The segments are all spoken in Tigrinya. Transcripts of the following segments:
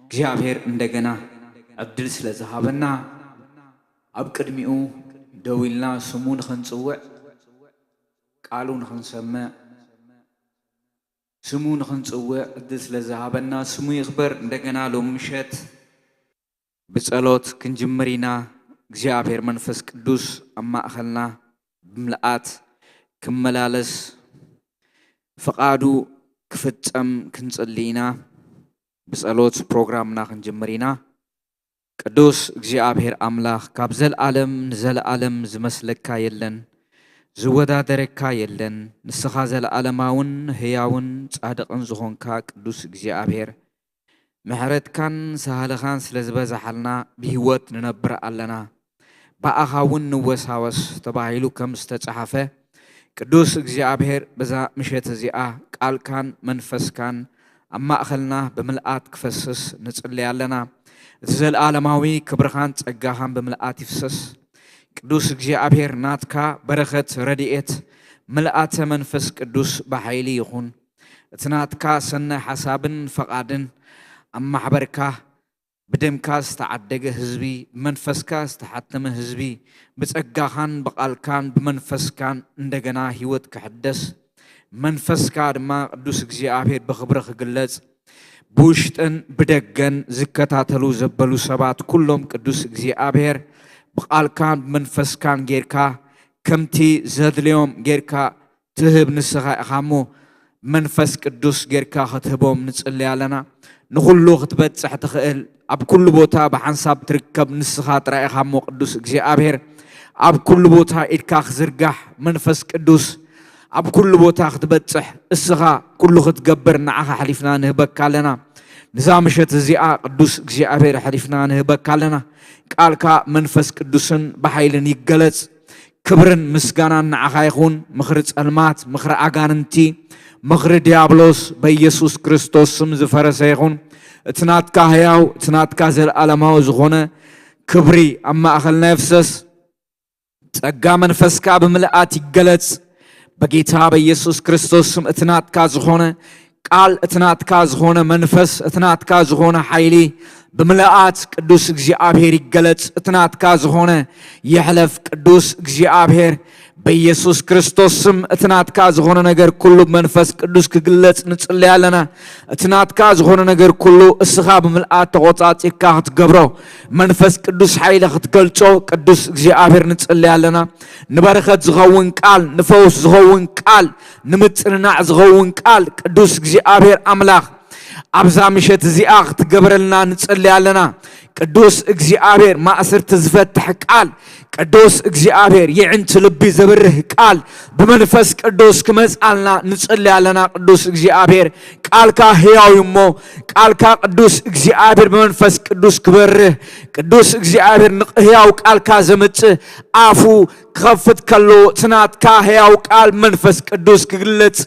እግዚኣብሔር እንደገና ዕድል ስለ ዝሃበና፣ ኣብ ቅድሚኡ ደው ኢልና ስሙ ንኽንጽውዕ፣ ቃሉ ንኽንሰምዕ፣ ስሙ ንኽንጽውዕ ዕድል ስለ ዝሃበና ስሙ ይኽበር። እንደገና ሎሚ ምሸት ብጸሎት ክንጅምር ኢና። እግዚኣብሔር መንፈስ ቅዱስ ኣብ ማእኸልና ብምልኣት ክመላለስ፣ ፍቓዱ ክፍጸም ክንጽሊ ኢና። ብጸሎት ፕሮግራምና ክንጅምር ኢና። ቅዱስ እግዚኣብሔር ኣምላኽ፣ ካብ ዘለዓለም ንዘለዓለም ዝመስለካ የለን፣ ዝወዳደረካ የለን። ንስኻ ዘለዓለማውን ህያውን ጻድቕን ዝኾንካ ቅዱስ እግዚኣብሔር፣ ምሕረትካን ሳህልኻን ስለ ዝበዝሓልና ብህይወት ንነብር ኣለና። ብኣኻ እውን ንወሳወስ ተባሂሉ ከም ዝተጻሕፈ፣ ቅዱስ እግዚኣብሔር፣ በዛ ምሸት እዚኣ ቃልካን መንፈስካን ኣብ ማእኸልና ብምልኣት ክፈስስ ንጽሊ ኣለና። እቲ ዘለዓለማዊ ክብርኻን ጸጋኻን ብምልኣት ይፍሰስ። ቅዱስ እግዚኣብሔር፣ ናትካ በረኸት፣ ረድኤት፣ ምልኣተ መንፈስ ቅዱስ ብሓይሊ ይኹን። እቲ ናትካ ሰናይ ሓሳብን ፈቓድን ኣብ ማሕበርካ፣ ብደምካ ዝተዓደገ ህዝቢ፣ ብመንፈስካ ዝተሓተመ ህዝቢ፣ ብጸጋኻን ብቓልካን ብመንፈስካን እንደገና ህይወት ክሕደስ፣ መንፈስካ ድማ ቅዱስ እግዚኣብሔር ብኽብሪ ክግለጽ፣ ብውሽጥን ብደገን ዝከታተሉ ዘበሉ ሰባት ኩሎም ቅዱስ እግዚኣብሔር ብቓልካን ብመንፈስካን ጌርካ ከምቲ ዘድልዮም ጌርካ ትህብ ንስኻ ኢኻ እሞ፣ መንፈስ ቅዱስ ጌርካ ክትህቦም ንጽሊ ኣለና። ንኹሉ ክትበጽሕ ትኽእል፣ ኣብ ኩሉ ቦታ ብሓንሳብ ትርከብ ንስኻ ጥራይ ኢኻ እሞ፣ ቅዱስ እግዚኣብሔር፣ ኣብ ኩሉ ቦታ ኢድካ ክዝርጋሕ መንፈስ ቅዱስ፣ ኣብ ኩሉ ቦታ ክትበጽሕ እስኻ ኩሉ ክትገብር ንዓኻ ኣሕሊፍና ንህበካ ኣለና። ንዛ ምሸት እዚኣ ቅዱስ እግዚኣብሔር ኣሕሊፍና ንህበካ ኣለና። ቃልካ መንፈስ ቅዱስን ብሓይልን ይገለጽ። ክብርን ምስጋናን ንዓኻ ይኹን። ምኽሪ ጸልማት፣ ምኽሪ ኣጋንንቲ፣ ምኽሪ ዲያብሎስ በኢየሱስ ክርስቶስ ስም ዝፈረሰ ይኹን። እቲ ናትካ ህያው፣ እቲ ናትካ ዘለዓለማዊ ዝኾነ ክብሪ ኣብ ማእኸልና ይፍሰስ። ጸጋ መንፈስካ ብምልኣት ይገለጽ። በጌታ በኢየሱስ ክርስቶስ ስም እቲ ናትካ ዝኾነ ቃል፣ እቲ ናትካ ዝኾነ መንፈስ፣ እቲ ናትካ ዝኾነ ሓይሊ ብምልኣት ቅዱስ እግዚኣብሔር ይገለጽ። እቲ ናትካ ዝኾነ ይሕለፍ። ቅዱስ እግዚኣብሔር በኢየሱስ ክርስቶስ ስም እቲ ናትካ ዝኾነ ነገር ኩሉ ብመንፈስ ቅዱስ ክግለጽ ንጽሊ ኣለና። እቲ ናትካ ዝኾነ ነገር ኩሉ እስኻ ብምልኣት ተቖጻጺርካ ክትገብሮ፣ መንፈስ ቅዱስ ሓይሊ ክትገልጾ ቅዱስ እግዚኣብሔር ንጽሊ ኣለና። ንበረኸት ዝኸውን ቃል፣ ንፈውስ ዝኸውን ቃል፣ ንምጽንናዕ ዝኸውን ቃል ቅዱስ እግዚኣብሔር ኣምላኽ ኣብዛ ምሸት እዚኣ ክትገብረልና ንጽሊ ኣለና። ቅዱስ እግዚኣብሔር ማእስርቲ ዝፈትሕ ቃል፣ ቅዱስ እግዚኣብሔር የዕንቲ ልቢ ዘብርህ ቃል ብመንፈስ ቅዱስ ክመጽኣልና ንጽሊ ኣለና። ቅዱስ እግዚኣብሔር ቃልካ ህያው እዩ እሞ፣ ቃልካ ቅዱስ እግዚኣብሔር ብመንፈስ ቅዱስ ክበርህ፣ ቅዱስ እግዚኣብሔር ንህያው ቃልካ ዘምጽእ ኣፉ ክኸፍት ከሎ፣ እቲ ናትካ ህያው ቃል መንፈስ ቅዱስ ክግለጽ፣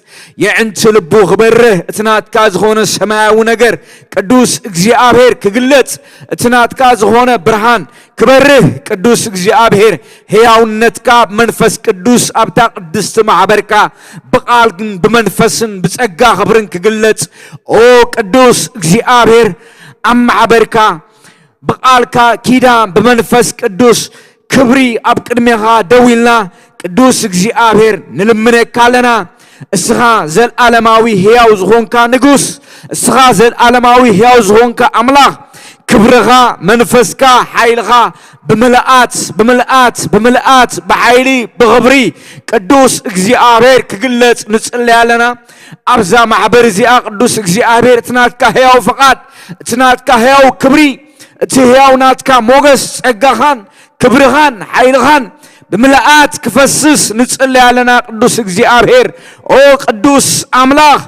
የዕንቲ ልቡ ክበርህ፣ እቲ ናትካ ዝኾነ ሰማያዊ ነገር ቅዱስ እግዚኣብሔር ክግለጽ፣ እቲ ናትካ ዝኾነ ብርሃን ክበርህ፣ ቅዱስ እግዚኣብሔር ህያውነትካ መንፈስ ቅዱስ ኣብታ ቅድስቲ ማሕበርካ ብቓልን ብመንፈስን ብጸጋ ክብርን ክግለጽ፣ ኦ ቅዱስ እግዚኣብሔር ኣብ ማሕበርካ ብቓልካ ኪዳን ብመንፈስ ቅዱስ ክብሪ ኣብ ቅድሜኻ ደው ኢልና ቅዱስ እግዚኣብሔር ንልምነካ ኣለና። እስኻ ዘልኣለማዊ ህያው ዝኾንካ ንጉስ፣ እስኻ ዘልኣለማዊ ህያው ዝኾንካ ኣምላኽ፣ ክብርኻ፣ መንፈስካ፣ ሓይልኻ ብምልኣት፣ ብምልኣት፣ ብምልኣት፣ ብሓይሊ፣ ብኽብሪ ቅዱስ እግዚኣብሔር ክግለጽ ንጽሊ ኣለና። ኣብዛ ማሕበር እዚኣ ቅዱስ እግዚኣብሔር እቲ ናትካ ህያው ፍቓድ፣ እቲ ናትካ ህያው ክብሪ፣ እቲ ህያው ናትካ ሞገስ፣ ጸጋኻን ክብርኻን ሓይልኻን ብምልኣት ክፈስስ ንጽሊ ኣለና። ቅዱስ እግዚኣብሔር፣ ኦ ቅዱስ ኣምላኽ፣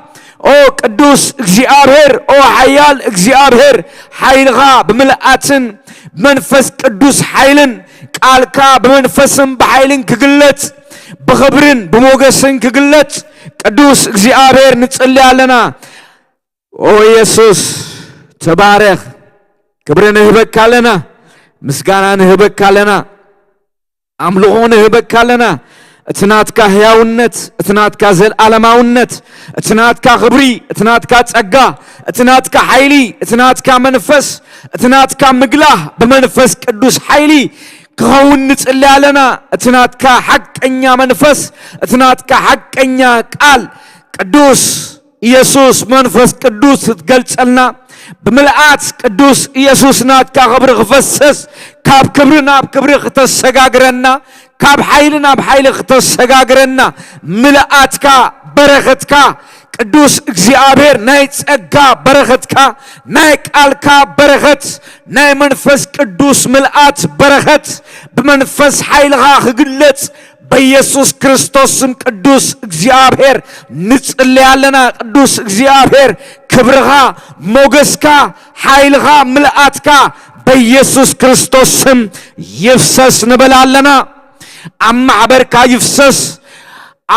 ኦ ቅዱስ እግዚኣብሔር፣ ኦ ሓያል እግዚኣብሔር፣ ሓይልኻ ብምልኣትን መንፈስ ቅዱስ ሓይልን ቃልካ ብመንፈስን ብሓይልን ክግለጽ፣ ብኽብርን ብሞገስን ክግለጽ ቅዱስ እግዚኣብሔር ንጽሊ ኣለና። ኦ የሱስ ተባረኽ። ክብሪ ንህበካ ኣለና፣ ምስጋና ንህበካ ኣለና፣ ኣምልኾ ንህበካ ኣለና። እቲ ናትካ ህያውነት፣ እቲ ናትካ ዘለኣለማውነት፣ እቲ ናትካ ክብሪ፣ እቲ ናትካ ጸጋ፣ እቲ ናትካ ሓይሊ፣ እቲ ናትካ መንፈስ፣ እቲ ናትካ ምግላህ ብመንፈስ ቅዱስ ሓይሊ ክኸውን ንጽሊ ኣለና። እቲ ናትካ ሓቀኛ መንፈስ፣ እቲ ናትካ ሓቀኛ ቃል ቅዱስ ኢየሱስ መንፈስ ቅዱስ ክትገልጸልና፣ ብምልኣት ቅዱስ ኢየሱስ ናትካ ክብሪ ክፈሰስ፣ ካብ ክብሪ ናብ ክብሪ ክተሰጋግረና፣ ካብ ሓይሊ ናብ ሓይሊ ክተሰጋግረና፣ ምልኣትካ፣ በረኸትካ፣ ቅዱስ እግዚኣብሔር ናይ ጸጋ በረኸትካ፣ ናይ ቃልካ በረኸት፣ ናይ መንፈስ ቅዱስ ምልኣት በረኸት ብመንፈስ ሓይልኻ ክግለጽ በኢየሱስ ክርስቶስ ስም ቅዱስ እግዚኣብሔር ንጽሊ ኣለና። ቅዱስ እግዚኣብሔር ክብርኻ፣ ሞገስካ፣ ሓይልኻ፣ ምልኣትካ በኢየሱስ ክርስቶስ ስም ይፍሰስ ንብል ኣለና። ኣብ ማሕበርካ ይፍሰስ።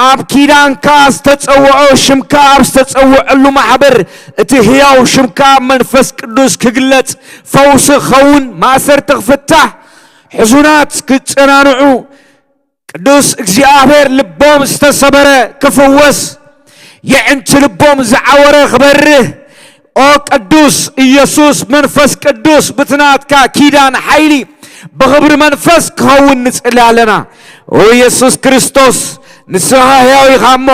ኣብ ኪዳንካ ዝተጸውዖ ሽምካ ኣብ ዝተጸውዐሉ ማሕበር እቲ ህያው ሽምካ መንፈስ ቅዱስ ክግለጽ፣ ፈውሲ ክኸውን፣ ማእሰርቲ ክፍታሕ፣ ሕዙናት ክጸናንዑ፣ ቅዱስ እግዚኣብሔር ልቦም ዝተሰበረ ክፍወስ፣ የዕንቲ ልቦም ዝዓወረ ክበርህ፣ ኦ ቅዱስ ኢየሱስ መንፈስ ቅዱስ ብትናትካ ኪዳን ሓይሊ ብኽብሪ መንፈስ ክኸውን ንጽሊ ኣለና። ኦ ኢየሱስ ክርስቶስ ንስኻ ሕያው ኢኻ እሞ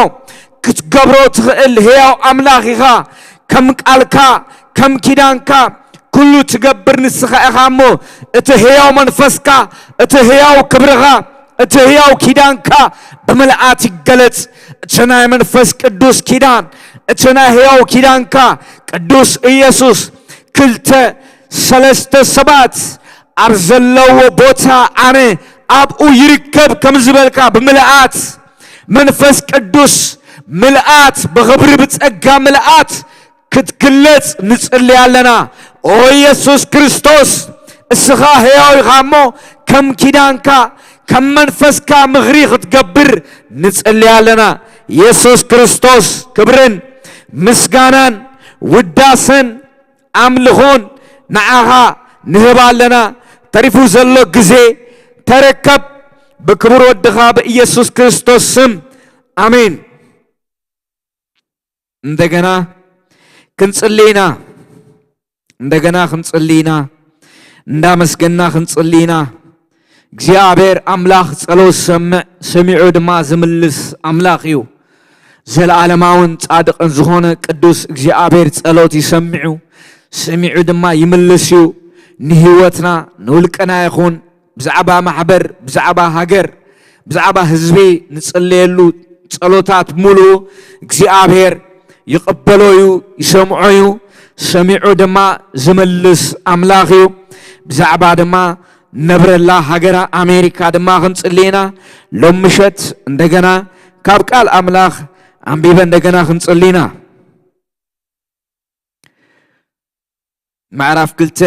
ክትገብሮ ትኽእል ሕያው ኣምላኽ ኢኻ። ከም ቃልካ ከም ኪዳንካ ኩሉ ትገብር ንስኻ ኢኻ እሞ እቲ ሕያው መንፈስካ እቲ ሕያው ክብርኻ እቲ ህያው ኪዳንካ ብምልኣት ይገለጽ። እቲ ናይ መንፈስ ቅዱስ ኪዳን፣ እቲ ናይ ህያው ኪዳንካ ቅዱስ ኢየሱስ ክልተ ሰለስተ ሰባት ኣብ ዘለዎ ቦታ ኣነ ኣብኡ ይርከብ ከም ዝበልካ ብምልኣት መንፈስ ቅዱስ ምልኣት ብኽብሪ ብጸጋ ምልኣት ክትግለጽ ንጽሊ ኣለና። ኦ ኢየሱስ ክርስቶስ እስኻ ሕያው ኢኻ እሞ ከም ኪዳንካ ከም መንፈስካ ምኽሪ ክትገብር ንጽሊ ኣለና። ኢየሱስ ክርስቶስ ክብርን ምስጋናን ውዳሰን ኣምልኾን ንዓኻ ንህብ ኣለና። ተሪፉ ዘሎ ግዜ ተረከብ ብክቡር ወድኻ ብኢየሱስ ክርስቶስ ስም ኣሜን። እንደገና ክንጽሊ ኢና። እንደገና ክንጽሊ ኢና። እንዳመስገና ክንጽሊ ኢና። እግዚኣብሔር ኣምላኽ ጸሎት ዝሰምዕ ሰሚዑ ድማ ዝምልስ ኣምላኽ እዩ። ዘለዓለማውን ጻድቕን ዝኾነ ቅዱስ እግዚኣብሔር ጸሎት ይሰምዑ ሰሚዑ ድማ ይምልስ እዩ። ንህይወትና ንውልቅና ይኹን ብዛዕባ ማሕበር ብዛዕባ ሃገር ብዛዕባ ህዝቢ ንጽለየሉ ጸሎታት ሙሉ እግዚኣብሔር ይቕበሎ እዩ፣ ይሰምዖ እዩ። ሰሚዑ ድማ ዝምልስ ኣምላኽ እዩ። ብዛዕባ ድማ ነብረላ ሃገራ ኣሜሪካ ድማ ክንጽሊ ኢና። ሎም ምሸት እንደገና ካብ ቃል ኣምላኽ ኣንቢበ እንደገና ክንጽሊ ኢና። ምዕራፍ ክልተ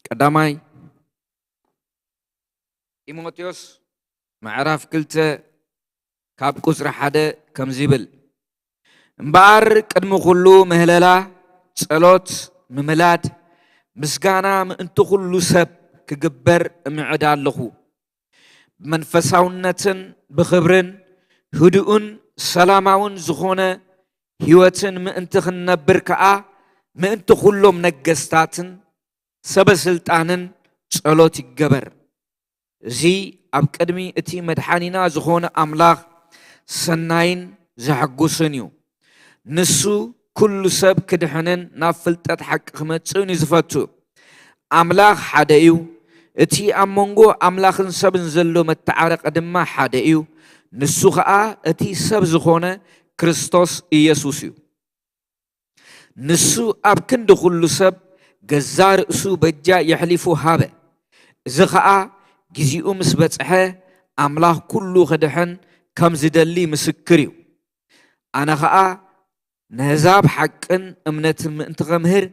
ቀዳማይ ጢሞቴዎስ ምዕራፍ ክልተ ካብ ቁጽሪ ሓደ ከምዚ ይብል፣ እምበኣር ቅድሚ ኩሉ ምህለላ፣ ጸሎት፣ ምምላድ፣ ምስጋና ምእንቲ ኩሉ ሰብ ክግበር እምዕድ ኣለኹ። ብመንፈሳውነትን ብኽብርን ህዱእን ሰላማውን ዝኾነ ህይወትን ምእንቲ ክንነብር ከኣ ምእንቲ ኩሎም ነገስታትን ሰበ ስልጣንን ጸሎት ይገበር። እዚ ኣብ ቅድሚ እቲ መድሓኒና ዝኾነ ኣምላኽ ሰናይን ዘሐጉስን እዩ። ንሱ ኩሉ ሰብ ክድሕንን ናብ ፍልጠት ሓቂ ክመጽእን እዩ ዝፈቱ። ኣምላኽ ሓደ እዩ። እቲ ኣብ መንጎ ኣምላኽን ሰብን ዘሎ መተዓረቂ ድማ ሓደ እዩ። ንሱ ኸኣ እቲ ሰብ ዝኾነ ክርስቶስ ኢየሱስ እዩ። ንሱ ኣብ ክንዲ ኩሉ ሰብ ገዛ ርእሱ በጃ የሕሊፉ ሃበ። እዚ ኸኣ ግዜኡ ምስ በጽሐ ኣምላኽ ኩሉ ክድሕን ከም ዝደሊ ምስክር እዩ። ኣነ ኸኣ ነህዛብ ሓቅን እምነትን ምእንቲ ኸምህር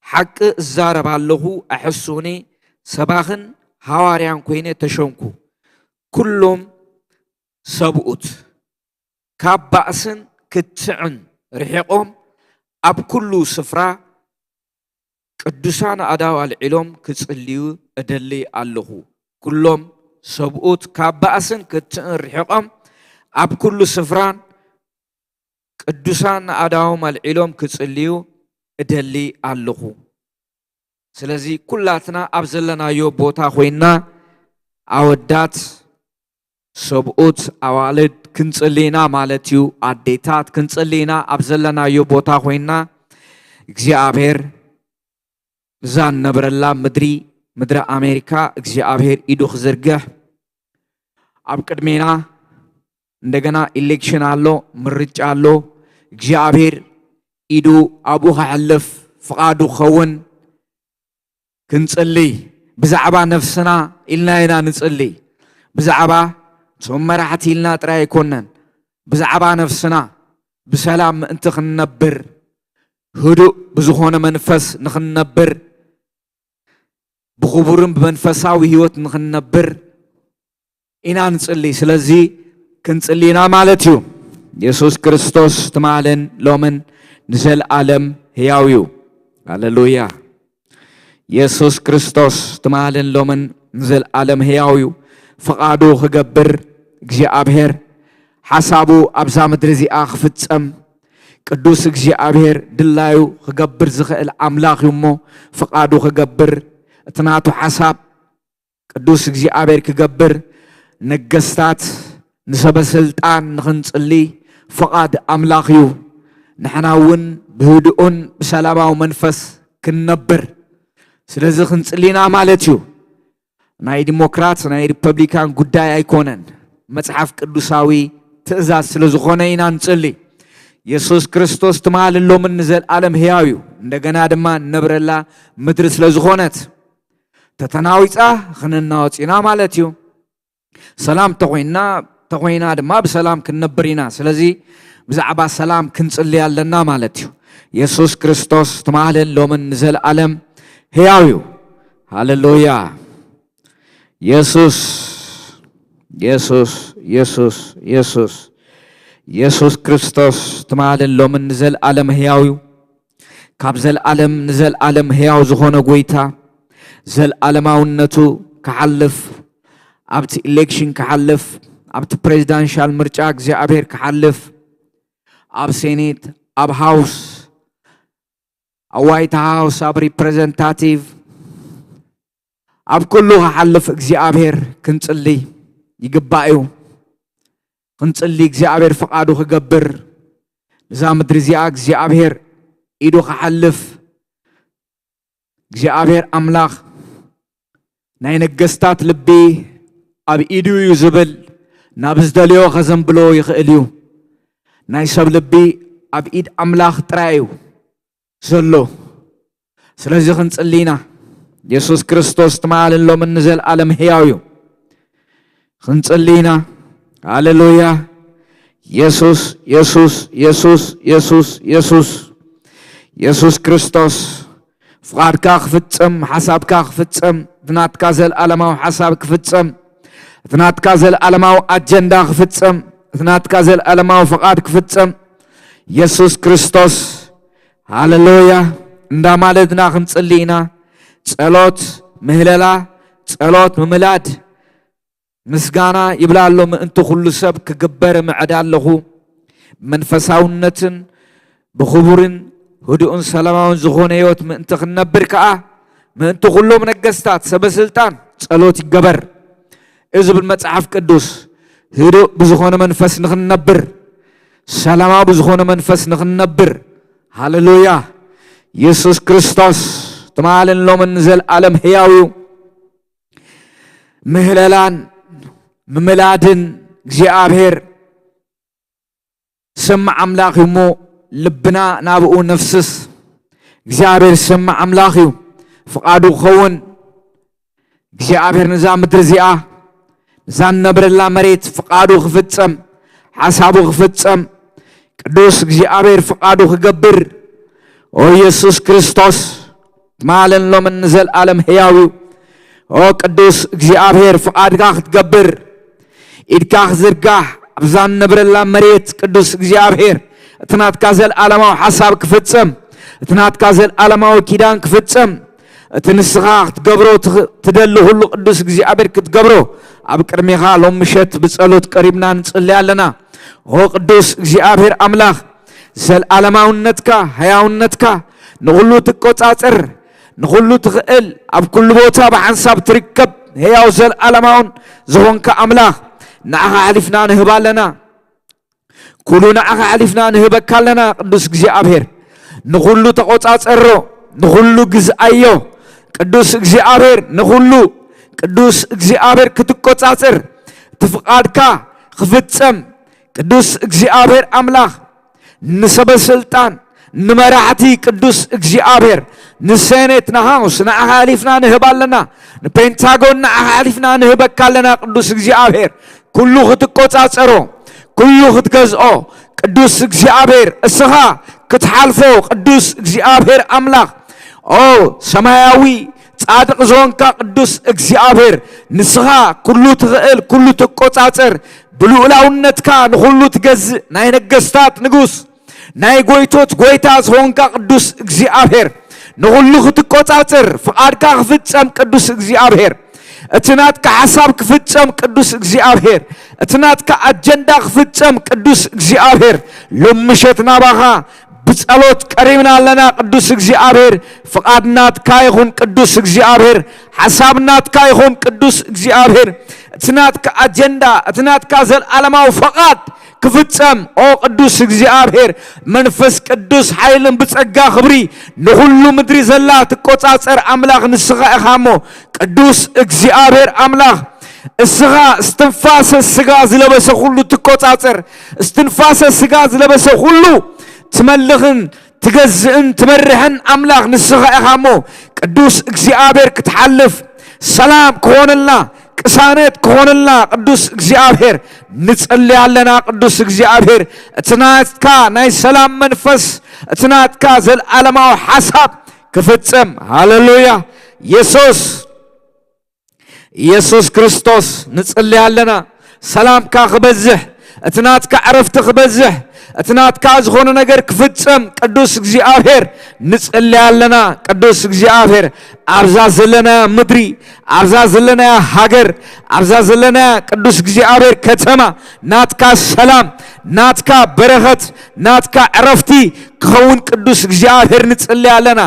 ሓቂ እዛረብ ኣለኹ፣ ኣሕሱኒ፣ ሰባኽን ሃዋርያን ኮይነ ተሾምኩ። ኩሎም ሰብኡት ካብ ባእስን ክትዕን ርሒቖም ኣብ ኩሉ ስፍራ ቅዱሳን ኣእዳው ኣልዒሎም ክጽልዩ እደሊ ኣለኹ። ኩሎም ሰብኡት ካብ ባእስን ክትእን ርሒቖም ኣብ ኩሉ ስፍራን ቅዱሳን ኣእዳዎም ኣልዒሎም ክጽልዩ እደሊ ኣለኹ። ስለዚ ኩላትና ኣብ ዘለናዮ ቦታ ኮይና ኣወዳት፣ ሰብኡት፣ ኣዋልድ ክንጽሊ ኢና ማለት እዩ። ኣዴታት ክንጽሊ ኢና ኣብ ዘለናዮ ቦታ ኮይና እግዚኣብሔር እዛ ንነብረላ ምድሪ፣ ምድሪ ኣሜሪካ እግዚኣብሔር ኢዱ ክዝርግሕ ኣብ ቅድሜና እንደገና ኢሌክሽን ኣሎ፣ ምርጫ ኣሎ። እግዚኣብሔር ኢዱ ኣብኡ ከሕልፍ ፍቓዱ ክኸውን ክንጽሊ። ብዛዕባ ነፍስና ኢልና ኢና ንጽሊ። ብዛዕባ እቶም መራሕቲ ኢልና ጥራይ ኣይኮነን። ብዛዕባ ነፍስና ብሰላም ምእንቲ ክንነብር፣ ህዱእ ብዝኾነ መንፈስ ንኽንነብር፣ ብኽቡርን ብመንፈሳዊ ህይወት ንኽንነብር ኢና ንጽሊ። ስለዚ ክንጽሊ ኢና ማለት እዩ። የሱስ ክርስቶስ ትማልን ሎምን ንዘለኣለም ህያው እዩ። ሃሌሉያ። የሱስ ክርስቶስ ትማልን ሎምን ንዘለኣለም ህያው እዩ። ፍቓዱ ክገብር እግዚኣብሔር ሓሳቡ ኣብዛ ምድሪ እዚኣ ክፍጸም ቅዱስ እግዚኣብሔር ድላዩ ክገብር ዝኽእል ኣምላኽ እዩ እሞ ፍቓዱ ክገብር እቲ ናቱ ሓሳብ ቅዱስ እግዚኣብሔር ክገብር ነገስታት ንሰበ ስልጣን ንኽንጽሊ ፍቓድ ኣምላኽ እዩ። ንሕና እውን ብህዱእን ብሰላማዊ መንፈስ ክንነብር ስለዚ ክንጽሊና ማለት እዩ። ናይ ዲሞክራት ናይ ሪፐብሊካን ጉዳይ ኣይኮነን። መጽሓፍ ቅዱሳዊ ትእዛዝ ስለ ዝኾነ ኢና ንጽሊ። የሱስ ክርስቶስ ትማልን ሎምን ንዘለኣለም ህያው እዩ። እንደገና ድማ ንነብረላ ምድሪ ስለ ዝኾነት ተተናዊጻ ክንናወጽ ኢና ማለት እዩ። ሰላም ተኾይና ተኾይና ድማ ብሰላም ክንነብር ኢና። ስለዚ ብዛዕባ ሰላም ክንጽሊ ኣለና ማለት እዩ። የሱስ ክርስቶስ ትማልን ሎምን ንዘለኣለም ህያው እዩ። ሃሌሉያ። የሱስ የሱስ የሱስ የሱስ የሱስ ክርስቶስ ትማልን ሎምን ንዘለኣለም ህያው እዩ። ካብ ዘልኣለም ንዘልኣለም ህያው ዝኾነ ጎይታ ዘልኣለማውነቱ ክሓልፍ ኣብቲ ኢሌክሽን ክሓልፍ ኣብቲ ፕሬዚዳንሻል ምርጫ እግዚኣብሔር ክሓልፍ ኣብ ሴኔት ኣብ ሃውስ ኣብ ዋይት ሃውስ ኣብ ሪፕሬዘንታቲቭ ኣብ ኩሉ ክሓልፍ እግዚኣብሔር ክንጽሊ ይግባእ እዩ። ክንጽሊ እግዚኣብሔር ፍቓዱ ክገብር ንዛ ምድሪ እዚኣ እግዚኣብሔር ኢዱ ክሓልፍ እግዚኣብሔር ኣምላኽ ናይ ነገስታት ልቢ ኣብ ኢዱ እዩ ዝብል ናብ ዝደልዮ ከዘንብሎ ይኽእል እዩ። ናይ ሰብ ልቢ ኣብ ኢድ ኣምላኽ ጥራይ እዩ ዘሎ። ስለዚ ክንጽሊ ኢና። የሱስ ክርስቶስ ትማልን ሎምን ንዘለኣለም ህያው እዩ። ክንጽሊ ኢና። ሃሌሉያ። የሱስ የሱስ የሱስ የሱስ የሱስ የሱስ ክርስቶስ ፍቓድካ ክፍጸም፣ ሓሳብካ ክፍጸም፣ እቲ ናትካ ዘለኣለማዊ ሓሳብ ክፍጸም፣ እቲ ናትካ ዘለኣለማዊ ኣጀንዳ ክፍጸም፣ እቲ ናትካ ዘለኣለማዊ ፍቓድ ክፍጸም የሱስ ክርስቶስ ሃሌሉያ እንዳማለድና ክንጽሊ ኢና። ጸሎት ምህለላ፣ ጸሎት ምምላድ ምስጋና ይብላ ኣሎ ምእንቲ ኩሉ ሰብ ክግበር ምዕዳ ኣለኹ። መንፈሳውነትን ብኽቡርን ህዱእን ሰላማውን ዝኾነ ህይወት ምእንቲ ክንነብር ከኣ ምእንቲ ኩሎም ነገስታት ሰበ ስልጣን ጸሎት ይገበር። እዚ ዝብል መጽሓፍ ቅዱስ ህዱእ ብዝኾነ መንፈስ ንኽንነብር ሰላማዊ ብዝኾነ መንፈስ ንኽንነብር ሃሌሉያ የሱስ ክርስቶስ ትማልን ሎምን ንዘለኣለም ህያው እዩ። ምህለላን ምምላድን እግዚኣብሔር ዝሰምዕ ኣምላኽ እዩ እሞ ልብና ናብኡ ነፍስስ እግዚኣብሔር ዝሰምዕ ኣምላኽ እዩ። ፍቓዱ ክኸውን እግዚኣብሔር ነዛ ምድሪ እዚኣ ነዛ ንነብረላ መሬት ፍቓዱ ክፍጸም ሓሳቡ ክፍጸም ቅዱስ እግዚኣብሔር ፍቓዱ ክገብር ኦ የሱስ ክርስቶስ ትማልን ሎምን ንዘለኣለም ህያው እዩ። ኦ ቅዱስ እግዚኣብሔር ፍቓድካ ክትገብር ኢድካ ክዝርጋሕ ኣብዛ ንነብረላ መሬት ቅዱስ እግዚኣብሔር እቲ ናትካ ዘለኣለማዊ ሓሳብ ክፍጸም እቲ ናትካ ዘለኣለማዊ ኪዳን ክፍጸም እቲ ንስኻ ክትገብሮ ትደሊ ኩሉ ቅዱስ እግዚኣብሔር ክትገብሮ ኣብ ቅድሜኻ ሎም ምሸት ብጸሎት ቀሪብና ንጽሊ ኣለና። ኦ ቅዱስ እግዚኣብሔር ኣምላኽ፣ ዘልዓለማውነትካ፣ ሕያውነትካ ንኹሉ ትቆጻጸር፣ ንኹሉ ትኽእል፣ ኣብ ኩሉ ቦታ ብሓንሳብ ትርከብ፣ ሕያው ዘልዓለማውን ዝኾንካ ኣምላኽ፣ ንዓኻ ኣሕሊፍና ንህብ ኣለና። ኩሉ ንዓኻ ኣሕሊፍና ንህበካ ኣለና። ቅዱስ እግዚኣብሔር፣ ንኹሉ ተቆጻጸሮ፣ ንኹሉ ግዝኣዮ። ቅዱስ እግዚኣብሔር፣ ንኹሉ ቅዱስ እግዚኣብሔር ክትቆጻጸር፣ እቲ ፍቓድካ ክፍጸም፣ ቅዱስ እግዚኣብሔር ኣምላኽ፣ ንሰበ ስልጣን፣ ንመራሕቲ፣ ቅዱስ እግዚኣብሔር፣ ንሴኔት፣ ንሃውስ ንዓኻ ኣሕሊፍና ንህብ ኣለና። ንፔንታጎን ንዓኻ ኣሕሊፍና ንህበካ ኣለና። ቅዱስ እግዚኣብሔር፣ ኩሉ ክትቆጻጸሮ፣ ኩሉ ክትገዝኦ፣ ቅዱስ እግዚኣብሔር፣ እስኻ ክትሓልፎ፣ ቅዱስ እግዚኣብሔር ኣምላኽ፣ ኦ ሰማያዊ ጻድቕ ዝኾንካ ቅዱስ እግዚኣብሔር፣ ንስኻ ኩሉ ትኽእል፣ ኩሉ ትቆጻጸር፣ ብልኡላውነትካ ንኹሉ ትገዝእ፣ ናይ ነገስታት ንጉስ፣ ናይ ጎይቶት ጎይታ ዝኾንካ ቅዱስ እግዚኣብሔር፣ ንኹሉ ክትቆጻጸር፣ ፍቓድካ ክፍጸም ቅዱስ እግዚኣብሔር፣ እቲ ናትካ ሓሳብ ክፍጸም ቅዱስ እግዚኣብሔር፣ እቲ ናትካ ኣጀንዳ ክፍጸም ቅዱስ እግዚኣብሔር፣ ሎም ምሸት ናባኻ ብጸሎት ቀሪብና ኣለና። ቅዱስ እግዚኣብሔር፣ ፍቓድ ናትካ ይኹን ቅዱስ እግዚኣብሔር፣ ሓሳብ ናትካ ይኹን ቅዱስ እግዚኣብሔር፣ እቲ ናትካ ኣጀንዳ፣ እቲ ናትካ ዘልዓለማዊ ፍቓድ ክፍጸም፣ ኦ ቅዱስ እግዚኣብሔር፣ መንፈስ ቅዱስ ሓይልን ብጸጋ ክብሪ ንኹሉ ምድሪ ዘላ ትቆጻጸር ኣምላኽ ንስኻ ኢኻ እሞ፣ ቅዱስ እግዚኣብሔር ኣምላኽ፣ እስኻ እስትንፋሰ ስጋ ዝለበሰ ኩሉ ትቆጻጸር፣ እስትንፋሰ ስጋ ዝለበሰ ኩሉ ትመልኽን ትገዝእን ትመርሕን ኣምላኽ ንስኻ ኢኻ እሞ፣ ቅዱስ እግዚኣብሔር ክትሓልፍ፣ ሰላም ክኾነላ፣ ቅሳነት ክኾነላ፣ ቅዱስ እግዚኣብሔር ንጽሊ ኣለና። ቅዱስ እግዚኣብሔር፣ እቲ ናትካ ናይ ሰላም መንፈስ፣ እቲ ናትካ ዘልዓለማዊ ሓሳብ ክፍጸም። ሃሌሉያ። የሱስ፣ የሱስ ክርስቶስ ንጽሊ ኣለና። ሰላምካ ክበዝሕ፣ እቲ ናትካ ዕረፍቲ ክበዝሕ፣ እቲ ናትካ ዝኾነ ነገር ክፍጸም፣ ቅዱስ እግዚኣብሔር ንጽሊ ኣለና። ቅዱስ እግዚኣብሔር፣ ኣብዛ ዘለናያ ምድሪ፣ ኣብዛ ዘለናያ ሃገር፣ ኣብዛ ዘለናያ ቅዱስ እግዚኣብሔር ከተማ፣ ናትካ ሰላም፣ ናትካ በረኸት፣ ናትካ ዕረፍቲ ክኸውን ቅዱስ እግዚኣብሔር ንጽሊ ኣለና።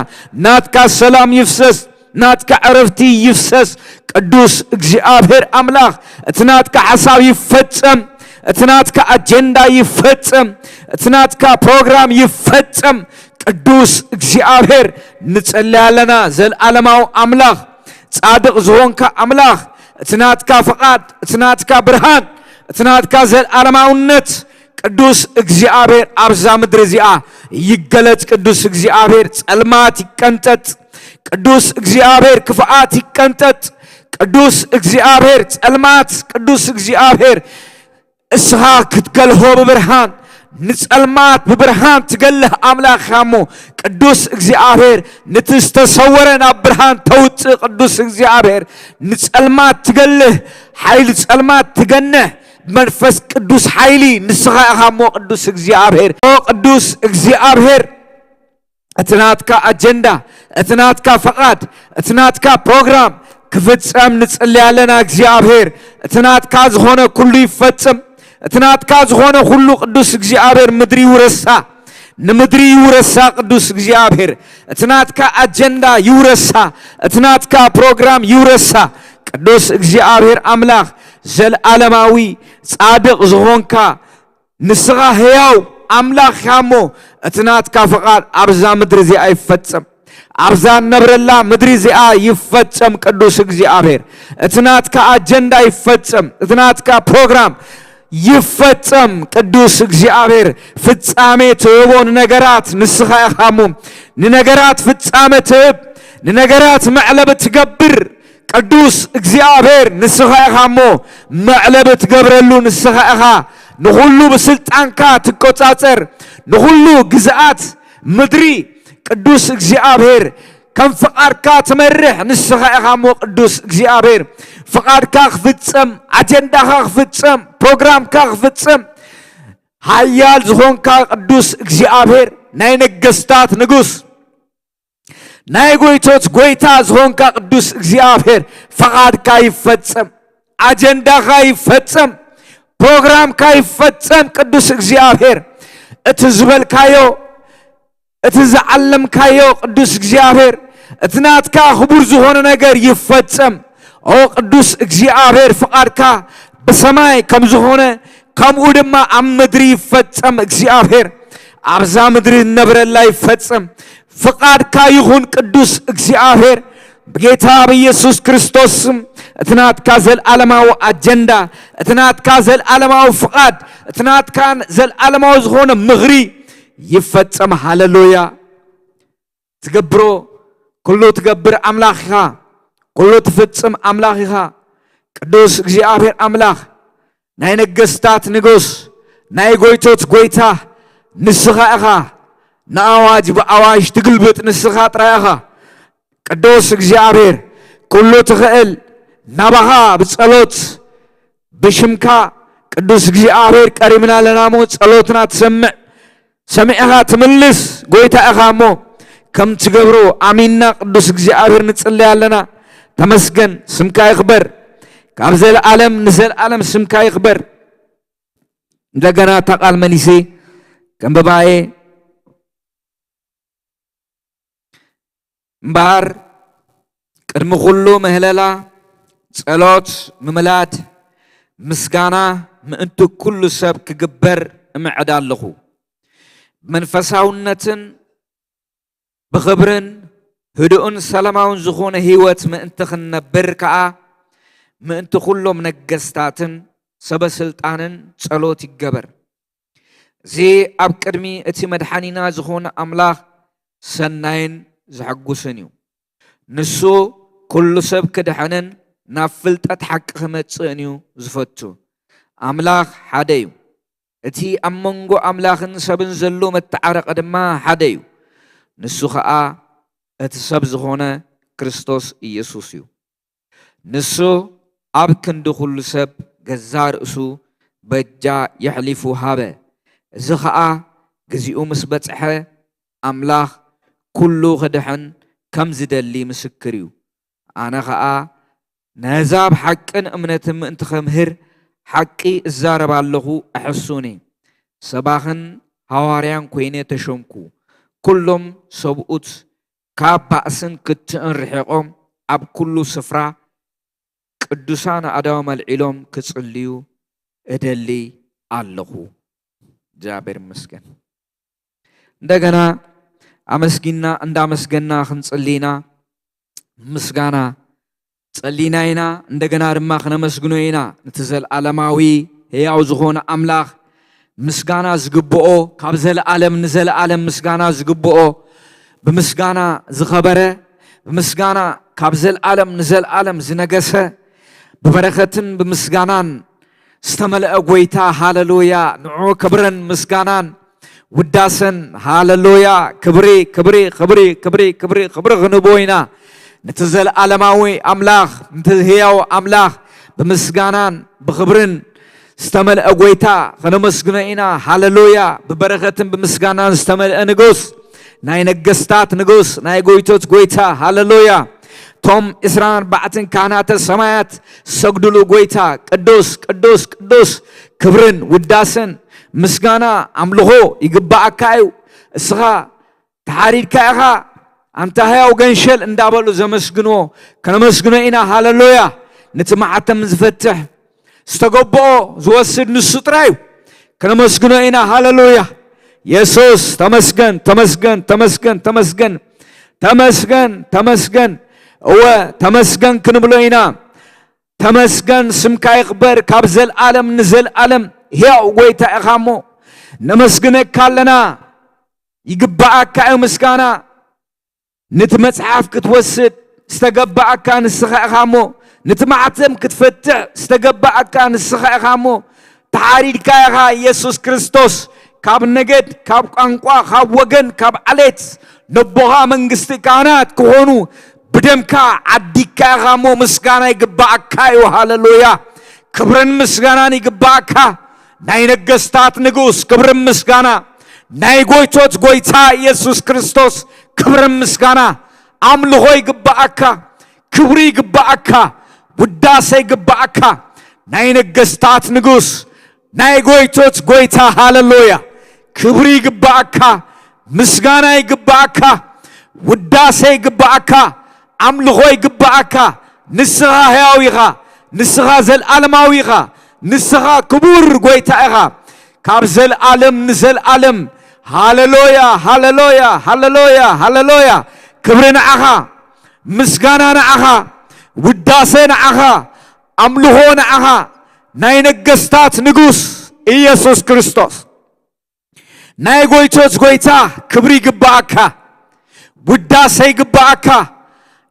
ናትካ ሰላም ይፍሰስ፣ ናትካ ዕረፍቲ ይፍሰስ። ቅዱስ እግዚኣብሔር ኣምላኽ፣ እቲ ናትካ ሓሳብ ይፈጸም፣ እቲ ናትካ ኣጀንዳ ይፈጸም፣ እቲ ናትካ ፕሮግራም ይፈጸም። ቅዱስ እግዚኣብሔር ንጸሊ ኣለና። ዘልዓለማዊ ኣምላኽ፣ ጻድቕ ዝኾንካ ኣምላኽ፣ እቲ ናትካ ፍቓድ፣ እቲ ናትካ ብርሃን፣ እቲ ናትካ ዘልዓለማውነት፣ ቅዱስ እግዚኣብሔር ኣብዛ ምድሪ እዚኣ ይገለጽ። ቅዱስ እግዚኣብሔር፣ ጸልማት ይቀንጠጥ። ቅዱስ እግዚኣብሔር፣ ክፍኣት ይቀንጠጥ። ቅዱስ እግዚኣብሔር፣ ጸልማት፣ ቅዱስ እግዚኣብሔር፣ እስኻ ክትገልሆ ብብርሃን፣ ንጸልማት ብብርሃን ትገልህ ኣምላኽ ኢኻ እሞ፣ ቅዱስ እግዚኣብሔር፣ ነቲ ዝተሰወረ ናብ ብርሃን ተውጽእ። ቅዱስ እግዚኣብሔር፣ ንጸልማት ትገልህ፣ ሓይሊ ጸልማት ትገንሕ፣ ብመንፈስ ቅዱስ ሓይሊ ንስኻ ኢኻ እሞ፣ ቅዱስ እግዚኣብሔር። ኦ ቅዱስ እግዚኣብሔር፣ እቲ ናትካ ኣጀንዳ፣ እቲ ናትካ ፈቓድ፣ እቲ ናትካ ፕሮግራም ክፍጸም ንጽሊ ኣለና። እግዚኣብሔር፣ እቲ ናትካ ዝኾነ ኩሉ ይፈጸም። እቲ ናትካ ዝኾነ ኩሉ ቅዱስ እግዚኣብሔር ምድሪ ይውረሳ፣ ንምድሪ ይውረሳ። ቅዱስ እግዚኣብሔር፣ እቲ ናትካ ኣጀንዳ ይውረሳ፣ እቲ ናትካ ፕሮግራም ይውረሳ። ቅዱስ እግዚኣብሔር ኣምላኽ፣ ዘልዓለማዊ ጻድቕ ዝኾንካ፣ ንስኻ ህያው ኣምላኽ ኢኻ እሞ፣ እቲ ናትካ ፍቓድ ኣብዛ ምድሪ እዚኣ ይፈጸም። ኣብዛ እንነብረላ ምድሪ እዚኣ ይፈጸም። ቅዱስ እግዚኣብሔር፣ እቲ ናትካ ኣጀንዳ ይፈጸም። እቲ ናትካ ፕሮግራም ይፈጸም። ቅዱስ እግዚኣብሔር፣ ፍጻሜ ትህቦ ንነገራት ንስኻ ኢኻ እሞ፣ ንነገራት ፍጻመ ትህብ፣ ንነገራት መዕለቢ ትገብር። ቅዱስ እግዚኣብሔር፣ ንስኻ ኢኻ እሞ መዕለቢ ትገብረሉ፣ ንስኻ ኢኻ ንኹሉ ብስልጣንካ ትቆጻጸር፣ ንኹሉ ግዝኣት ምድሪ። ቅዱስ እግዚኣብሔር፣ ከም ፍቓድካ ትመርሕ ንስኻ ኢኻ እሞ፣ ቅዱስ እግዚኣብሔር፣ ፍቓድካ ክፍጸም፣ ኣጀንዳኻ ክፍጸም፣ ፕሮግራምካ ክፍጸም፣ ሓያል ዝኾንካ ቅዱስ እግዚኣብሔር፣ ናይ ነገስታት ንጉስ፣ ናይ ጎይቶት ጎይታ ዝኾንካ ቅዱስ እግዚኣብሔር፣ ፈቓድካ ይፈጸም። ኣጀንዳኻ ይፈጸም፣ ፕሮግራምካ ይፈጸም። ቅዱስ እግዚኣብሔር፣ እቲ ዝበልካዮ፣ እቲ ዝዓለምካዮ፣ ቅዱስ እግዚኣብሔር፣ እቲ ናትካ ክቡር ዝኾነ ነገር ይፈጸም። ኦ ቅዱስ እግዚኣብሔር፣ ፍቓድካ ብሰማይ ከም ዝኾነ፣ ከምኡ ድማ ኣብ ምድሪ ይፈጸም። እግዚኣብሔር፣ ኣብዛ ምድሪ እነብረላ ይፈጸም። ፍቓድካ ይኹን ቅዱስ እግዚኣብሔር፣ ብጌታ ብኢየሱስ ክርስቶስ ስም፣ እቲ ናትካ ዘልኣለማዊ ኣጀንዳ፣ እቲ ናትካ ዘልኣለማዊ ፍቓድ፣ እቲ ናትካ ዘልኣለማዊ ዝኾነ ምኽሪ ይፈጸም። ሃሌሉያ። ትገብሮ ኩሉ ትገብር ኣምላኽ ኢኻ። ኩሉ ትፍጽም ኣምላኽ ኢኻ። ቅዱስ እግዚኣብሔር ኣምላኽ፣ ናይ ነገስታት ንጉስ፣ ናይ ጎይቶት ጎይታ ንስኻ ኢኻ። ንኣዋጅ ብኣዋጅ ትግልብጥ ንስኻ ጥራይ ኢኻ። ቅዱስ እግዚኣብሔር፣ ኩሉ ትኽእል፣ ናባኻ ብጸሎት፣ ብሽምካ ቅዱስ እግዚኣብሔር ቀሪብና ኣለና እሞ፣ ጸሎትና ትሰምዕ፣ ሰሚዕኻ ትምልስ ጎይታ ኢኻ እሞ፣ ከም ትገብሮ ኣሚንና ቅዱስ እግዚኣብሔር ንጽለይ ኣለና። ተመስገን፣ ስምካ ይኽበር። ካብ ዘለኣለም ንዘለኣለም ስምካ ይኽበር። እንደገና እታ ቃል መሊሰ ከንብባ እየ። እምበኣር ቅድሚ ኩሉ ምህለላ፣ ጸሎት፣ ምምላድ፣ ምስጋና ምእንቲ ኩሉ ሰብ ክግበር እምዕድ ኣለኹ። ብመንፈሳውነትን ብኽብርን ህዱእን ሰላማውን ዝኾነ ህይወት ምእንቲ ክንነብር ከኣ፣ ምእንቲ ኩሎም ነገስታትን ሰበ ስልጣንን ጸሎት ይገበር። እዚ ኣብ ቅድሚ እቲ መድሓኒና ዝኾነ ኣምላኽ ሰናይን ዘሐጉስን እዩ። ንሱ ኩሉ ሰብ ክድሕንን ናብ ፍልጠት ሓቂ ክመጽእን እዩ ዝፈቱ። ኣምላኽ ሓደ እዩ። እቲ ኣብ መንጎ ኣምላኽን ሰብን ዘሎ መተዓረቒ ድማ ሓደ እዩ። ንሱ ኸኣ እቲ ሰብ ዝኾነ ክርስቶስ ኢየሱስ እዩ። ንሱ ኣብ ክንዲ ኩሉ ሰብ ገዛ ርእሱ በጃ የሕሊፉ ሃበ። እዚ ኸኣ ግዚኡ ምስ በጽሐ ኣምላኽ ኩሉ ክድሕን ከም ዝደሊ ምስክር እዩ። ኣነ ኸኣ ነዛ ብሓቅን እምነትን ምእንቲ ኸምህር ሓቂ እዛረብ ኣለኹ፣ እሕሱኒ። ሰባኽን ሃዋርያን ኮይነ ተሾምኩ። ኩሎም ሰብኡት ካብ ባእስን ክትእን ርሒቖም ኣብ ኩሉ ስፍራ ቅዱሳን ኣእዳዎም ኣልዒሎም ክጽልዩ እደሊ ኣለኹ። እግዚኣብሔር ይመስገን። እንደገና ኣመስጊና እንዳመስገና ክንጽሊ ኢና። ምስጋና ጸሊና ኢና፣ እንደገና ድማ ክነመስግኖ ኢና። ነቲ ዘለኣለማዊ ህያው ዝኾነ ኣምላኽ ምስጋና ዝግብኦ፣ ካብ ዘለኣለም ንዘለኣለም ምስጋና ዝግብኦ፣ ብምስጋና ዝኸበረ፣ ብምስጋና ካብ ዘለኣለም ንዘለኣለም ዝነገሰ፣ ብበረኸትን ብምስጋናን ዝተመልአ ጐይታ፣ ሃሌሉያ፣ ንዑ ክብርን ምስጋናን ውዳሰን፣ ሃሌሉያ፣ ክብሪ፣ ክብሪ፣ ክብሪ፣ ክብሪ፣ ክብሪ፣ ክብሪ ክንቦ ኢና። ነቲ ዘለኣለማዊ ኣምላኽ፣ ነቲ ህያው ኣምላኽ ብምስጋናን ብኽብርን ዝተመልአ ጐይታ ከነመስግኖ ኢና። ሃሌሉያ፣ ብበረኸትን ብምስጋናን ዝተመልአ ንጉስ፣ ናይ ነገስታት ንጉስ፣ ናይ ጐይቶት ጐይታ፣ ሃሌሉያ። እቶም ዕስራን ኣርባዕተን ካህናተ ሰማያት ሰግዱሉ ጐይታ፣ ቅዱስ፣ ቅዱስ፣ ቅዱስ፣ ክብርን ውዳሰን ምስጋና ኣምልኾ ይግባኣካ እዩ። እስኻ ተሓሪድካ ኢኻ፣ ኣንታ ህያው ገንሸል እንዳበሉ ዘመስግንዎ፣ ከነመስግኖ ኢና። ሃሌሉያ። ነቲ ማዕተም ዝፈትሕ፣ ዝተገብኦ ዝወስድ ንሱ ጥራይ እዩ። ከነመስግኖ ኢና። ሃሌሉያ። የሱስ ተመስገን፣ ተመስገን፣ ተመስገን፣ ተመስገን፣ ተመስገን፣ ተመስገን። እወ፣ ተመስገን ክንብሎ ኢና። ተመስገን፣ ስምካ ይኽበር፣ ካብ ዘልኣለም ንዘልኣለም ህያው ጐይታ ኢኻ እሞ፣ ነመስግነካ ኣለና። ይግብኣካ እዩ ምስጋና። ነቲ መጽሓፍ ክትወስድ ዝተገባኣካ ንስኻ ኢኻ እሞ፣ ነቲ ማዕተም ክትፈትሕ ዝተገባኣካ ንስኻ ኢኻ እሞ፣ ተሓሪድካ ኢኻ። ኢየሱስ ክርስቶስ፣ ካብ ነገድ፣ ካብ ቋንቋ፣ ካብ ወገን፣ ካብ ዓሌት፣ ነቦኻ መንግስቲ ካህናት ክኾኑ ብደምካ ዓዲግካ ኢኻ እሞ፣ ምስጋና ይግባኣካ እዩ። ሃሌሉያ። ክብርን ምስጋናን ይግባኣካ። ናይ ነገስታት ንጉስ፣ ክብርን ምስጋና፣ ናይ ጎይቶት ጎይታ ኢየሱስ ክርስቶስ፣ ክብርን ምስጋና፣ ኣምልኾ ይግባኣካ፣ ክብሪ ይግባኣካ፣ ውዳሰ ይግባኣካ። ናይ ነገስታት ንጉስ፣ ናይ ጎይቶች ጎይታ፣ ሃሌሉያ። ክብሪ ይግባኣካ፣ ምስጋና ይግባኣካ፣ ውዳሴ ይግባኣካ፣ ኣምልኾ ይግባኣካ። ንስኻ ሕያው ኢኻ፣ ንስኻ ዘልኣለማዊ ኢኻ፣ ንስኻ ክቡር ጎይታ ኢኻ። ካብ ዘልኣለም ንዘልኣለም፣ ሃሌሉያ፣ ሃሌሉያ፣ ሃሌሉያ፣ ሃሌሉያ። ክብሪ ንዓኻ፣ ምስጋና ንዓኻ፣ ውዳሴ ንዓኻ፣ ኣምልኾ ንዓኻ፣ ናይ ነገስታት ንጉስ ኢየሱስ ክርስቶስ። ናይ ጎይቶች ጎይታ፣ ክብሪ ይግባኣካ፣ ውዳሴ ይግባኣካ፣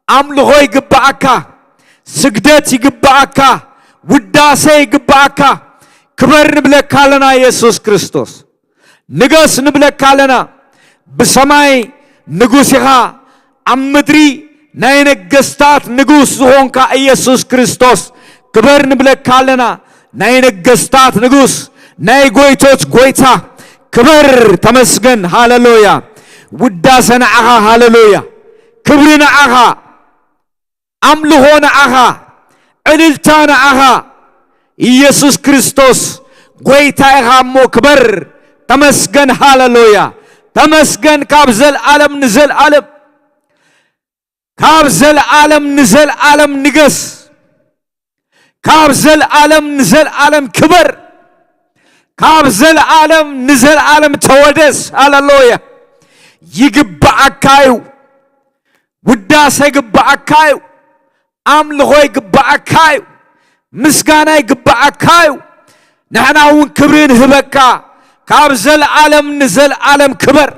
ኣምልኾ ይግባኣካ፣ ስግደት ይግባኣካ፣ ውዳሴ ይግባኣካ። ክበር ንብለካ ኣለና ኢየሱስ ክርስቶስ። ንገስ ንብለካ ኣለና። ብሰማይ ንጉስ ኢኻ፣ ኣብ ምድሪ ናይ ነገስታት ንጉስ ዝኾንካ ኢየሱስ ክርስቶስ፣ ክበር ንብለካ ኣለና። ናይ ነገስታት ንጉስ፣ ናይ ጎይቶች ጎይታ፣ ክበር፣ ተመስገን፣ ሃሌሉያ። ውዳሰ ንዓኻ፣ ሃሌሉያ። ክብሪ ንዓኻ፣ ኣምልኾ ንዓኻ፣ ዕልልታ ንዓኻ። ኢየሱስ ክርስቶስ ጎይታ ኢኻ እሞ ክበር፣ ተመስገን፣ ሃሌሉያ። ተመስገን፣ ካብ ዘልኣለም ንዘልኣለም፣ ካብ ዘልኣለም ንዘልኣለም ንገስ፣ ካብ ዘልኣለም ንዘልኣለም ክበር፣ ካብ ዘልኣለም ንዘልኣለም ተወደስ። ሃሌሉያ። ይግባኣካ እዩ፣ ውዳሰ ይግባኣካ እዩ፣ ኣምልኾ ይግባኣካ እዩ፣ ምስጋና ይግባኣካ እዩ። ንሕና እውን ክብሪ ንህበካ፣ ካብ ዘልኣለም ንዘልኣለም ክበር፣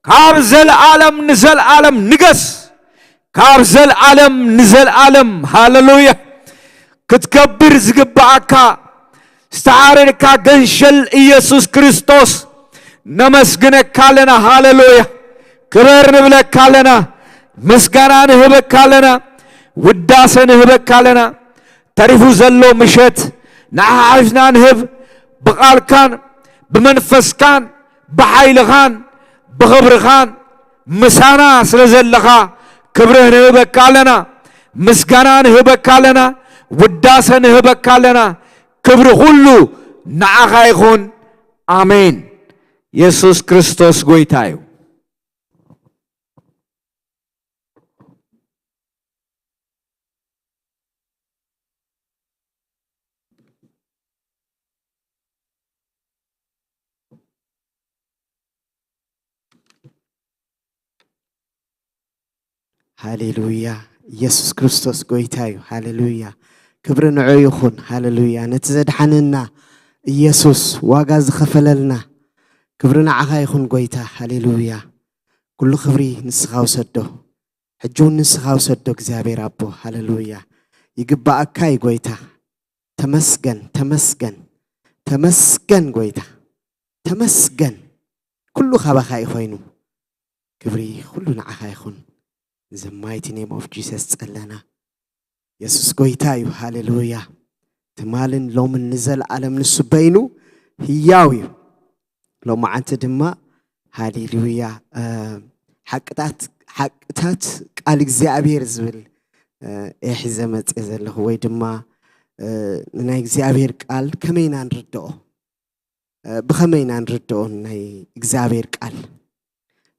ካብ ዘልኣለም ንዘልኣለም ንገስ፣ ካብ ዘልኣለም ንዘልኣለም። ሃሌሉያ። ክትከብር ዝግባኣካ ዝተሓረድካ ገንሸል ኢየሱስ ክርስቶስ፣ ነመስግነካ ኣለና። ሃሌሉያ። ክብር ንብለካ ኣለና፣ ምስጋና ንህበካ ኣለና፣ ውዳሰ ንህበካ ኣለና። ተሪፉ ዘሎ ምሸት ንዓኻ ሓፊስና ንህብ። ብቓልካን ብመንፈስካን ብሓይልኻን ብኽብርኻን ምሳና ስለ ዘለኻ ክብርህ ንህበካ ኣለና፣ ምስጋና ንህበካ ኣለና፣ ውዳሰ ንህበካ ኣለና። ክብሪ ኩሉ ንዓኻ ይኹን። ኣሜን። የሱስ ክርስቶስ ጎይታ እዩ። ሃሌሉያ። ኢየሱስ ክርስቶስ ጎይታ እዩ። ሃሌሉያ። ክብሪ ንዑ ይኹን። ሃሌሉያ። ነቲ ዘድሓነና ኢየሱስ፣ ዋጋ ዝኸፈለልና፣ ክብሪ ንዓኻ ይኹን ጎይታ። ሃሌሉያ። ኩሉ ክብሪ ንስኻ ውሰዶ። ሕጂ እውን ንስኻ ውሰዶ እግዚኣብሔር ኣቦ። ሃሌሉያ። ይግባኣካ እዩ ጎይታ። ተመስገን፣ ተመስገን፣ ተመስገን ጎይታ። ተመስገን። ኩሉ ካባኻ እዩ ኮይኑ። ክብሪ ኩሉ ንዓኻ ይኹን። In the mighty name of Jesus ጸለና። የሱስ ጎይታ እዩ። ሃሌሉያ። ትማልን ሎምን ንዘለኣለም ንሱ በይኑ ህያው እዩ። ሎማዓንቲ ድማ ሃሌሉያ፣ እ፣ ሓቅታት፣ ሓቅታት ቃል እግዚኣብሔር ዝብል፣ እ፣ እየ ሒዘ መጽየ ዘለኹ፣ ወይ ድማ፣ እ፣ ንናይ እግዚኣብሔር ቃል ከመይ ኢና ንርድኦ? እ፣ ብኸመይ ኢና ንርድኦ ናይ እግዚኣብሔር ቃል?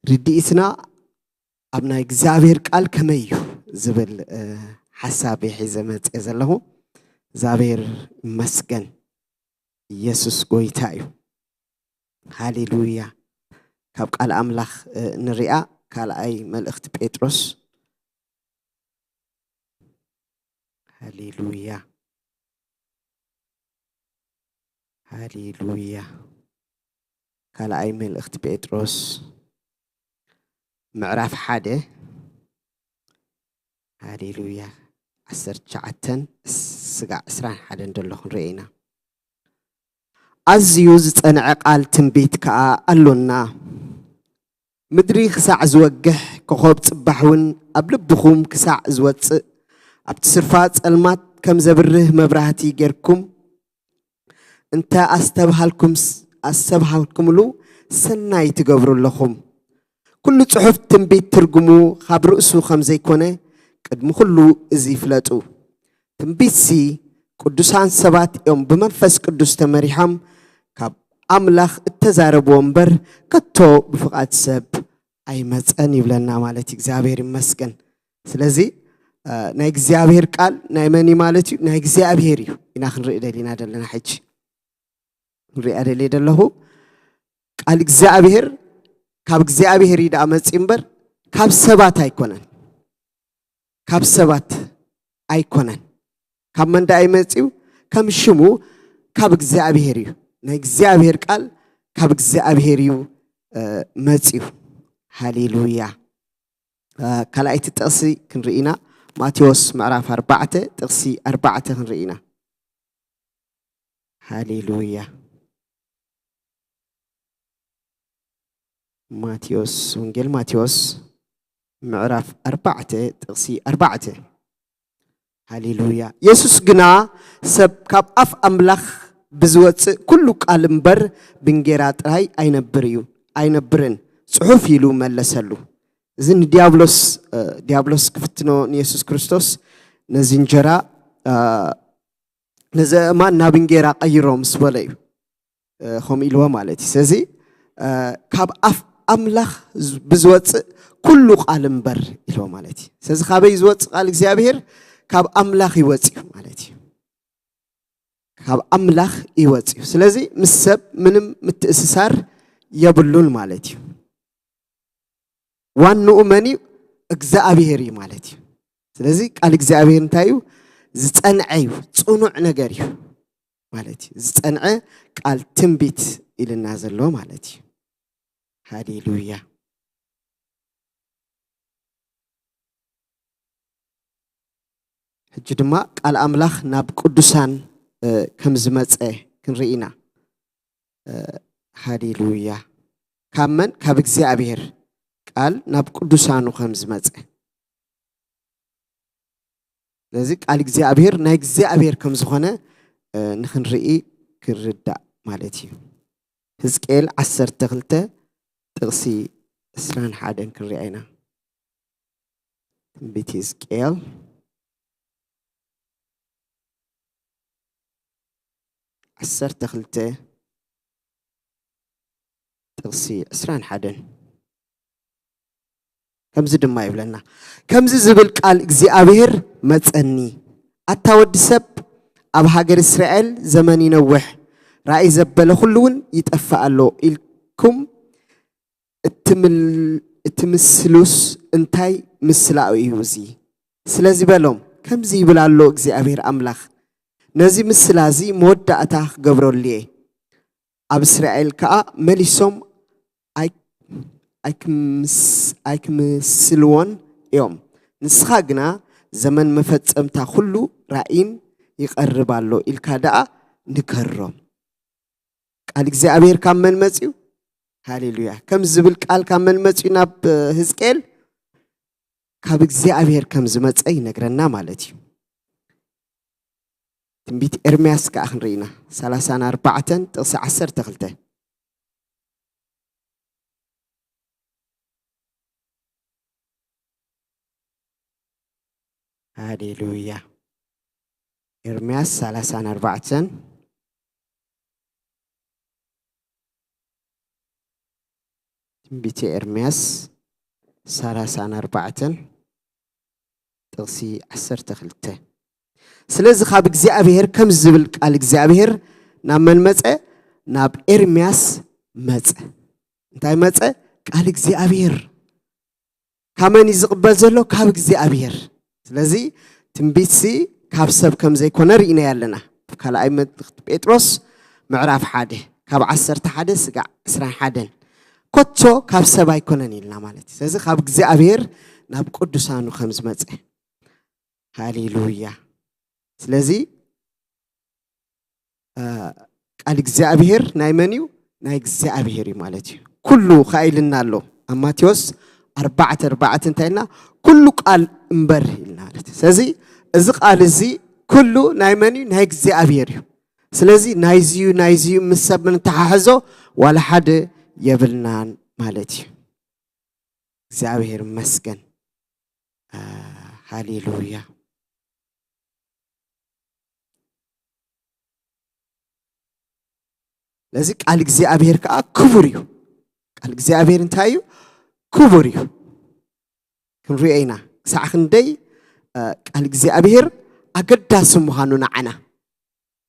ርድኢትና ኣብ ናይ እግዚኣብሔር ቃል ከመይ እዩ ዝብል፣ እ፣ ሓሳብ እየ ሒዘ መጽየ ዘለኹ። እግዚኣብሔር ይመስገን። ኢየሱስ ጎይታ እዩ። ሃሌሉያ። ካብ ቃል ኣምላኽ፣ እ፣ ንሪኣ ካልኣይ መልእኽቲ ጴጥሮስ። ሃሌሉያ። ሃሌሉያ። ካልኣይ መልእኽቲ ጴጥሮስ ምዕራፍ ሓደ። ሃሌሉያ። ዓሰርተ ትሽዓተን ስጋዕ ዕስራን ሓደን ደለኹ ንርኢ ኢና። ኣዝዩ ዝጸንዐ ቃል ትንቢት ከኣ ኣሎና። ምድሪ ክሳዕ ዝወግሕ፣ ኮኾብ ጽባሕ እውን ኣብ ልብኹም ክሳዕ ዝወጽእ፣ ኣብቲ ስርፋ ጸልማት ከም ዘብርህ መብራህቲ ጌርኩም እንተ ኣስተብሃልኩም፣ ኣስተብሃልኩምሉ ሰናይ ትገብሩ ኣለኹም። ኩሉ ጽሑፍ ትንቢት ትርጉሙ ካብ ርእሱ ከም ዘይኮነ ቅድሚ ኩሉ እዚ ፍለጡ። ትንቢትሲ ቅዱሳን ሰባት እዮም ብመንፈስ ቅዱስ ተመሪሖም ካብ ኣምላኽ እተዛረብዎ እምበር ከቶ ብፍቓድ ሰብ ኣይመጸን ይብለና ማለት እዩ። እግዚኣብሔር ይመስገን። ስለዚ፣ እ፣ ናይ እግዚኣብሔር ቃል ናይ መን እዩ ማለት እዩ? ናይ እግዚኣብሔር እዩ ኢና ክንርኢ ደሊና ዘለና ሕጂ። ክንሪኣ ደልየ ደለኹ። ቃል እግዚኣብሔር ካብ እግዚኣብሔር እዩ ደኣ መጺኡ እምበር ካብ ሰባት ኣይኮነን። ካብ ሰባት ኣይኮነን። ካብ መን ደኣ እዩ መጺኡ? ከም ሽሙ ካብ እግዚኣብሔር እዩ። ናይ እግዚኣብሔር ቃል ካብ እግዚኣብሔር እዩ፣ እ፣ መጺኡ። ሃሌሉያ። እ፣ ካልኣይቲ ጥቕሲ ክንርኢ ኢና። ማቴዎስ ምዕራፍ ኣርባዕተ ጥቕሲ ኣርባዕተ ክንርኢ ኢና። ሃሌሉያ። ማቴዎስ፣ ወንጌል ማቴዎስ ምዕራፍ ኣርባዕተ ጥቕሲ ኣርባዕተ። ሃሌሉያ። የሱስ ግና ሰብ ካብ ኣፍ ኣምላኽ ብዝወጽእ ኩሉ ቃል እምበር ብእንጌራ ጥራይ ኣይነብር እዩ፣ ኣይነብርን፣ ጽሑፍ ኢሉ መለሰሉ። እዚ ንዲያብሎስ፣ እ፣ ዲያብሎስ ክፍትኖ ንየሱስ ክርስቶስ ነዚ እንጀራ፣ እ፣ ነዚ ኣእማን ናብ እንጌራ ቀይሮ ምስ በሎ እዩ፣ እ፣ ከምኡ ኢልዎ ማለት እዩ። ስለዚ፣ እ፣ ካብ ኣፍ ኣምላኽ ዝ-፣ ብዝወጽእ ኩሉ ቃል እምበር ኢልዎ ማለት እዩ። ስለዚ ካበይ ዝወጽእ ቃል እግዚኣብሔር? ካብ ኣምላኽ ይወጽእ እዩ ማለት እዩ። ካብ ኣምላኽ ይወጽእ እዩ። ስለዚ ምስ ሰብ ምንም ምትእስሳር የብሉን ማለት እዩ። ዋንኡ መን እዩ? እግዚኣብሔር እዩ ማለት እዩ። ስለዚ ቃል እግዚኣብሔር እንታይ እዩ? ዝጸንዐ እዩ፣ ጽኑዕ ነገር እዩ ማለት እዩ። ዝጸንዐ ቃል ትንቢት ኢልና ዘሎ ማለት እዩ። ሃሌሉያ። ሕጂ ድማ ቃል ኣምላኽ ናብ ቅዱሳን፣ እ፣ ከም ዝመጸ ክንርኢ ኢና። እ፣ ሃሌሉያ። ካብ መን? ካብ እግዚኣብሔር ቃል ናብ ቅዱሳኑ ከም ዝመጸ። ስለዚ ቃል እግዚኣብሔር ናይ እግዚኣብሔር ከም ዝኾነ፣ እ፣ ንኽንርኢ ክርዳእ ማለት እዩ። ሕዝቅኤል ዓሰርተ ክልተ ጥቕሲ ዕስራን ሓደን ክንሪኣ ኢና። ትንቢት ሕዝቅኤል ዓሰርተ ክልተ ጥቕሲ ዕስራን ሓደን። ከምዚ ድማ ይብለና፣ ከምዚ ዝብል ቃል እግዚኣብሔር መጸኒ፣ ኣታ ወዲ ሰብ፣ ኣብ ሃገር እስራኤል ዘመን ይነውሕ፣ ራእይ ዘበለ ኩሉ እውን ይጠፍእ ኣሎ ኢልኩም እትምል-፣ እትምስሉስ እንታይ ምስላኡ እዩ እዚ? ስለዚ በሎም፣ ከምዚ ይብል ኣሎ እግዚኣብሔር ኣምላኽ፣ ነዚ ምስላ እዚ መወዳእታ ክገብረሉ እየ። ኣብ እስራኤል ከኣ መሊሶም ኣይ-፣ ኣይክምስ-፣ ኣይክምስልዎን እዮም። ንስኻ ግና ዘመን መፈጸምታ ኩሉ ራእይን ይቐርብ ኣሎ ኢልካ ደኣ ንገሮም። ቃል እግዚኣብሔር ካብ መን መጽዩ? ሃሌሉያ። ከም ዝብል ቃል ካብ መን መጽዩ ናብ፣ እ፣ ህዝቅኤል? ካብ እግዚኣብሔር ከም ዝመጸ ይነግረና ማለት እዩ። ትንቢት ኤርምያስ ከኣ ክንርኢና፣ ሰላሳን ኣርባዕተን ጥቕሲ ዓሰርተ ክልተ። ሃሌሉያ። ኤርምያስ ሰላሳን ኣርባዕተን። ትንቢተ ኤርምያስ ሰላሳን ኣርባዕተን ጥቕሲ ዓሰርተ ክልተ። ስለዚ ካብ እግዚኣብሔር ከም ዝብል ቃል እግዚኣብሔር ናብ መን መጸ? ናብ ኤርምያስ መጸ። እንታይ መጸ? ቃል እግዚኣብሔር። ካብ መን እዩ ዝቕበል ዘሎ? ካብ እግዚኣብሔር። ስለዚ ትንቢትሲ ካብ ሰብ ከም ዘይኮነ ርኢናዮ ኣለና። ካልኣይ መልእኽቲ ጴጥሮስ ምዕራፍ ሓደ ካብ ዓሰርተ ሓደ ስጋዕ ዕስራን ሓደን። ኮቶ ካብ ሰብ ኣይኮነን ኢልና ማለት እዩ። ስለዚ ካብ እግዚኣብሔር ናብ ቅዱሳኑ ከም ዝመጸ። ሃሌሉያ። ስለዚ እ፣ ቃል እግዚኣብሔር ናይ መን እዩ? ናይ እግዚኣብሔር እዩ ማለት እዩ። ኩሉ ከኣ ኢልና ኣሎ ኣብ ማቴዎስ ኣርባዕተ ኣርባዕተ እንታይ ኢልና? ኩሉ ቃል እምበር ኢልና ማለት እዩ። ስለዚ እዚ ቃል እዚ ኩሉ ናይ መን እዩ? ናይ እግዚኣብሔር እዩ። ስለዚ ናይዚ እዩ፣ ናይዚ እዩ ምስ ሰብ ምንተሓሕዞ ዋላ ሓደ የብልናን ማለት እዩ። እግዚኣብሔር ይመስገን። አ፣ ሃሌሉያ። እዚ ቃል እግዚኣብሔር ከዓ ክቡር እዩ። ቃል እግዚኣብሔር እንታይ እዩ? ክቡር እዩ። ክንሪኦ ኢና ክሳዕ ክንደይ ቃል እግዚኣብሔር ኣገዳሲ ምዃኑ ንዓና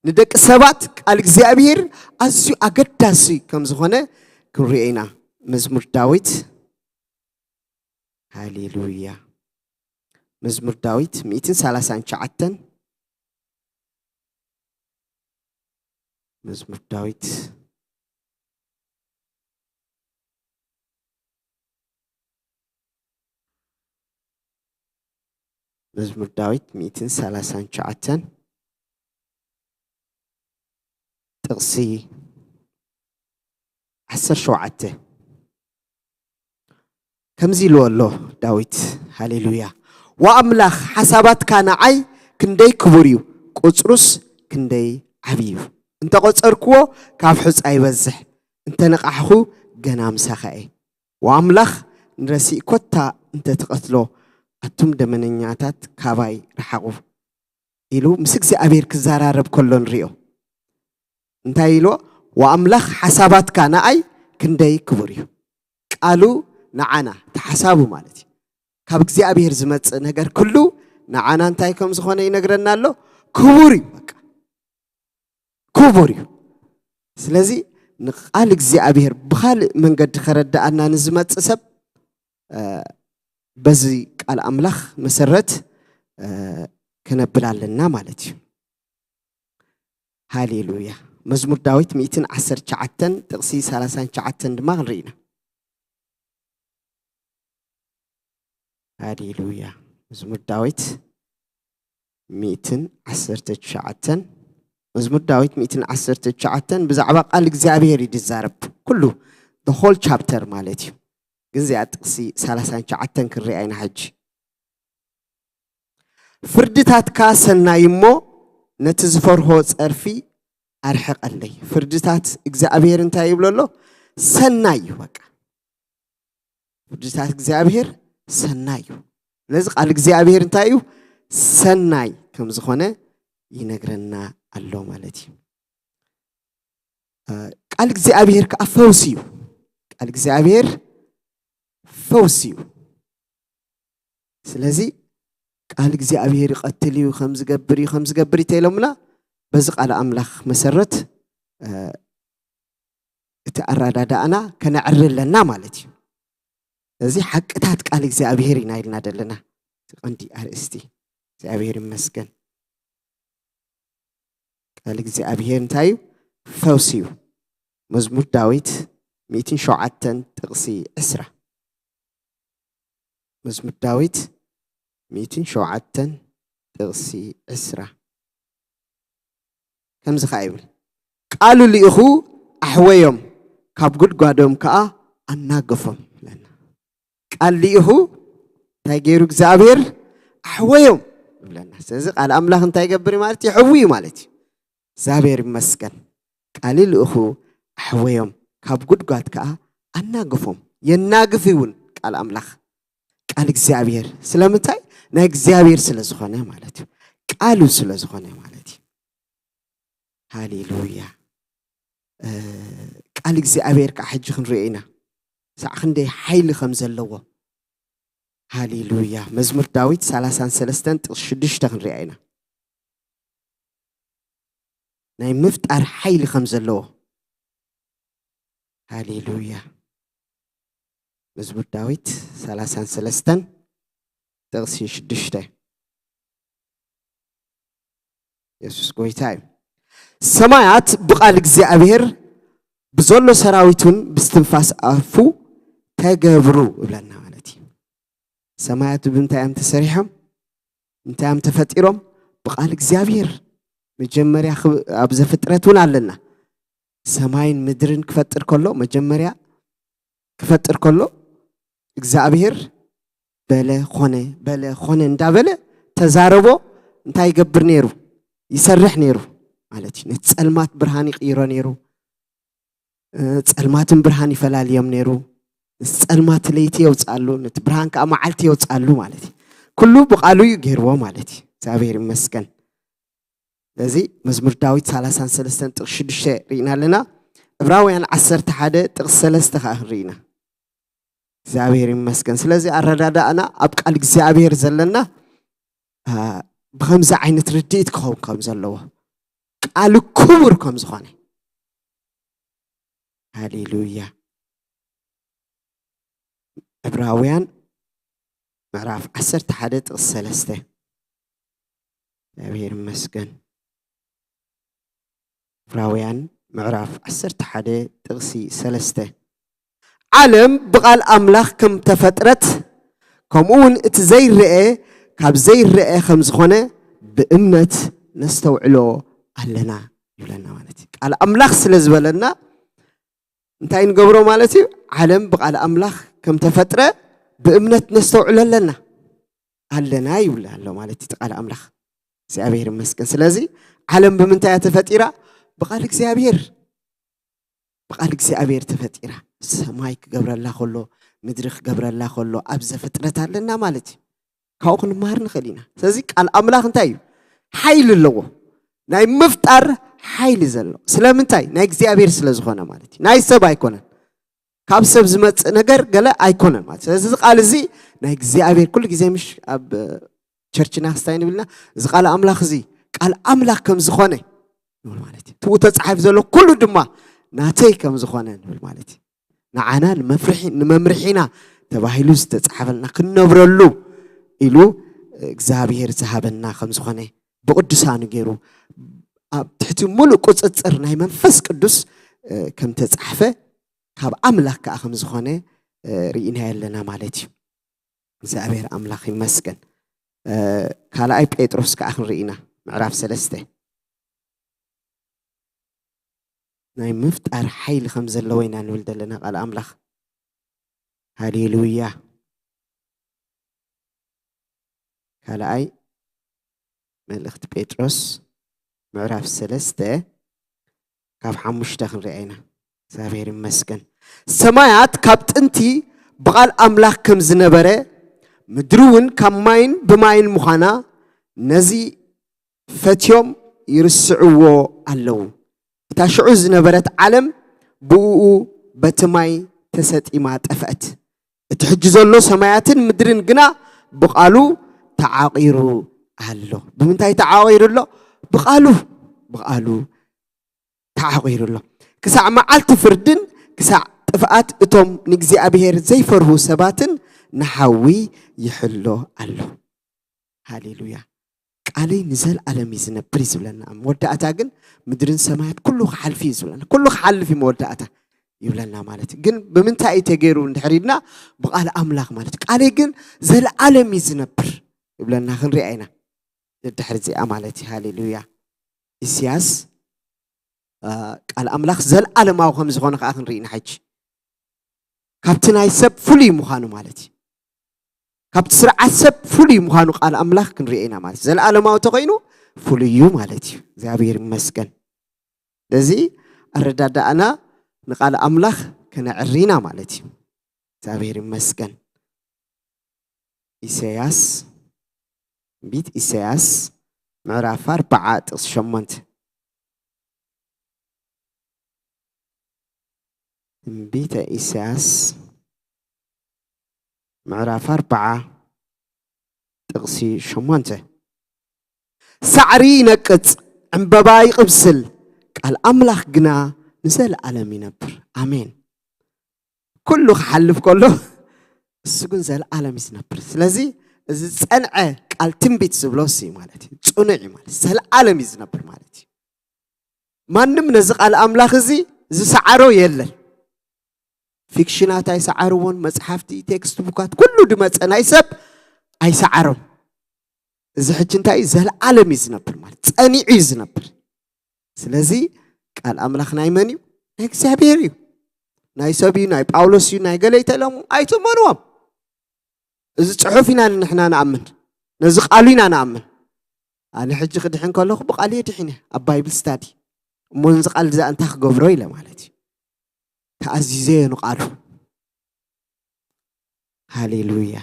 ንደቂ ሰባት ቃል እግዚኣብሔር ኣዝዩ ኣገዳሲ ከም ዝኾነ ክንሪኦ ኢና። መዝሙር ዳዊት። ሃሌሉያ። መዝሙር ዳዊት ሚእትን ሰላሳን ትሽዓተን። መዝሙር ዳዊት መዝሙር ዳዊት ሚእትን ሰላሳን ትሽዓተን ጥቕሲ ዓሰርተ ሸውዓተ። ከምዚ ኢልዎ ኣሎ ዳዊት። ሃሌሉያ። ወኣምላኽ ሓሳባትካ ንዓይ ክንደይ ክቡር እዩ፣ ቁጽሩስ ክንደይ ዓብዪ እዩ። እንተቖጸርክዎ ካብ ሑጻ ይበዝሕ፣ እንተነቓሕኹ ገና ምሳኻ እየ። ወኣምላኽ ንረሲእ ኮታ እንተትቐትሎ፣ ኣቱም ደመነኛታት ካባይ ረሓቑ ኢሉ ምስ እግዚኣብሔር ክዘራረብ ከሎ ንሪኦ። እንታይ ኢልዎ? ወኣምላኽ ሓሳባትካ ንኣይ ክንደይ ክቡር እዩ። ቃሉ ንዓና ተሓሳቡ ማለት እዩ። ካብ እግዚኣብሔር ዝመጽእ ነገር ኩሉ ንዓና እንታይ ከም ዝኾነ ይነግረና ኣሎ። ክቡር እዩ። በቃ ክቡር እዩ። ስለዚ ንቃል እግዚኣብሔር ብኻልእ መንገዲ ከረዳኣና ንዝመጽእ ሰብ በዚ ቃል ኣምላኽ መሰረት ክነብል ኣለና ማለት እዩ። ሃሌሉያ። መዝሙር ዳዊት ሚእትን ዓሰርተ ትሽዓተን ጥቕሲ ሰላሳን ትሽዓተን ድማ ክንርኢ ኢና። ሃሌሉያ። መዝሙር ዳዊት ሚእትን ዓሰርተ ትሽዓተን። መዝሙር ዳዊት ሚእትን ዓሰርተ ትሽዓተን ብዛዕባ ቃል እግዚኣብሔር እዩ ዝዛረብ። ኩሉ፣ the whole chapter ማለት እዩ። ግን እዚኣ ጥቕሲ ሰላሳን ትሽዓተን ክንሪኣ ኢና ሕጂ። ፍርድታትካ ሰናይ እሞ ነቲ ዝፈርሆ ጸርፊ ኣርሕቐለይ። ፍርድታት እግዚኣብሔር እንታይ ይብሎ ኣሎ? ሰናይ እዩ። በቃ ፍርድታት እግዚኣብሔር ሰናይ እዩ። ስለዚ ቃል እግዚኣብሔር እንታይ እዩ? ሰናይ ከም ዝኾነ ይነግረና ኣሎ ማለት እዩ። ቃል እግዚኣብሔር ከዓ ፈውሲ እዩ። ቃል እግዚኣብሔር ፈውሲ እዩ። ስለዚ ቃል እግዚኣብሔር ይቐትል እዩ፣ ከም ዝገብር እዩ፣ ከም ዝገብር እዩ ተኢሎምና፣ በዚ ቃል ኣምላኽ መሰረት እቲ ኣረዳዳእና ከነዕሪ ኣለና ማለት እዩ። እዚ ሓቅታት ቃል እግዚኣብሔር ኢና ኢልና ዘለና እቲ ቀንዲ ኣርእስቲ። እግዚኣብሔር ይመስገን። ቃል እግዚኣብሔር እንታይ እዩ? ፈውሲ እዩ። መዝሙር ዳዊት ሚእትን ሸውዓተን ጥቕሲ ዕስራ። መዝሙር ዳዊት ሚእትን ሸውዓተን ጥቕሲ ዕስራ። ከምዚ ኸዓ ይብል፣ ቃሉ ልኢኹ ኣሕወዮም፣ ካብ ጉድጓዶም ከኣ ኣናገፎም ይብለና። ቃል ልኢኹ እንታይ ገይሩ እግዚኣብሔር? ኣሕወዮም ይብለና። ስለዚ ቃል ኣምላኽ እንታይ ይገብር እዩ ማለት? ይሕዊ እዩ ማለት እዩ። እግዚኣብሔር ይመስገን። ቃል ልእኹ ኣሕወዮም፣ ካብ ጉድጓድ ከኣ ኣናግፎም። የናግፍ እውን ቃል ኣምላኽ፣ ቃል እግዚኣብሔር። ስለምንታይ? ናይ እግዚኣብሔር ስለ ዝኾነ ማለት እዩ። ቃሉ ስለ ዝኾነ ማለት እዩ። ሃሌሉያ። ቃል እግዚኣብሔር ከዓ ሕጂ ክንሪኦ ኢና፣ ሳዕ ክንደይ ሓይሊ ከም ዘለዎ። ሃሌሉያ። መዝሙር ዳዊት ሰላሳን ሰለስተን ጥቕሲ ሽዱሽተ ክንሪኣ ኢና፣ ናይ ምፍጣር ሓይሊ ከም ዘለዎ። ሃሌሉያ። መዝሙር ዳዊት ሰላሳን ሰለስተን ጥቕሲ ሽዱሽተ። የሱስ ጎይታ እዩ። ሰማያት ብቓል እግዚኣብሔር፣ ብዘሎ ሰራዊቱን ብስትንፋስ ኣፉ ተገብሩ እብለና ማለት እዩ። ሰማያት ብምንታይ እዮም ተሰሪሖም? እንታይ እዮም ተፈጢሮም? ብቓል እግዚኣብሔር። መጀመርያ ኣብ ዘፍጥረት እውን ኣለና። ሰማይን ምድርን ክፈጥር ከሎ፣ መጀመርያ ክፈጥር ከሎ እግዚኣብሔር በለ ኾነ፣ በለ ኾነ እንዳበለ ተዛረቦ። እንታይ ይገብር ነይሩ? ይሰርሕ ነይሩ ማለት እዩ። ነቲ ጸልማት ብርሃን ይቕይሮ ነይሩ። ጸልማትን ብርሃን ይፈላልዮም ነይሩ። ነቲ ጸልማት ለይቲ የውፅኣሉ፣ ነቲ ብርሃን ከዓ መዓልቲ የውፅኣሉ ማለት እዩ። ኩሉ ብቓሉ እዩ ገይርዎ ማለት እዩ። እግዚኣብሔር ይመስገን። ስለዚ መዝሙር ዳዊት ሰላሳን ሰለስተን ጥቕሲ ሽዱሽተ ርኢና ኣለና። ዕብራውያን ዓሰርተ ሓደ ጥቕሲ ሰለስተ ከዓ ክንርኢ ኢና። እግዚኣብሔር ይመስገን። ስለዚ ኣረዳዳእና ኣብ ቃል እግዚኣብሔር ዘለና፣ አ፣ ብኸምዚ ዓይነት ርድኢት ክኸውን ከም ዘለዎ፣ ቃል ክቡር ከም ዝኾነ። ሃሌሉያ። ዕብራውያን ምዕራፍ ዓሰርተ ሓደ ጥቕሲ ሰለስተ። እግዚኣብሔር ይመስገን። ዕብራውያን ምዕራፍ ዓሰርተ ሓደ ጥቕሲ ሰለስተ። ዓለም ብቓል ኣምላኽ ከም ተፈጥረት፣ ከምኡ እውን እቲ ዘይረአ ካብ ዘይረአ ከም ዝኾነ ብእምነት ነስተውዕሎ ኣለና ይብለና ማለት እዩ። ቃል ኣምላኽ ስለ ዝበለና እንታይ ንገብሮ ማለት እዩ? ዓለም ብቓል ኣምላኽ ከም ተፈጥረ ብእምነት ነስተውዕሎ ኣለና፣ ኣለና ይብል ኣሎ ማለት እዩ ቃል ኣምላኽ። እግዚኣብሔር ይመስገን። ስለዚ ዓለም ብምንታይ እያ ተፈጢራ? ብቓል እግዚኣብሔር። ብቓል እግዚኣብሔር ተፈጢራ። ሰማይ ክገብረላ ከሎ፣ ምድሪ ክገብረላ ከሎ፣ ኣብ ዘፍጥረት ኣለና ማለት እዩ። ካብኡ ክንመሃር ንኽእል ኢና። ስለዚ ቃል ኣምላኽ እንታይ እዩ? ሓይሊ ኣለዎ። ናይ ምፍጣር ሓይሊ ዘለዎ። ስለምንታይ? ናይ እግዚኣብሔር ስለ ዝኾነ ማለት እዩ። ናይ ሰብ ኣይኮነን። ካብ ሰብ ዝመጽእ ነገር ገለ ኣይኮነን ማለት እዩ። ስለዚ እዚ ቃል እዚ ናይ እግዚኣብሔር፣ ኩሉ ግዜ ምሽ ኣብ ቸርችና ክስታይ ንብልና፣ እዚ ቃል ኣምላኽ እዚ ቃል ኣምላኽ ከም ዝኾነ ንብል ማለት እዩ። ትኡ ተጻሒፍ ዘሎ ኩሉ ድማ ናተይ ከም ዝኾነ ንብል ማለት እዩ። ንዓና ንመፍርሒ-፣ ንመምርሒና ተባሂሉ ዝተጻሕፈልና ክንነብረሉ ኢሉ እግዚኣብሔር ዝሃበና ከም ዝኾነ ብቅዱሳኑ ገይሩ ኣብ ትሕቲ ሙሉእ ቁጽጽር ናይ መንፈስ ቅዱስ፣ እ፣ ከም ተጻሕፈ ካብ ኣምላኽ ከኣ ከም ዝኾነ፣ እ፣ ርኢናዮ ኣለና ማለት እዩ። እግዚኣብሔር ኣምላኽ ይመስገን። እ፣ ካልኣይ ጴጥሮስ ከኣ ክንርኢ ኢና፣ ምዕራፍ ሰለስተ። ናይ ምፍጣር ሓይሊ ከም ዘለዎ ኢና ንብል ዘለና ቃል ኣምላኽ። ሃሌሉያ። ካልኣይ መልእኽቲ ጴጥሮስ ምዕራፍ ሰለስተ ካብ ሓሙሽተ ክንሪኣ ኢና። እግዚኣብሔር ይመስገን። ሰማያት ካብ ጥንቲ ብቓል ኣምላኽ ከም ዝነበረ፣ ምድሪ እውን ካብ ማይን ብማይን ምዃና፣ ነዚ ፈትዮም ይርስዕዎ ኣለዉ። እታ ሽዑ ዝነበረት ዓለም ብእኡ በቲ ማይ ተሰጢማ ጠፍአት። እቲ ሕጂ ዘሎ ሰማያትን ምድርን ግና ብቓሉ ተዓቒሩ ኣሎ። ብምንታይ ተዓቒሩ ኣሎ? ብቓሉ፣ ብቓሉ ተዓቒሩ ኣሎ። ክሳዕ መዓልቲ ፍርድን ክሳዕ ጥፍኣት እቶም ንእግዚኣብሔር ዘይፈርሁ ሰባትን ንሓዊ ይሕሎ ኣሎ። ሃሌሉያ። ቃለይ ንዘለኣለም እዩ ዝነብር እዩ ዝብለና። መወዳእታ ግን ምድርን ሰማያት ኩሉ ክሓልፍ እዩ ዝብለና። ኩሉ ክሓልፍ እዩ መወዳእታ ይብለና ማለት እዩ። ግን ብምንታይ እዩ ተገይሩ እንድሕር ኢልና፣ ብቃል ኣምላኽ ማለት እዩ። ቃለይ ግን ዘለኣለም እዩ ዝነብር ይብለና፣ ክንሪኣ ኢና። ድሕሪ እዚኣ ማለት እዩ። ሃሌሉያ። ኢሳያስ፣ አ፣ ቃል ኣምላኽ ዘለኣለማዊ ከም ዝኾነ ከዓ ክንርኢ ኢና ሕጂ። ካብቲ ናይ ሰብ ፍሉይ ምዃኑ ማለት እዩ። ካብቲ ስርዓት ሰብ ፍሉይ ምዃኑ ቃል ኣምላኽ ክንሪኦ ኢና ማለት እዩ። ዘለኣለማዊ ተኾይኑ ፍሉይ እዩ ማለት እዩ። እግዚኣብሔር ይመስገን። ስለዚ ኣረዳድኣና ንቃል ኣምላኽ ከነዕሪ ኢና ማለት እዩ። እግዚኣብሔር ይመስገን። ኢሳያስ፣ ትንቢት ኢሳያስ ምዕራፍ ኣርባዓ ጥቕሲ ሸሞንተ። ትንቢተ ኢሳያስ ምዕራፍ ኣርባዓ ጥቕሲ ሸሞንተ። ሳዕሪ ይነቅጽ፣ ዕምበባ ይቕብስል፣ ቃል ኣምላኽ ግና ንዘለኣለም ይነብር። ኣሜን። ኩሉ ክሓልፍ ከሎ እሱ ግን ዘለኣለም እዩ ዝነብር። ስለዚ እዚ ዝጸንዐ ቃል ትንቢት ዝብሎ እሱ እዩ ማለት እዩ። ጽኑዕ እዩ ማለት፣ ዘለኣለም እዩ ዝነብር ማለት እዩ። ማንም ነዚ ቃል ኣምላኽ እዚ ዝሰዓሮ የለን። ፊክሽናት ኣይሰዓርዎን፣ መጽሓፍቲ፣ ቴክስት ቡካት፣ ኩሉ ድመጸ ናይ ሰብ ኣይሰዓሮን። እዚ ሕጂ እንታይ እዩ? ዘለኣለም እዩ ዝነብር ማለት፣ ጸኒዑ እዩ ዝነብር። ስለዚ ቃል ኣምላኽ ናይ መን እዩ? ናይ እግዚኣብሔር እዩ። ናይ ሰብ እዩ፣ ናይ ጳውሎስ እዩ፣ ናይ ገለ ይተለሙ ኣይትመንዎም። እዚ ጽሑፍ ኢና ንሕና ንኣምን፣ ነዚ ቃሉ ኢና ንኣምን። ኣነ ሕጂ ክድሕን ከለኹ ብቃል እየ ድሒነ ኣብ ባይብል ስታዲ። እሞ ነዚ ቃል እዛ እንታይ ክገብሮ ኢለ ማለት እዩ። ተኣዚዘ እየ ንቃሉ። ሃሌሉያ።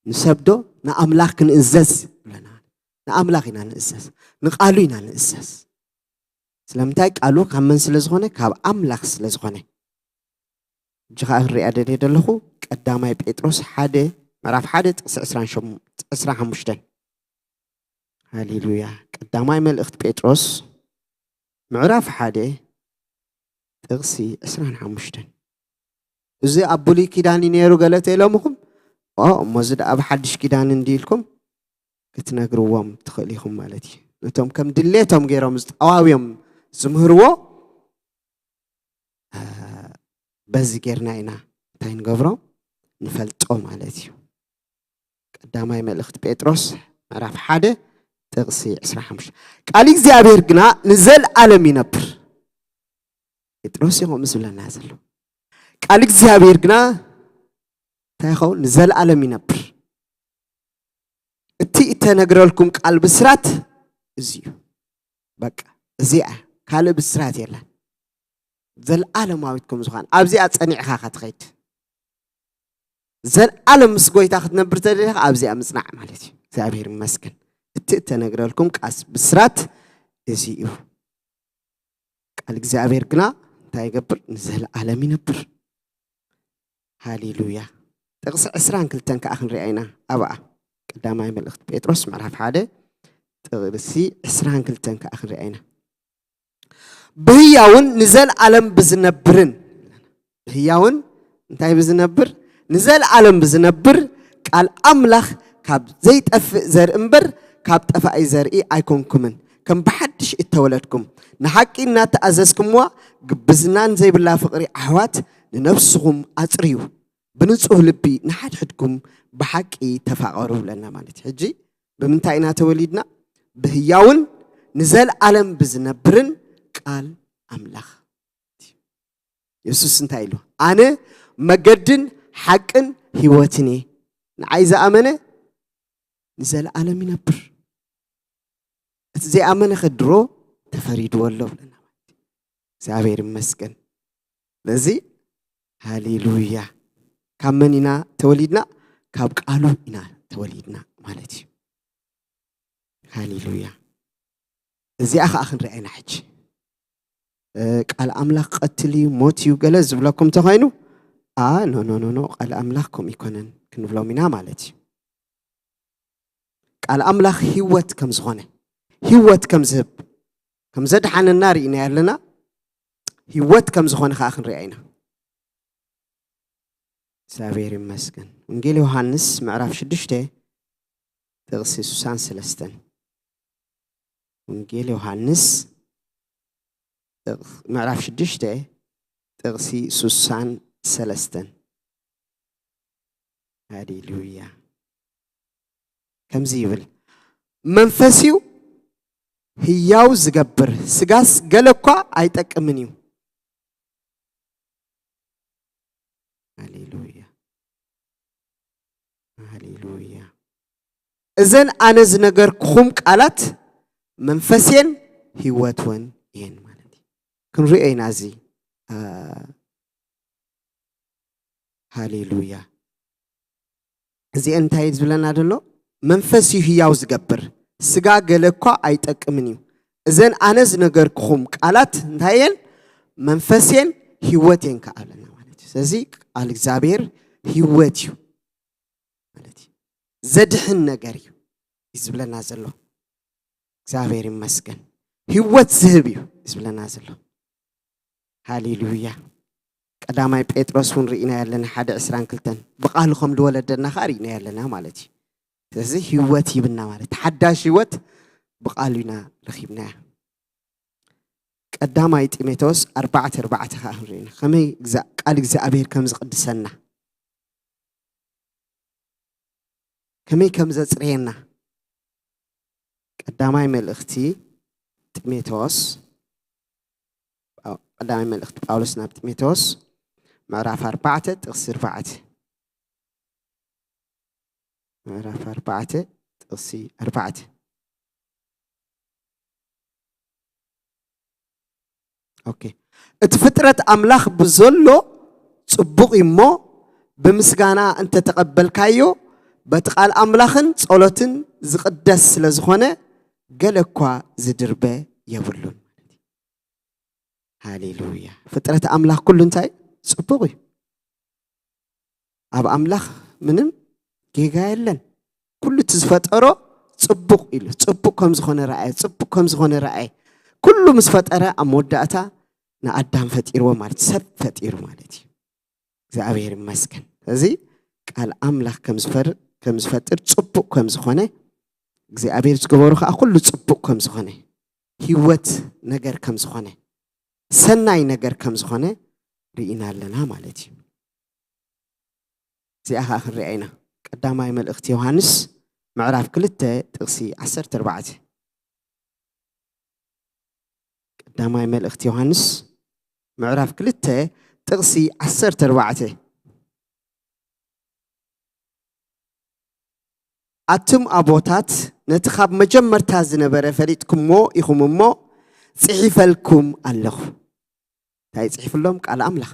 ንሰብ ዶ ንኣምላኽ ክንእዘዝ ይብለና? ንኣምላኽ ኢና ንእዘዝ፣ ንቃሉ ኢና ንእዘዝ። ስለምንታይ? ቃሉ ካብ መን ስለ ዝኾነ? ካብ ኣምላኽ ስለ ዝኾነ። ሕጂ ኸዓ ክሪኣ ደልየ ዘለኹ ቀዳማይ ጴጥሮስ ሓደ፣ ምዕራፍ ሓደ ጥቕሲ ዕስራን ሸሞንተን፣ ዕስራን ሓሙሽተን። ሃሌሉያ። ቀዳማይ መልእኽቲ ጴጥሮስ ምዕራፍ ሓደ ጥቕሲ ዕስራን ሓሙሽተን። እዚ ኣብ ብሉይ ኪዳን እዩ ነይሩ ገለ ተኢሎምኹም፣ ኦ፣ እሞ እዚ ደኣ ኣብ ሓድሽ ኪዳን እንዲ ኢልኩም ክትነግርዎም ትኽእል ኢኹም ማለት እዩ። ነቶም ከም ድሌቶም ገይሮም ዝጠዋውዮም ዝምህርዎ፣ እ፣ በዚ ጌርና ኢና እንታይ ንገብሮ? ንፈልጦ ማለት እዩ። ቀዳማይ መልእኽቲ ጴጥሮስ ምዕራፍ ሓደ ጥቕሲ ዕስራን ሓሙሽተን። ቃል እግዚኣብሔር ግና ንዘለኣለም ይነብር። ጴጥሮስ እዩ ከምኡ ዝብለና ዘሎ። ቃል እግዚኣብሔር ግና እንታይ ይኸውን? ንዘለኣለም ይነብር። እቲ እተነግረልኩም ቃል ብስራት እዚ እዩ። በቃ እዚኣ፣ ካልእ ብስራት የለን። ዘለኣለማዊት ከም ዝኾነ ኣብዚኣ ጸኒዕኻ ኢኻ ትኸይድ። ዘለኣለም ምስ ጎይታ ክትነብር ተደሊኻ ኣብዚኣ ምጽናዕ ማለት እዩ። እግዚኣብሔር ይመስገን። እቲ እተነግረልኩም ቃል ብስራት እዚ እዩ። ቃል እግዚኣብሔር ግና እንታይ ይገብር? ንዘለኣለም ይነብር። ሃሌሉያ። ጥቕሲ ዕስራን ክልተን ከኣ ክንሪኣ ኢና። ኣብኣ ቀዳማይ መልእኽቲ ጴጥሮስ ምዕራፍ ሓደ ጥቕሲ ዕስራን ክልተን ከኣ ክንሪኣ ኢና። ብህያውን ንዘለኣለም ብዝነብርን፣ ብህያውን እንታይ ብዝነብር? ንዘለኣለም ብዝነብር ቃል ኣምላኽ ካብ ዘይጠፍእ ዘርኢ እምበር ካብ ጠፋኢ ዘርኢ ኣይኮንኩምን። ከም ብሓድሽ እተወለድኩም ንሓቂ እናተኣዘዝኩምዋ ግብዝናን ዘይብላ ፍቕሪ ኣሕዋት ንነፍስኹም ኣጽርዩ። ብንጹህ ልቢ ንሓድሕድኩም ብሓቂ ተፋቐሩ ብለና ማለት እዩ። ሕጂ ብምንታይ ኢና ተወሊድና? ብህያውን ንዘለኣለም ብዝነብርን ቃል ኣምላኽ። የሱስ እንታይ ኢሉ? ኣነ መገድን ሓቅን ህይወትን እየ። ንዓይ ዝኣመነ ንዘለኣለም ይነብር። እቲ ዘይኣመነ ከድሮ ተፈሪድዎ ኣሎ ብለና። እግዚኣብሔር ይመስገን። ስለዚ ሃሌሉያ። ካብ መን ኢና ተወሊድና? ካብ ቃሉ ኢና ተወሊድና ማለት እዩ። ሃሌሉያ። እዚኣ ኸዓ ክንሪኣ ኢና ሕጂ። እ፣ ቃል ኣምላኽ ቀትል እዩ፣ ሞት እዩ፣ ገለ ዝብለኩም እንተኾይኑ፣ ኣ፣ ኖ፣ ኖ፣ ኖ፣ ኖ፣ ቃል ኣምላኽ ከምኡ ይኮነን ክንብሎም ኢና ማለት እዩ። ቃል ኣምላኽ ህይወት ከም ዝኾነ፣ ህይወት ከም ዝህብ፣ ከም ዘድሓነና ርኢና ኣለና። ህይወት ከም ዝኾነ ኸዓ ክንሪኣ ኢና። እግዚኣብሔር ይመስገን። ወንጌል ዮሃንስ ምዕራፍ ሽዱሽተ ጥቕሲ ስሳን ሰለስተን። ወንጌል ዮሃንስ ጥቕ-፣ ምዕራፍ ሽዱሽተ ጥቕሲ ስሳን ሰለስተን። ሃሌሉያ። ከምዚ ይብል፣ መንፈስ እዩ ህያው ዝገብር፣ ስጋስ ገለ እኳ ኣይጠቅምን እዩ። ሃሌሉያ፣ ሃሌሉያ። እዘን ኣነ ዝነገርኩኹም ቃላት መንፈስየን ህይወትወን እየን ማለት እዩ። ክንሪኦ ኢና እዚ፣ አ፣ ሃሌሉያ። እዚአን እንታይ እዩ ዝብለና ዘሎ? መንፈስ እዩ ህያው ዝገብር፣ ስጋ ገለ እኳ ኣይጠቅምን እዩ። እዘን ኣነ ዝነገርኩኹም ቃላት እንታይ እየን? መንፈስ እየን፣ ህይወት እየን ከኣ ኣለና ማለት እዩ። ስለዚ ቃል እግዚኣብሔር ህይወት እዩ ማለት እዩ። ዘድሕን ነገር እዩ፣ እዩ ዝብለና ዘሎ። እግዚኣብሔር ይመስገን። ህይወት ዝህብ እዩ ዝብለና ዘሎ። ሃሌሉያ። ቀዳማይ ጴጥሮስ እውን ርኢና ያለና ሓደ ዕስራን ክልተን ብቃሉ ከም ዝወለደና ከዓ ርኢና ያለና ማለት እዩ። ስለዚ ህይወት ሂብና ማለት ሓዳሽ ህይወት ብቃሉ ኢና ረኺብናያ። ቀዳማይ ጢሞቴዎስ ኣርባዕተ ኣርባዕተ ከዓ ክንርኢ ኢና። ከመይ እግዛ-፣ ቃል እግዚኣብሔር ከም ዝቕድሰና፣ ከመይ ከም ዘጽርየና። ቀዳማይ መልእኽቲ ጢሞቴዎስ፣ ጳው-፣ ቀዳማይ መልእኽቲ ጳውሎስ ናብ ጢሞቴዎስ ምዕራፍ ኣርባዕተ ጥቕሲ ኣርባዕተ። ምዕራፍ ኣርባዕተ ጥቕሲ ኣርባዕተ። ኦኬ። እቲ ፍጥረት ኣምላኽ ብዘሎ ጽቡቕ እዩ እሞ፣ ብምስጋና እንተተቐበልካዮ፣ በቲ ቃል ኣምላኽን ጸሎትን ዝቕደስ ስለ ዝኾነ፣ ገለ እኳ ዝድርበ የብሉን። ሃሌሉያ። ፍጥረት ኣምላኽ ኩሉ እንታይ? ጽቡቕ እዩ። ኣብ ኣምላኽ ምንም ጌጋ የለን። ኩሉ እቲ ዝፈጠሮ ጽቡቕ ኢሉ፣ ጽቡቕ ከም ዝኾነ ረኣየ፣ ጽቡቕ ከም ዝኾነ ረኣየ። ኩሉ ምስ ፈጠረ ኣብ መወዳእታ ንኣዳም ፈጢርዎ ማለት፣ ሰብ ፈጢሩ ማለት እዩ። እግዚኣብሔር ይመስገን። እዚ ቃል ኣምላኽ ከም ዝፈር-፣ ከም ዝፈጥር ጽቡቕ ከም ዝኾነ፣ እግዚኣብሔር ዝገበሮ ከኣ ኩሉ ጽቡቕ ከም ዝኾነ፣ ህይወት ነገር ከም ዝኾነ፣ ሰናይ ነገር ከም ዝኾነ ርኢና ኣለና ማለት እዩ። እዚኣ ከኣ ክንሪኣ ኢና። ቀዳማይ መልእኽቲ ዮሃንስ ምዕራፍ ክልተ ጥቕሲ ዓሰርተ ኣርባዕተ። ቀዳማይ መልእኽቲ ዮሃንስ ምዕራፍ ክልተ ጥቕሲ ዓሰርተ ኣርባዕተ። ኣቱም ኣቦታት ነቲ ካብ መጀመርታ ዝነበረ ፈሊጥኩምዎ ኢኹም እሞ ጽሒፈልኩም ኣለኹ። እንታይ ጽሒፍሎም? ቃል ኣምላኽ።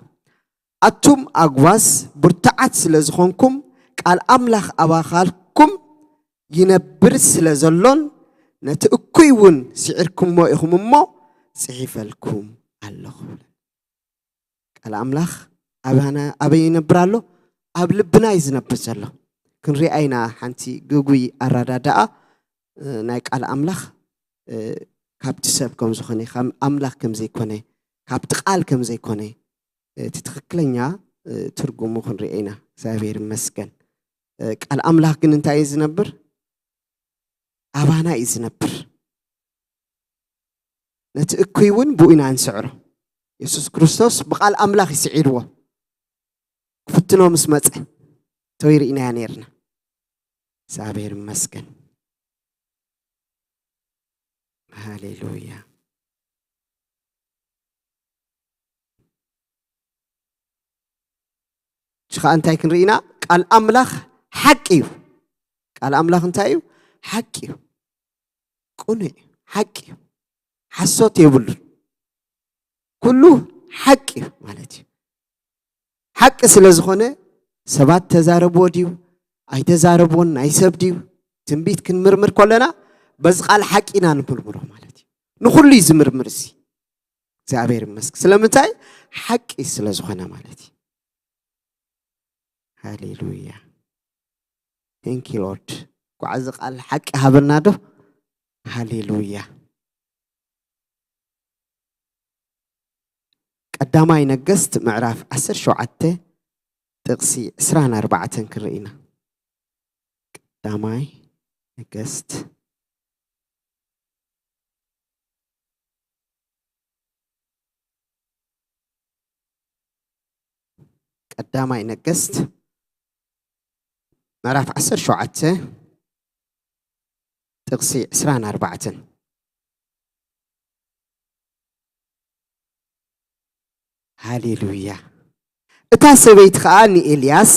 ኣቱም ኣግዋዝ ብርቱዓት ስለ ዝኾንኩም ቃል ኣምላኽ ኣብ ኣኻልኩም ይነብር ስለ ዘሎን ነቲ እኩይ እውን ስዒርኩሞ ኢኹም እሞ ጽሒፈልኩም ኣለኹ። ቃል ኣምላኽ ኣባና ኣበይ ይነብር ኣሎ? ኣብ ልብና እዩ ዝነብር ዘሎ። ክንሪኣ ኢና ሓንቲ ግጉይ ኣረዳድኣ፣ እ፣ ናይ ቃል ኣምላኽ፣ እ፣ ካብቲ ሰብ ከም ዝኾነ፣ ካብ ኣምላኽ ከም ዘይኮነ፣ ካብቲ ቃል ከም ዘይኮነ፣ እ፣ እቲ ትኽክለኛ፣ እ፣ ትርጉሙ ክንሪኦ ኢና። እግዚኣብሔር ይመስገን። እ፣ ቃል ኣምላኽ ግን እንታይ እዩ ዝነብር? ኣባና እዩ ዝነብር። ነቲ እኩይ እውን ብኡ ኢና ንስዕሮ። የሱስ ክርስቶስ ብቓል ኣምላኽ እዩ ስዒርዎ። ክፍትኖ ምስ መጸ፣ ተወይ ርኢናያ ነይርና። እግዚኣብሔር ይመስገን። ሃሌሉያ። ሽኻ እንታይ ክንርኢና? ቃል ኣምላኽ ሓቂ እዩ። ቃል ኣምላኽ እንታይ እዩ? ሓቂ እዩ። ቅኑዕ እዩ። ሓቂ እዩ። ሓሶት የብሉን። ኩሉ ሓቂ እዩ ማለት እዩ። ሓቂ ስለ ዝኾነ ሰባት ተዛረብዎ ድዩ ኣይተዛረብዎን ናይ ሰብ ድዩ? ትንቢት ክንምርምር ከለና በዚ ቃል ሓቂ ኢና ንምርምሮ ማለት እዩ። ንኹሉ እዩ ዝምርምር እዚ። እግዚኣብሔር ይመስገን። ስለምንታይ? ሓቂ ስለ ዝኾነ ማለት እዩ። ሃሌሉያ። Thank you Lord። ጓዓዚ ቃል ሓቂ ሃበና ዶ? ሃሌሉያ። ቀዳማይ ነገስት ምዕራፍ ዓሰርተ ሸውዓተ ጥቕሲ ዕስራን ኣርባዕተን ክንርኢ ኢና። ቀዳማይ ነገስት ቀዳማይ ነገስት ምዕራፍ ዓሰርተ ሸውዓተ ጥቕሲ ዕስራን ኣርባዕተን። ሃሌሉያ። እታ ሰበይቲ ኸኣ ንኤልያስ፣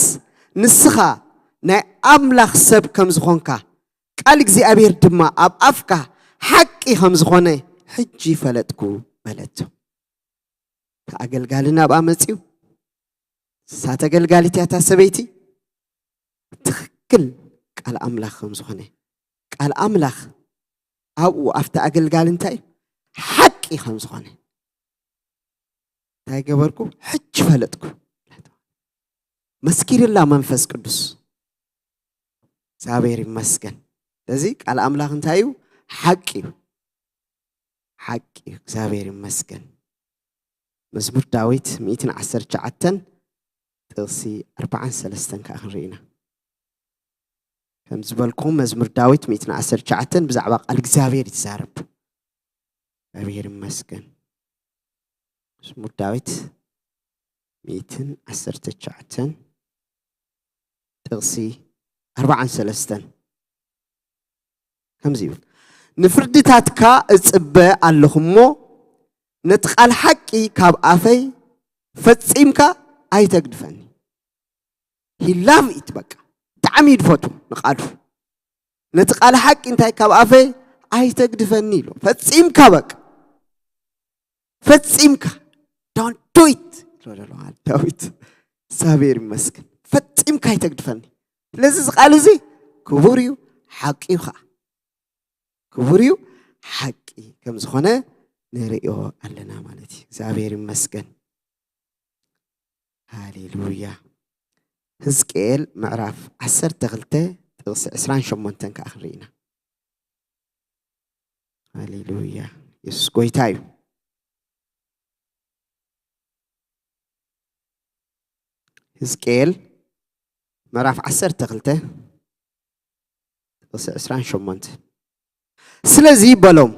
"ንስኻ ናይ ኣምላኽ ሰብ ከም ዝኾንካ፣ ቃል እግዚኣብሔር ድማ ኣብ ኣፍካ ሓቂ ከም ዝኾነ ሕጂ ፈለጥኩ" በለቶ። እቲ ኣገልጋሊ ናብኣ መጺኡ፣ "ንሳ ተገልጋሊት እያ እታ ሰበይቲ፣ ትኽክል ቃል ኣምላኽ ከም ዝኾነ፣ ቃል ኣምላኽ ኣብኡ ኣብቲ ኣገልጋሊ እንታይ ሓቂ ከም ዝኾነ እንታይ ገበርኩ? ሕጂ ፈለጥኩ።" መስኪርላ መንፈስ ቅዱስ። እግዚኣብሔር ይመስገን። ስለዚ ቃል ኣምላኽ እንታይ እዩ? ሓቂ እዩ። ሓቂ እዩ። እግዚኣብሔር ይመስገን። መዝሙር ዳዊት ሚእትን ዓሰርተ ትሽዓተን ጥቕሲ ኣርባዓን ሰለስተን ከኣ ክንርኢ ኢና። ከም ዝበልኩም መዝሙር ዳዊት ሚእትን ዓሰርተ ትሽዓተን ብዛዕባ ቃል እግዚኣብሔር ይዛረብ። እግዚኣብሔር ይመስገን። መዝሙር ዳዊት ሚእትን ዓሰርተ ትሽዓተን ጥቕሲ ኣርባዓን ሰለስተን ከምዚ ይብል፣ "ንፍርድታትካ እጽበ ኣለኹ እሞ፣ ነቲ ቃል ሓቂ ካብ ኣፈይ ፈጺምካ ኣይተግድፈኒ።" He love it፣ በቃ ብጣዕሚ እዩ ዝፈቱ ንቃሉ። "ነቲ ቃል ሓቂ እንታይ ካብ ኣፈይ ኣይተግድፈኒ" ኢሉ። ፈጺምካ በቃ፣ ፈጺምካ፣ "Don't do it" ኢሉ ኣሎ ዳዊት። እግዚኣብሔር ይመስገን። "ፈጺምካ ኣይተግድፈኒ።" ስለዚ እዚ ቃል እዚ ክቡር እዩ፣ ሓቂ እዩ ኸዓ። ክቡር እዩ፣ ሓቂ ከም ዝኾነ ንርእዮ ኣለና ማለት እዩ። እግዚኣብሔር ይመስገን። ሃሌሉያ። ህዝቅኤል ምዕራፍ ዓሰርተ ክልተ ጥቕሲ ዕስራን ሸሞንተን ከዓ ክንርኢ ኢና። ሃሌሉያ። የሱስ ጎይታ እዩ። ህዝቅኤል ምዕራፍ ዓሰርተ ክልተ ጥቕሲ ዕስራን ሸሞንተ። ስለዚ በሎም፣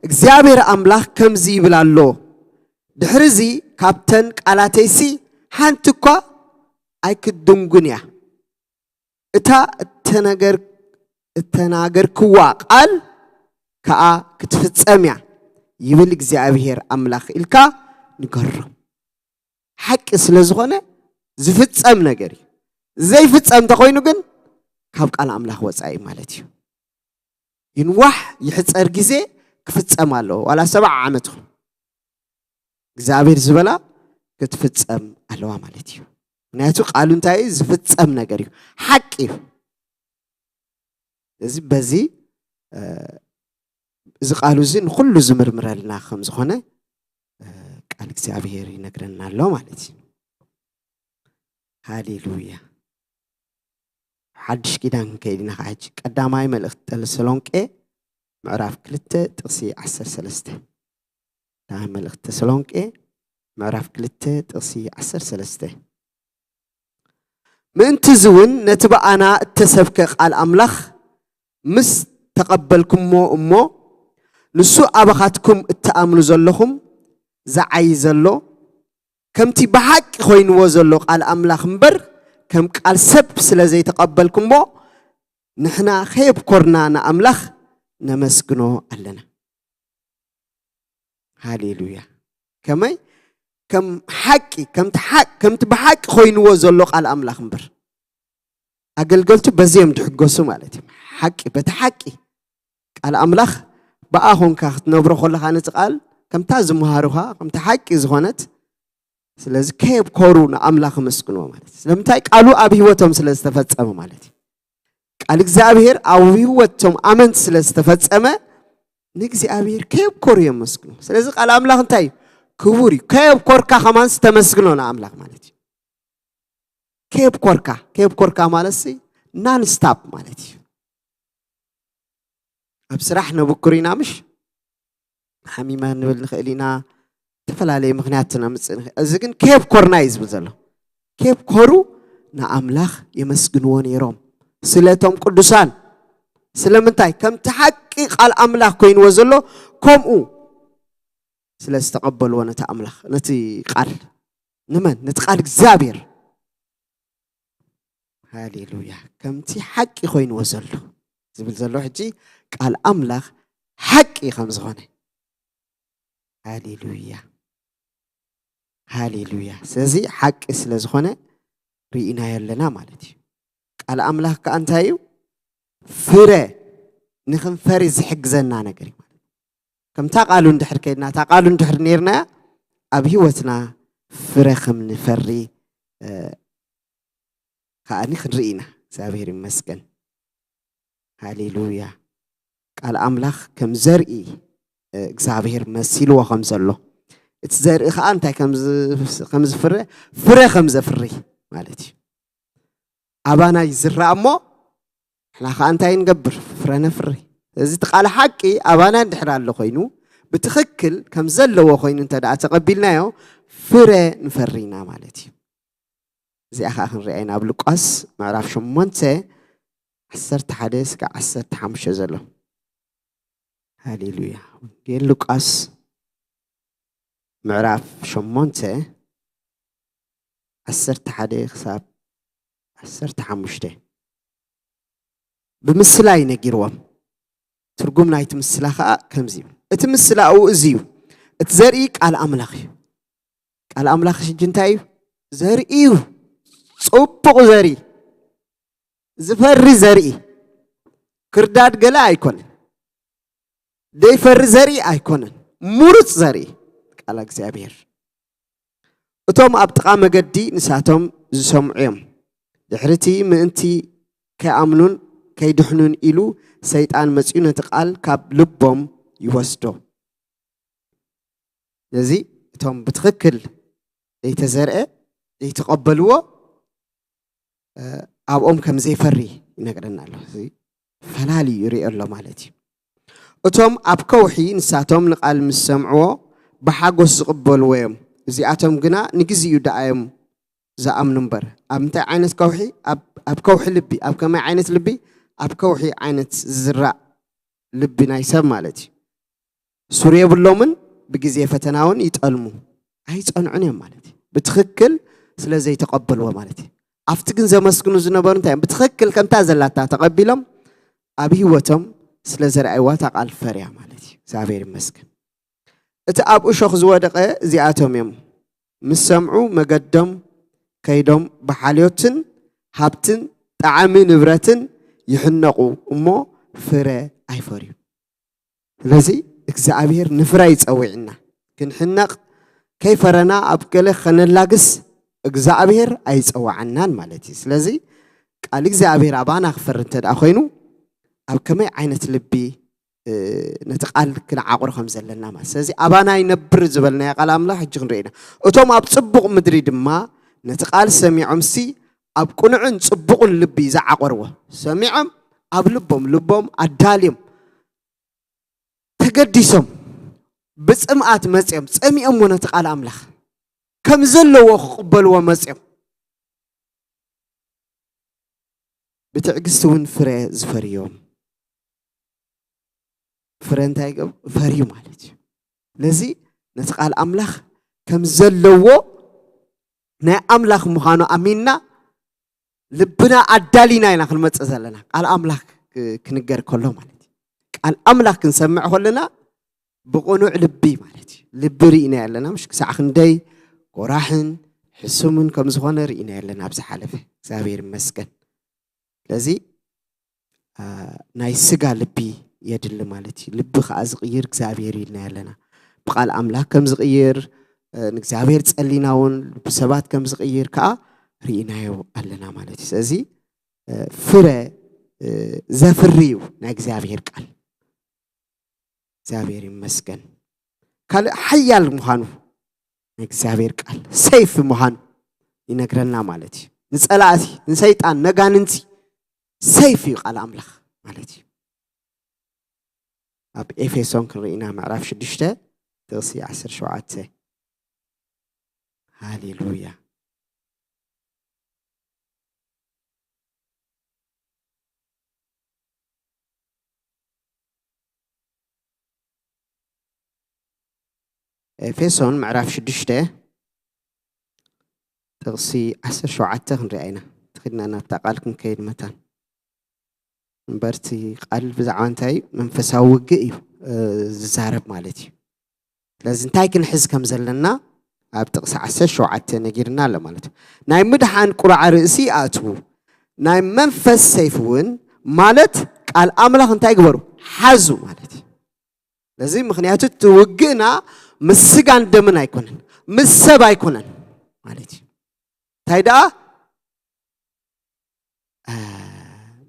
እግዚኣብሔር ኣምላኽ ከምዚ ይብል ኣሎ፣ ድሕርዚ ካብተን ቃላተይሲ ሓንቲ እኳ ኣይክትድንጉን እያ፣ እታ እተነገር-፣ እተናገርክዋ ቃል ከኣ ክትፍጸም እያ፣ ይብል እግዚኣብሔር ኣምላኽ ኢልካ ንገሮም። ሓቂ ስለ ዝኾነ ዝፍጸም ነገር እዩ። ዘይፍጸም እንተኾይኑ ግን ካብ ቃል ኣምላኽ ወጻኢ ማለት እዩ። ይንዋሕ ይሕጸር ግዜ ክፍጸም ኣለዎ። ዋላ ሰብዓ ዓመት ይኹን እግዚኣብሔር ዝበላ ክትፍጸም ኣለዋ ማለት እዩ። ምክንያቱ ቃሉ እንታይ እዩ? ዝፍጸም ነገር እዩ። ሓቂ እዩ። እዚ በዚ፣ እ፣ እዚ ቃሉ እዚ ንኹሉ ዝምርምረልና ከም ዝኾነ፣ እ፣ ቃል እግዚኣብሔር ይነግረና ኣሎ ማለት እዩ። ሃሌሉያ። ሓድሽ ኪዳን ክንከይድ ኢና። ከዓ ሕጂ ቀዳማይ መልእኽቲ ተሰሎንቄ ምዕራፍ ክልተ ጥቕሲ ዓሰርተ ሰለስተ። ቀዳማይ መልእኽቲ ተሰሎንቄ ምዕራፍ ክልተ ጥቕሲ ዓሰርተ ሰለስተ። ምእንቲ እዚ እውን ነቲ ብኣና እተሰብከ ቃል ኣምላኽ ምስ ተቐበልኩሞ እሞ፣ ንሱ ኣባኻትኩም እትኣምኑ ዘለኹም ዝዓዪ ዘሎ፣ ከምቲ ብሓቂ ኮይንዎ ዘሎ ቃል ኣምላኽ እምበር፣ ከም ቃል ሰብ ስለ ዘይተቐበልኩሞ፣ ንሕና ከየብኮርና ንኣምላኽ ነመስግኖ ኣለና። ሃሌሉያ። ከመይ? ከም ሓቂ፣ ከምቲ ሓ-፣ ከምቲ ብሓቂ ኮይንዎ ዘሎ ቃል ኣምላኽ እምበር። ኣገልገልቱ በዚ እዮም ዝሕገሱ ማለት እዩ። ሓቂ፣ በቲ ሓቂ ቃል ኣምላኽ ብኣ ኾንካ ክትነብሮ ከለኻ ነቲ ቃል ከምታ ዝመሃሩኻ፣ ከምታ ሓቂ ዝኾነት፣ ስለዚ ከየብኮሩ ንኣምላኽ ኣመስግንዎ ማለት እዩ። ስለምንታይ? ቃሉ ኣብ ህይወቶም ስለ ዝተፈጸመ ማለት እዩ። ቃል እግዚኣብሔር ኣብ ህይወቶም ኣመንቲ ስለ ዝተፈጸመ ንእግዚኣብሔር ከየብኮሩ የመስግኑ። ስለዚ ቃል ኣምላኽ እንታይ እዩ? ክቡር እዩ። ከየብኮርካ ከማን ዝተመስግኖ ንኣምላኽ ማለት እዩ። ከየብኮርካ፣ ከየብኮርካ ማለት ሲ ናን ስታፕ ማለት እዩ። ኣብ ስራሕ ነብኩር ኢና ምሽ? ሓሚመ ንብል ንኽእል ኢና። ዝተፈላለየ ምኽንያት ነምጽእ ንኽእል። እዚ ግን ከየብኮርና እዩ ዝብል ዘሎ። ከየብኮሩ ንኣምላኽ የመስግንዎ ነይሮም። ስለቶም ቅዱሳን። ስለምንታይ? ከምቲ ሓቂ ቃል ኣምላኽ ኮይንዎ ዘሎ፣ ከምኡ ስለ ዝተቐበልዎ ነቲ ኣምላኽ፣ ነቲ ቃል። ንመን? ነቲ ቃል እግዚኣብሔር። ሃሌሉያ። ከምቲ ሓቂ ኮይንዎ ዘሎ ዝብል ዘሎ ሕጂ ቃል ኣምላኽ ሓቂ ከም ዝኾነ። ሃሌሉያ። ሃሌሉያ። ስለዚ ሓቂ ስለ ዝኾነ ርኢናዮ ኣለና ማለት እዩ። ቃል ኣምላኽ ከኣ እንታይ እዩ? ፍረ ንኽንፈሪ ዝሕግዘና ነገር እዩ ማለት እዩ። ከምታ ቃሉ እንድሕር ከይድና፣ እታ ቃሉ እንድሕር ነይርናያ፣ ኣብ ህይወትና ፍረ ከም ንፈሪ፣ እ፣ ከኣኒ ክንርኢ ኢና። እግዚኣብሔር ይመስገን። ሃሌሉያ። ቃል ኣምላኽ ከም ዘርኢ፣ እ፣ እግዚኣብሔር መሲልዎ ከም ዘሎ፣ እቲ ዘርኢ ከኣ እንታይ ከም ዝ-፣ ከም ዝፍረ፣ ፍረ ከም ዘፍሪ ማለት እዩ። ኣባና ይዝራእ እሞ፣ ንሕና ከኣ እንታይ ንገብር? ፍረ ነፍሪ። እዚ እቲ ቃል ሓቂ ኣባና እንድሕር ኣሎ ኮይኑ፣ ብትኽክል ከም ዘለዎ ኮይኑ እንተ ደኣ ተቐቢልናዮ፣ ፍረ ንፈሪ ኢና ማለት እዩ። እዚኣ ከኣ ክንሪኣ ኢና ኣብ ሉቃስ ምዕራፍ ሸሞንተ፣ ዓሰርተ ሓደ እስካብ ዓሰርተ ሓሙሽተ ዘሎ። ሃሌሉያ። ወንጌል ሉቃስ ምዕራፍ ሸሞንተ፣ ዓሰርተ ሓደ ክሳብ ዓሰርተ ሓሙሽተ። ብምስላ እዩ ነጊርዎም። ትርጉም ናይቲ ምስላ ኸኣ ከምዚ እዩ። እቲ ምስላ ኣብኡ እዚ እዩ። እቲ ዘርኢ ቃል ኣምላኽ እዩ። ቃል ኣምላኽ ሕጂ እንታይ እዩ? ዘርኢ እዩ። ጽቡቕ ዘርኢ። ዝፈሪ ዘርኢ። ክርዳድ ገለ ኣይኮነን። ደይፈሪ ዘርኢ ኣይኮነን። ሙሩጽ ዘርኢ። ቃል እግዚኣብሔር። እቶም ኣብ ጥቓ መገዲ ንሳቶም ዝሰምዑ እዮም። ድሕሪ እቲ ምእንቲ ከይኣምኑን ከይድሕኑን ኢሉ ሰይጣን መጺኡ ነቲ ቃል ካብ ልቦም ይወስዶ። ስለዚ እቶም ብትኽክል ዘይተዘርአ ዘይተቐበልዎ ኣብኦም ከም ዘይፈሪ ይነግረና ኣሎ። እዚ ፈላሊ ይሪኦ ኣሎ ማለት እዩ። እቶም ኣብ ከውሒ ንሳቶም ንቓል ምስ ሰምዕዎ ብሓጎስ ዝቕበልዎ እዮም። እዚኣቶም ግና ንግዜኡ ደኣ እዮም ዝኣምኑ እምበር። ኣብ እንታይ ዓይነት ከውሒ? ኣብ ከውሒ ልቢ። ኣብ ከመይ ዓይነት ልቢ? ኣብ ከውሒ ዓይነት ዝዝራእ ልቢ ናይ ሰብ ማለት እዩ። ሱር የብሎምን፣ ብግዜ ፈተና እውን ይጠልሙ፣ ኣይጸንዑን እዮም ማለት እዩ። ብትኽክል ስለ ዘይተቐበልዎ ማለት እዩ። ኣብቲ ግን ዘመስግኑ ዝነበሩ እንታይ እዮም? ብትኽክል ከምታ ዘላታ ተቐቢሎም ኣብ ህይወቶም ስለ ዘርኣይዋ እታ ቃል ፈርያ ማለት እዩ። እግዚኣብሔር ይመስገን። እቲ ኣብ እሾኽ ዝወደቐ እዚኣቶም እዮም። ምስ ሰምዑ መገዶም ከይዶም ብሓልዮትን ሃብትን ጣዕሚ ንብረትን ይሕነቑ እሞ ፍረ ኣይፈርዩ። ስለዚ እግዚኣብሔር ንፍረ ይጸውዕና። ክንሕነቕ ከይፈረና ኣብ ገለ ከነላግስ እግዚኣብሔር ኣይጸዋዓናን ማለት እዩ። ስለዚ ቃል እግዚኣብሔር ኣባና ክፈሪ እንተ ደኣ ኮይኑ ኣብ ከመይ ዓይነት ልቢ ነቲ ቃል ክንዓቕሮ ከም ዘለና ማለት። ስለዚ ኣባና ይነብር ዝበልናዮ ቃል ኣምላኽ ሕጂ ክንርኢ ኢና። እቶም ኣብ ጽቡቕ ምድሪ ድማ ነቲ ቃል ሰሚዖምሲ ኣብ ቅኑዕን ጽቡቕን ልቢ ዝዓቐርዎ ሰሚዖም ኣብ ልቦም ልቦም ኣዳልዮም ተገዲሶም ብጽምኣት መጽዮም ጸሚኦምዎ ነቲ ቃል ኣምላኽ ከም ዘለዎ ክቕበልዎ መጽዮም ብትዕግስቲ እውን ፍረ ዝፈርዮም ፍረ እንታይ ይገብሩ? ፈርዩ ማለት እዩ። ስለዚ ነቲ ቃል ኣምላኽ ከም ዘለዎ ናይ ኣምላኽ ምዃኑ ኣሚንና ልብና ኣዳሊና ኢና ክንመጽእ ዘለና ቃል ኣምላኽ ክ- ክንገር ከሎ ማለት እዩ። ቃል ኣምላኽ ክንሰምዕ ከለና ብቕኑዕ ልቢ ማለት እዩ። ልቢ ርኢና ኣለና ምሽ ክሳዕ ክንደይ ጎራሕን ሕሱምን ከም ዝኾነ ርኢና ኣለና ኣብ ዝሓለፈ። እግዚኣብሔር ይመስገን። ስለዚ ናይ ስጋ ልቢ የድሊ ማለት እዩ። ልቢ ከዓ ዝቕይር እግዚኣብሔር ኢልና ኣለና። ብቃል ኣምላኽ ከም ዝቕይር ንእግዚኣብሔር ጸሊና እውን ልቢ ሰባት ከም ዝቕይር ከዓ ርኢናዮ ኣለና ማለት እዩ። ስለዚ ፍረ ዘፍሪ እዩ ናይ እግዚኣብሔር ቃል። እግዚኣብሔር ይመስገን። ካልእ ሓያል ምዃኑ ናይ እግዚኣብሔር ቃል ሰይፍ ምዃኑ ይነግረና ማለት እዩ። ንጸላእቲ ንሰይጣን ነጋንንቲ ሰይፍ እዩ ቃል ኣምላኽ ማለት እዩ። ኣብ ኤፌሶን ክንርኢና ምዕራፍ ሽዱሽተ ጥቕሲ ዓሰርተ ሸውዓተ። ሃሌሉያ። ኤፌሶን ምዕራፍ ሽዱሽተ ጥቕሲ ዓሰርተ ሸውዓተ ክንሪኣ ኢና። ተኺድና ናብታ ቃል ክንከይድ መታን እምበርቲ ቃል ብዛዕባ እንታይ መንፈሳዊ ውግእ እዩ ዝዛረብ ማለት እዩ። ስለዚ እንታይ ክንሕዝ ከም ዘለና ኣብ ጥቕሲ ዓሰርተ ሸውዓተ ነጊርና ኣሎ ማለት እዩ። ናይ ምድሓን ቁራዕ ርእሲ ኣእትዉ፣ ናይ መንፈስ ሰይፍ እውን ማለት ቃል ኣምላኽ እንታይ ግበሩ ሓዙ ማለት እዩ። ስለዚ ምክንያቱ እቲ ውግእና ምስ ስጋን ደምን ኣይኮነን፣ ምስ ሰብ ኣይኮነን ማለት እዩ። እንታይ ደኣ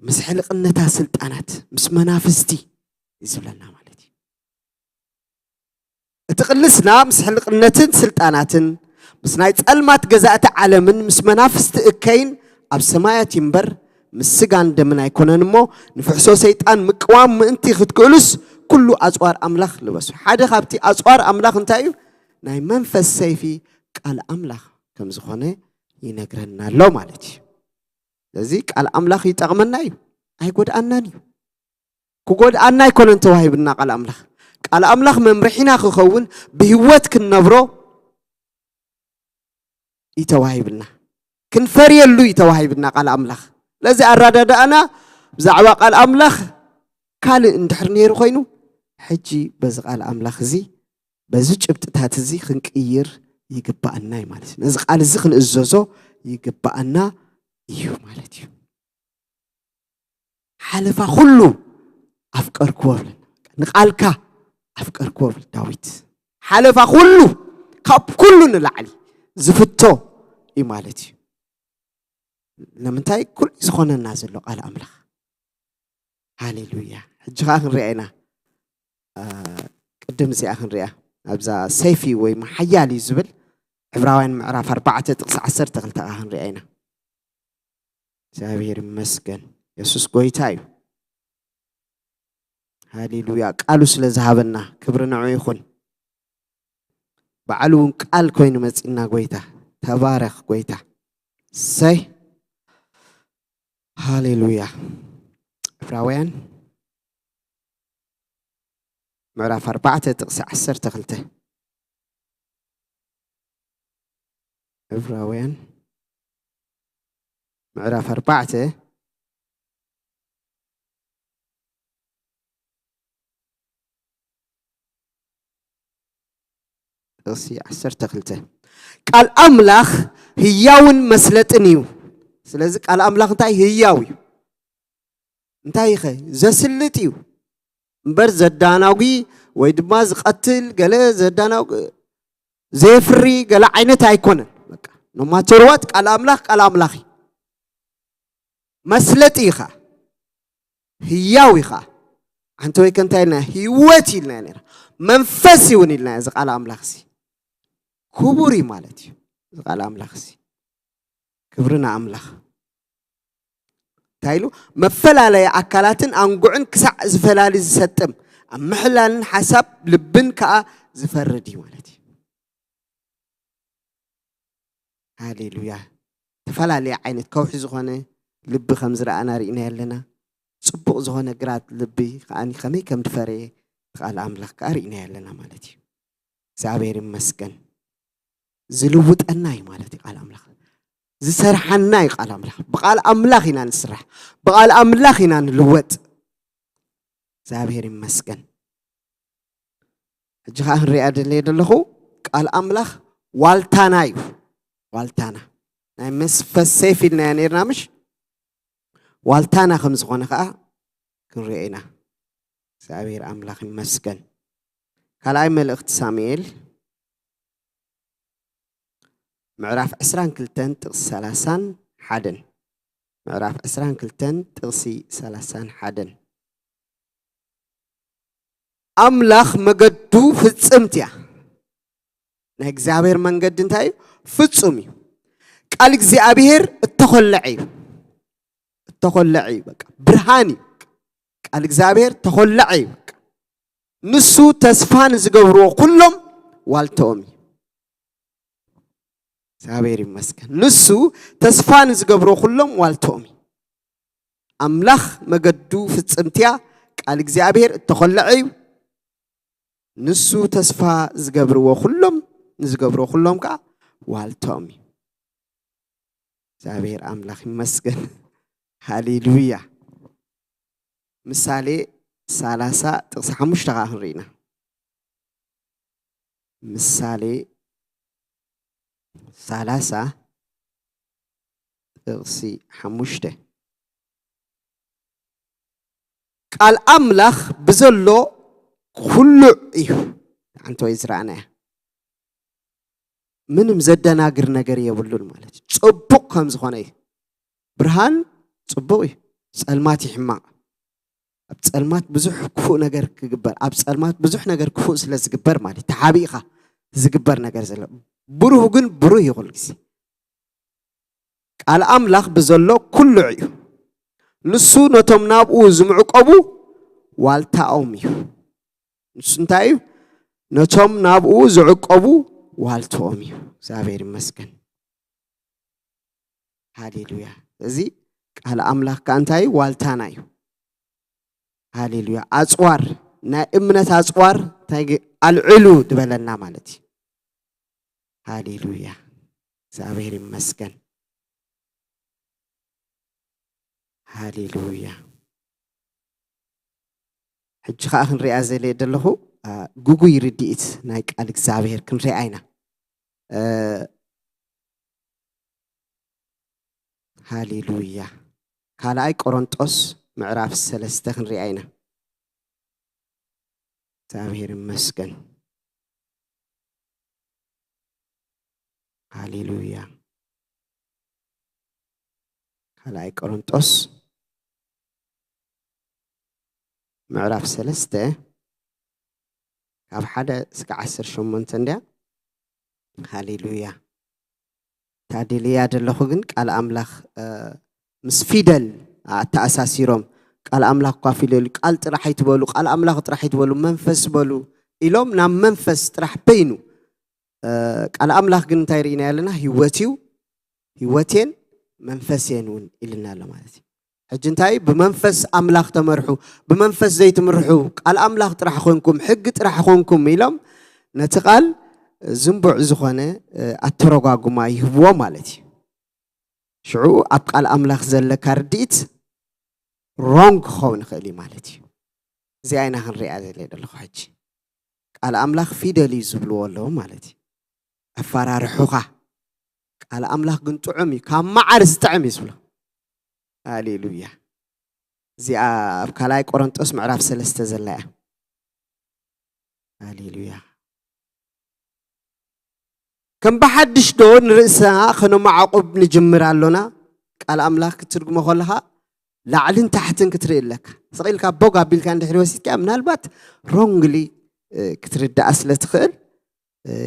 ምስ ሕልቕነታ ስልጣናት ምስ መናፍስቲ እዩ ዝብለና ማለት እዩ። እቲ ቅልስና ምስ ሕልቕነትን ስልጣናትን ምስ ናይ ጸልማት ገዛእቲ ዓለምን ምስ መናፍስቲ እከይን ኣብ ሰማያት ይንበር ምስ ስጋን ደምን ኣይኮነን እሞ ንፍሕሶ ሰይጣን ምቅዋም ምእንቲ ክትክእሉስ ኩሉ ኣጽዋር ኣምላኽ ልበሱ። ሓደ ካብቲ ኣጽዋር ኣምላኽ እንታይ እዩ? ናይ መንፈስ ሰይፊ ቃል ኣምላኽ ከም ዝኾነ ይነግረና ኣሎ ማለት እዩ። ስለዚ ቃል ኣምላኽ ይጠቕመና እዩ፣ ኣይጎድኣናን እዩ። ክጎድኣና ኣይኮነን ተዋሂብና ቃል ኣምላኽ። ቃል ኣምላኽ መምርሒና ክኸውን ብህይወት ክንነብሮ እዩ ተዋሂብና። ክንፈርየሉ እዩ ተዋሂብና ቃል ኣምላኽ። ስለዚ ኣረዳድኣና ብዛዕባ ቃል ኣምላኽ ካልእ እንድሕር ነይሩ ኮይኑ ሕጂ በዚ ቃል ኣምላኽ እዚ በዚ ጭብጥታት እዚ ክንቅይር ይግባኣና እዩ ማለት እዩ። ነዚ ቃል እዚ ክንእዘዞ ይግባኣና እዩ ማለት እዩ። ሓለፋ ኩሉ ኣፍቀርክዎ ብለና። ንቃልካ ኣፍቀርክዎ ብል ዳዊት። ሓለፋ ኩሉ ካብ ኩሉ ንላዕሊ ዝፍቶ እዩ ማለት እዩ። ንምንታይ ኩሉ ዝኾነና ዘሎ ቃል ኣምላኽ። ሃሌሉያ። ሕጂ ከዓ ክንሪኣ ኢና። ቅድም እዚኣ ክንሪኣ ኣብዛ ሰይፊ ወይ ሓያል እዩ ዝብል ዕብራውያን ምዕራፍ ኣርባዕተ ጥቕሲ ዓሰርተ ክልተ ከዓ ክንሪኣ ኢና። እግዚኣብሔር ይመስገን። የሱስ ጎይታ እዩ። ሃሌሉያ። ቃሉ ስለ ዝሃበና ክብሪ ንዑ ይኹን። ባዕሉ እውን ቃል ኮይኑ መጺና ጎይታ። ተባረኽ ጎይታ። ሰይ ሃሌሉያ። ዕብራውያን ምዕራፍ ኣርባዕተ ጥቕሲ ዓሰርተ ክልተ። ዕብራውያን ምዕራፍ ኣርባዕተ ጥቕሲ ዓሰርተ ክልተ። ቃል ኣምላኽ ህያውን መስለጥን እዩ። ስለዚ ቃል ኣምላኽ እንታይ ህያው እዩ? እንታይ ኸ ዘስልጥ እዩ እምበር ዘዳናጉ ወይ ድማ ዝቐትል ገለ ዘዳናጉ ዘየፍሪ ገለ ዓይነት ኣይኮነን። በቃ ኖማተርዋት ቃል ኣምላኽ ቃል ኣምላኽ እዩ። መስለጢ ኢኻ፣ ህያው ኢኻ። ኣንተ ወይ ከንታይ ኢልና ህይወት ኢልና ነራ መንፈስ እውን ኢልና እዚ ቃል ኣምላኽ ሲ ክቡር እዩ ማለት እዩ። እዚ ቃል ኣምላኽ ሲ ክብሪ ንኣምላኽ። እንታይ ኢሉ? መፈላለየ ኣካላትን ኣንጉዕን ክሳዕ ዝፈላሊ ዝሰጥም፣ ኣብ ምሕላልን ሓሳብ ልብን ከኣ ዝፈርድ እዩ ማለት እዩ። ሃሌሉያ። ተፈላለየ ዓይነት ከውሒ ዝኾነ ልቢ ከም ዝረኣና ርኢና ኣለና። ጽቡቕ ዝኾነ ግራት ልቢ ከኣ ከመይ ከም ዝፈረየ ቃል ኣምላኽ ከኣ ርኢና ኣለና ማለት እዩ። እግዚኣብሔር ይመስገን። ዝልውጠና እዩ ማለት እዩ ቃል ኣምላኽ። ዝሰርሓና እዩ ቃል ኣምላኽ። ብቃል ኣምላኽ ኢና ንስራሕ። ብቃል ኣምላኽ ኢና ንልወጥ። እግዚኣብሔር ይመስገን። ሕጂ ከዓ ክንሪኣ ደለየ ዘለኹ ቃል ኣምላኽ ዋልታና እዩ። ዋልታና ናይ መስፈስ ሰይፍ ኢልናያ ነርና ምሽ? ዋልታና ከም ዝኾነ ከዓ ክንሪኦ ኢና። እግዚኣብሔር ኣምላኽ ይመስገን። ካልኣይ መልእኽቲ ሳሙኤል ምዕራፍ ዕስራን ክልተን ጥቕሲ ሰላሳን ሓደን። ምዕራፍ ዕስራን ክልተን ጥቕሲ ሰላሳን ሓደን። ኣምላኽ መገዱ ፍጽምት እያ። ናይ እግዚኣብሔር መንገዲ እንታይ እዩ? ፍጹም እዩ። ቃል እግዚኣብሔር እተኾለዐ እዩ። እተኾለዐ እዩ። በቃ ብርሃን እዩ። ቃል እግዚኣብሔር ተኾለዐ እዩ። በቃ ንሱ ተስፋ ንዝገብርዎ ኩሎም ዋልተኦም እዩ። እግዚኣብሔር ይመስገን። ንሱ ተስፋ ንዝገብርዎ ኩሎም ዋልተኦም እዩ። ኣምላኽ መገዱ ፍጽምትያ፣ ቃል እግዚኣብሔር እተኾለዐ እዩ። ንሱ ተስፋ ዝገብርዎ ኩሎም፣ ንዝገብርዎ ኩሎም ከዓ ዋልተኦም እዩ። እግዚኣብሔር ኣምላኽ ይመስገን። ሃሌሉያ። ምሳሌ ሰላሳ ጥቕሲ ሓሙሽተ ከዓ ክንርኢ ኢና። ምሳሌ ሰላሳ ጥቕሲ ሓሙሽተ። ቃል ኣምላኽ ብዘሎ ኩሉዕ እዩ። ሓንቲ ወይ ዝረኣናያ ምንም ዘደናግር ነገር የብሉን ማለት እዩ። ጽቡቕ ከም ዝኾነ እዩ። ብርሃን ጽቡቕ እዩ፣ ጸልማት እዩ ሕማቕ። ኣብ ጸልማት ብዙሕ ክፉእ ነገር ክግበር፣ ኣብ ጸልማት ብዙሕ ነገር ክፉእ ስለ ዝግበር ማለት ተሓቢእኻ ዝግበር ነገር ዘሎ። ብሩህ ግን ብሩህ እዩ ኩሉ ግዜ። ቃል ኣምላኽ ብዘሎ ኩሉዕ እዩ። ንሱ ነቶም ናብኡ ዝምዕቀቡ ዋልታኦም እዩ። ንሱ እንታይ እዩ? ነቶም ናብኡ ዝዕቀቡ ዋልትኦም እዩ። እግዚኣብሔር ይመስገን። ሃሌሉያ። እዚ ቃል ኣምላኽ ከኣ እንታይ እዩ? ዋልታና እዩ። ሃሌሉያ። ኣጽዋር፣ ናይ እምነት ኣጽዋር እንታይ ግ-፣ ኣልዕሉ ዝበለና ማለት እዩ። ሃሌሉያ። እግዚኣብሔር ይመስገን። ሃሌሉያ። ሕጂ ኸኣ ክንሪኣ ዘለ ዘለኹ፣ አ፣ ግጉይ ርድኢት ናይ ቃል እግዚኣብሔር ክንሪኣ ኢና። እ፣ ሃሌሉያ። ካልኣይ ቆሮንጦስ ምዕራፍ ሰለስተ ክንሪኣ ኢና። እግዚኣብሔር ይመስገን። ሃሌሉያ። ካልኣይ ቆሮንጦስ ምዕራፍ ሰለስተ ካብ ሓደ እስከ ዓሰርተ ሸሞንተ እንድያ። ሃሌሉያ። ታዲልያ ደለኹ ግን ቃል ኣምላኽ ምስ ፊደል ኣተኣሳሲሮም፣ ቃል ኣምላኽ እኳ ፊደል እዩ፣ ቃል ጥራሕ ኣይትበሉ፣ ቃል ኣምላኽ ጥራሕ ኣይትበሉ፣ መንፈስ በሉ ኢሎም ናብ መንፈስ ጥራሕ በይኑ። ቃል ኣምላኽ ግን እንታይ ርኢና ኣለና? ህይወት እዩ፣ ህይወቴን መንፈሴን እውን ኢልና ኣሎ ማለት እዩ። ሕጂ እንታይ? ብመንፈስ ኣምላኽ ተመርሑ። ብመንፈስ ዘይትምርሑ፣ ቃል ኣምላኽ ጥራሕ ኾንኩም፣ ሕጊ ጥራሕ ኾንኩም ኢሎም ነቲ ቃል ዝንቡዕ ዝኾነ ኣተረጓጉማ ይህብዎ ማለት እዩ። ሽዑ ኣብ ቃል ኣምላኽ ዘለካ ርድኢት ሮንግ ክኸውን ይኽእል እዩ ማለት እዩ። እዚኣ ኢና ክንሪኣ ዘለ ዘለኹ ሕጂ። ቃል ኣምላኽ ፊደል እዩ ዝብልዎ ኣለዉ ማለት እዩ። ኣፈራርሑኻ። ቃል ኣምላኽ ግን ጥዑም እዩ፣ ካብ መዓር ዝጥዕም እዩ ዝብሎ። ሃሌሉያ። እዚኣ ኣብ ካልኣይ ቆሮንጦስ ምዕራፍ ሰለስተ ዘላ እያ። ሃሌሉያ። ከም ብሓድሽ ዶ ንርእስና ከነማዕቁብ ንጅምር ኣሎና? ቃል ኣምላኽ ክትትርጉሞ ከለኻ ላዕልን ታሕትን ክትርኢ ኣለካ። ስቕ ኢልካ ቦግ ኣቢልካ እንድሕሪ ወሲድካ ምናልባት ሮንግሊ ክትርዳኣ ስለ ትኽእል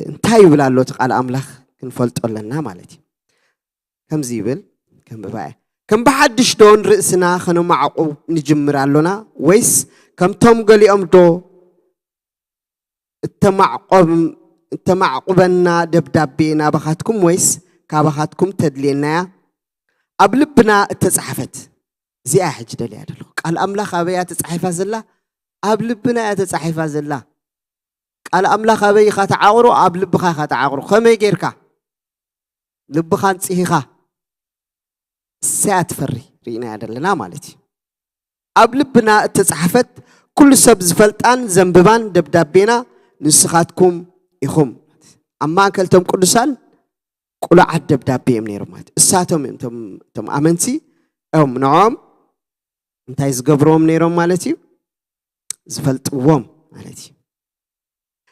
እንታይ ይብል ኣሎ እቲ ቃል ኣምላኽ ክንፈልጦ ኣለና ማለት እዩ። ከምዚ ይብል፣ ከም ብባኤ ከም ብሓድሽ ዶ ንርእስና ከነማዕቁብ ንጅምር ኣሎና? ወይስ ከምቶም ገሊኦም ዶ እተማዕቆብ-፣ እተማዕቁበና ደብዳቤ ናባኻትኩም ወይስ ካባኻትኩም ተድልየናያ? ኣብ ልብና እተጻሕፈት፣ እዚኣ ሕጂ ደልያ ደለኹ። ቃል ኣምላኽ ኣበይ እያ ተጻሒፋ ዘላ? ኣብ ልብና እያ ተጻሒፋ ዘላ። ቃል ኣምላኽ ኣበይ ኢኻ ተዓቕሮ? ኣብ ልብኻ ኢኻ ተዓቕሮ። ከመይ ጌርካ? ልብኻ ኣንጽሂኻ። እሰያ ትፈሪ ርኢናያ ዘለና ማለት እዩ። ኣብ ልብና እተጻሕፈት ኩሉ ሰብ ዝፈልጣን ዘንብባን ደብዳቤና ንስኻትኩም ኢኹም። ኣብ ማእከል እቶም ቅዱሳን ቅሉዓት ደብዳቤ እዮም ነይሮም ማለት እዩ። እሳቶም እዮም እቶም፣ እቶም ኣመንቲ እዮም ንዕኦም እንታይ ዝገብርዎም ነይሮም ማለት እዩ? ዝፈልጥዎም ማለት እዩ።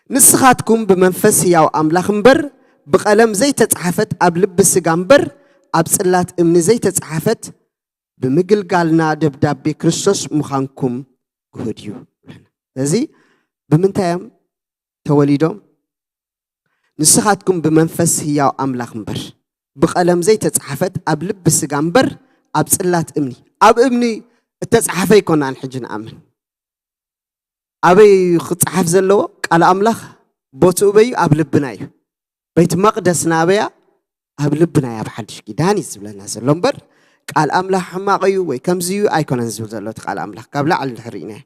ንስኻትኩም ብመንፈስ ህያው ኣምላኽ እምበር ብቐለም ዘይተጻሕፈት ኣብ ልቢ ስጋ እምበር ኣብ ጽላት እምኒ ዘይተጻሕፈት ብምግልጋልና ደብዳቤ ክርስቶስ ምዃንኩም ግሁድ እዩ። ስለዚ ብምንታይ እዮም ተወሊዶም? ንስኻትኩም ብመንፈስ ህያው ኣምላኽ እምበር ብቐለም ዘይተጻሕፈት ኣብ ልቢ ስጋ እምበር ኣብ ጽላት እምኒ። ኣብ እምኒ እተጻሕፈ ኣይኮናን ሕጂ ንኣምን። ኣበይ ክጸሓፍ ዘለዎ? ቃል ኣምላኽ ቦትኡ በዩ ኣብ ልብና እዩ። ቤት መቕደስና ኣበያ? ኣብ ልብና እዩ። ኣብ ሓድሽ ኪዳን እዩ ዝብለና ዘሎ እምበር ቃል ኣምላኽ ሕማቕ እዩ ወይ ከምዚ እዩ ኣይኮነን ዝብል ዘሎ እቲ ቃል ኣምላኽ። ካብ ላዕሊ እንድሕር ርኢናዮ።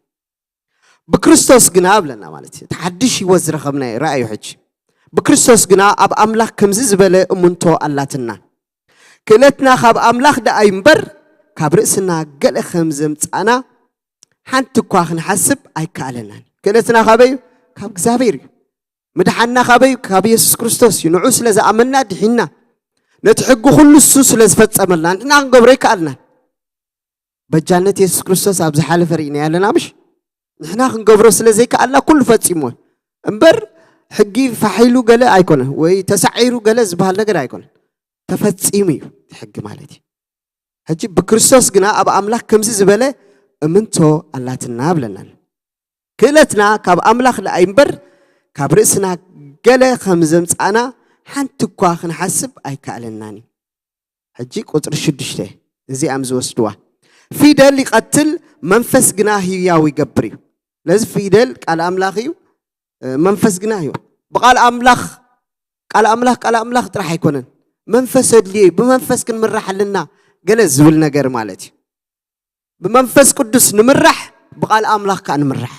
ብክርስቶስ ግና ብለና ማለት እዩ። እቲ ሓድሽ ህይወት ዝረኸብናዮ ራእዩ ሕጂ። ብክርስቶስ ግና ኣብ ኣምላኽ ከምዚ ዝበለ እሙንቶ ኣላትና። ክእለትና ካብ ኣምላኽ ደኣ እዩ እምበር ካብ ርእስና ገለ ከም ዘምጻእና ሓንቲ እኳ ክንሓስብ ኣይከኣለናን። ክእለትና ካበይ እዩ? ካብ እግዚኣብሔር እዩ። ምድሓንና ካበይ እዩ? ካብ የሱስ ክርስቶስ እዩ። ንዑ ስለ ዝኣመንና ድሒንና። ነቲ ሕጊ ኩሉ እሱ ስለ ዝፈጸመልና ንሕና ክንገብሮ ኣይከኣልናን። በጃነት የሱስ ክርስቶስ ኣብ ዝሓለፈ ርኢናዮ ኣለና ምሽ? ንሕና ክንገብሮ ስለ ዘይከኣልና ኩሉ ፈጺምዎ። እምበር ሕጊ ፋሕ ኢሉ ገለ ኣይኮነን ወይ ተሳዒሩ ገለ ዝበሃል ነገር ኣይኮነን። ተፈጺሙ እዩ እቲ ሕጊ ማለት እዩ። ሕጂ ብክርስቶስ ግና ኣብ ኣምላኽ ከምዚ ዝበለ እምንቶ ኣላትና ብለና ኣሎ። ክእለትና ካብ ኣምላኽ ደኣ እምበር ካብ ርእስና ገለ ከም ዘምጻእና ሓንቲ እኳ ክንሓስብ ኣይከኣለናን እዩ። ሕጂ ቁጽሪ ሽዱሽተ እዚኣም ዝወስድዋ። ፊደል ይቐትል፣ መንፈስ ግና ህያው ይገብር እዩ። ስለዚ ፊደል ቃል ኣምላኽ እዩ፣ መንፈስ ግና እዩ። ብቃል ኣምላኽ፣ ቃል ኣምላኽ፣ ቃል ኣምላኽ ጥራሕ ኣይኮነን። መንፈስ ኣድልዮ እዩ። ብመንፈስ ክንምራሕ ኣለና ገለ ዝብል ነገር ማለት እዩ። ብመንፈስ ቅዱስ ንምራሕ፣ ብቃል ኣምላኽ ከኣ ንምራሕ።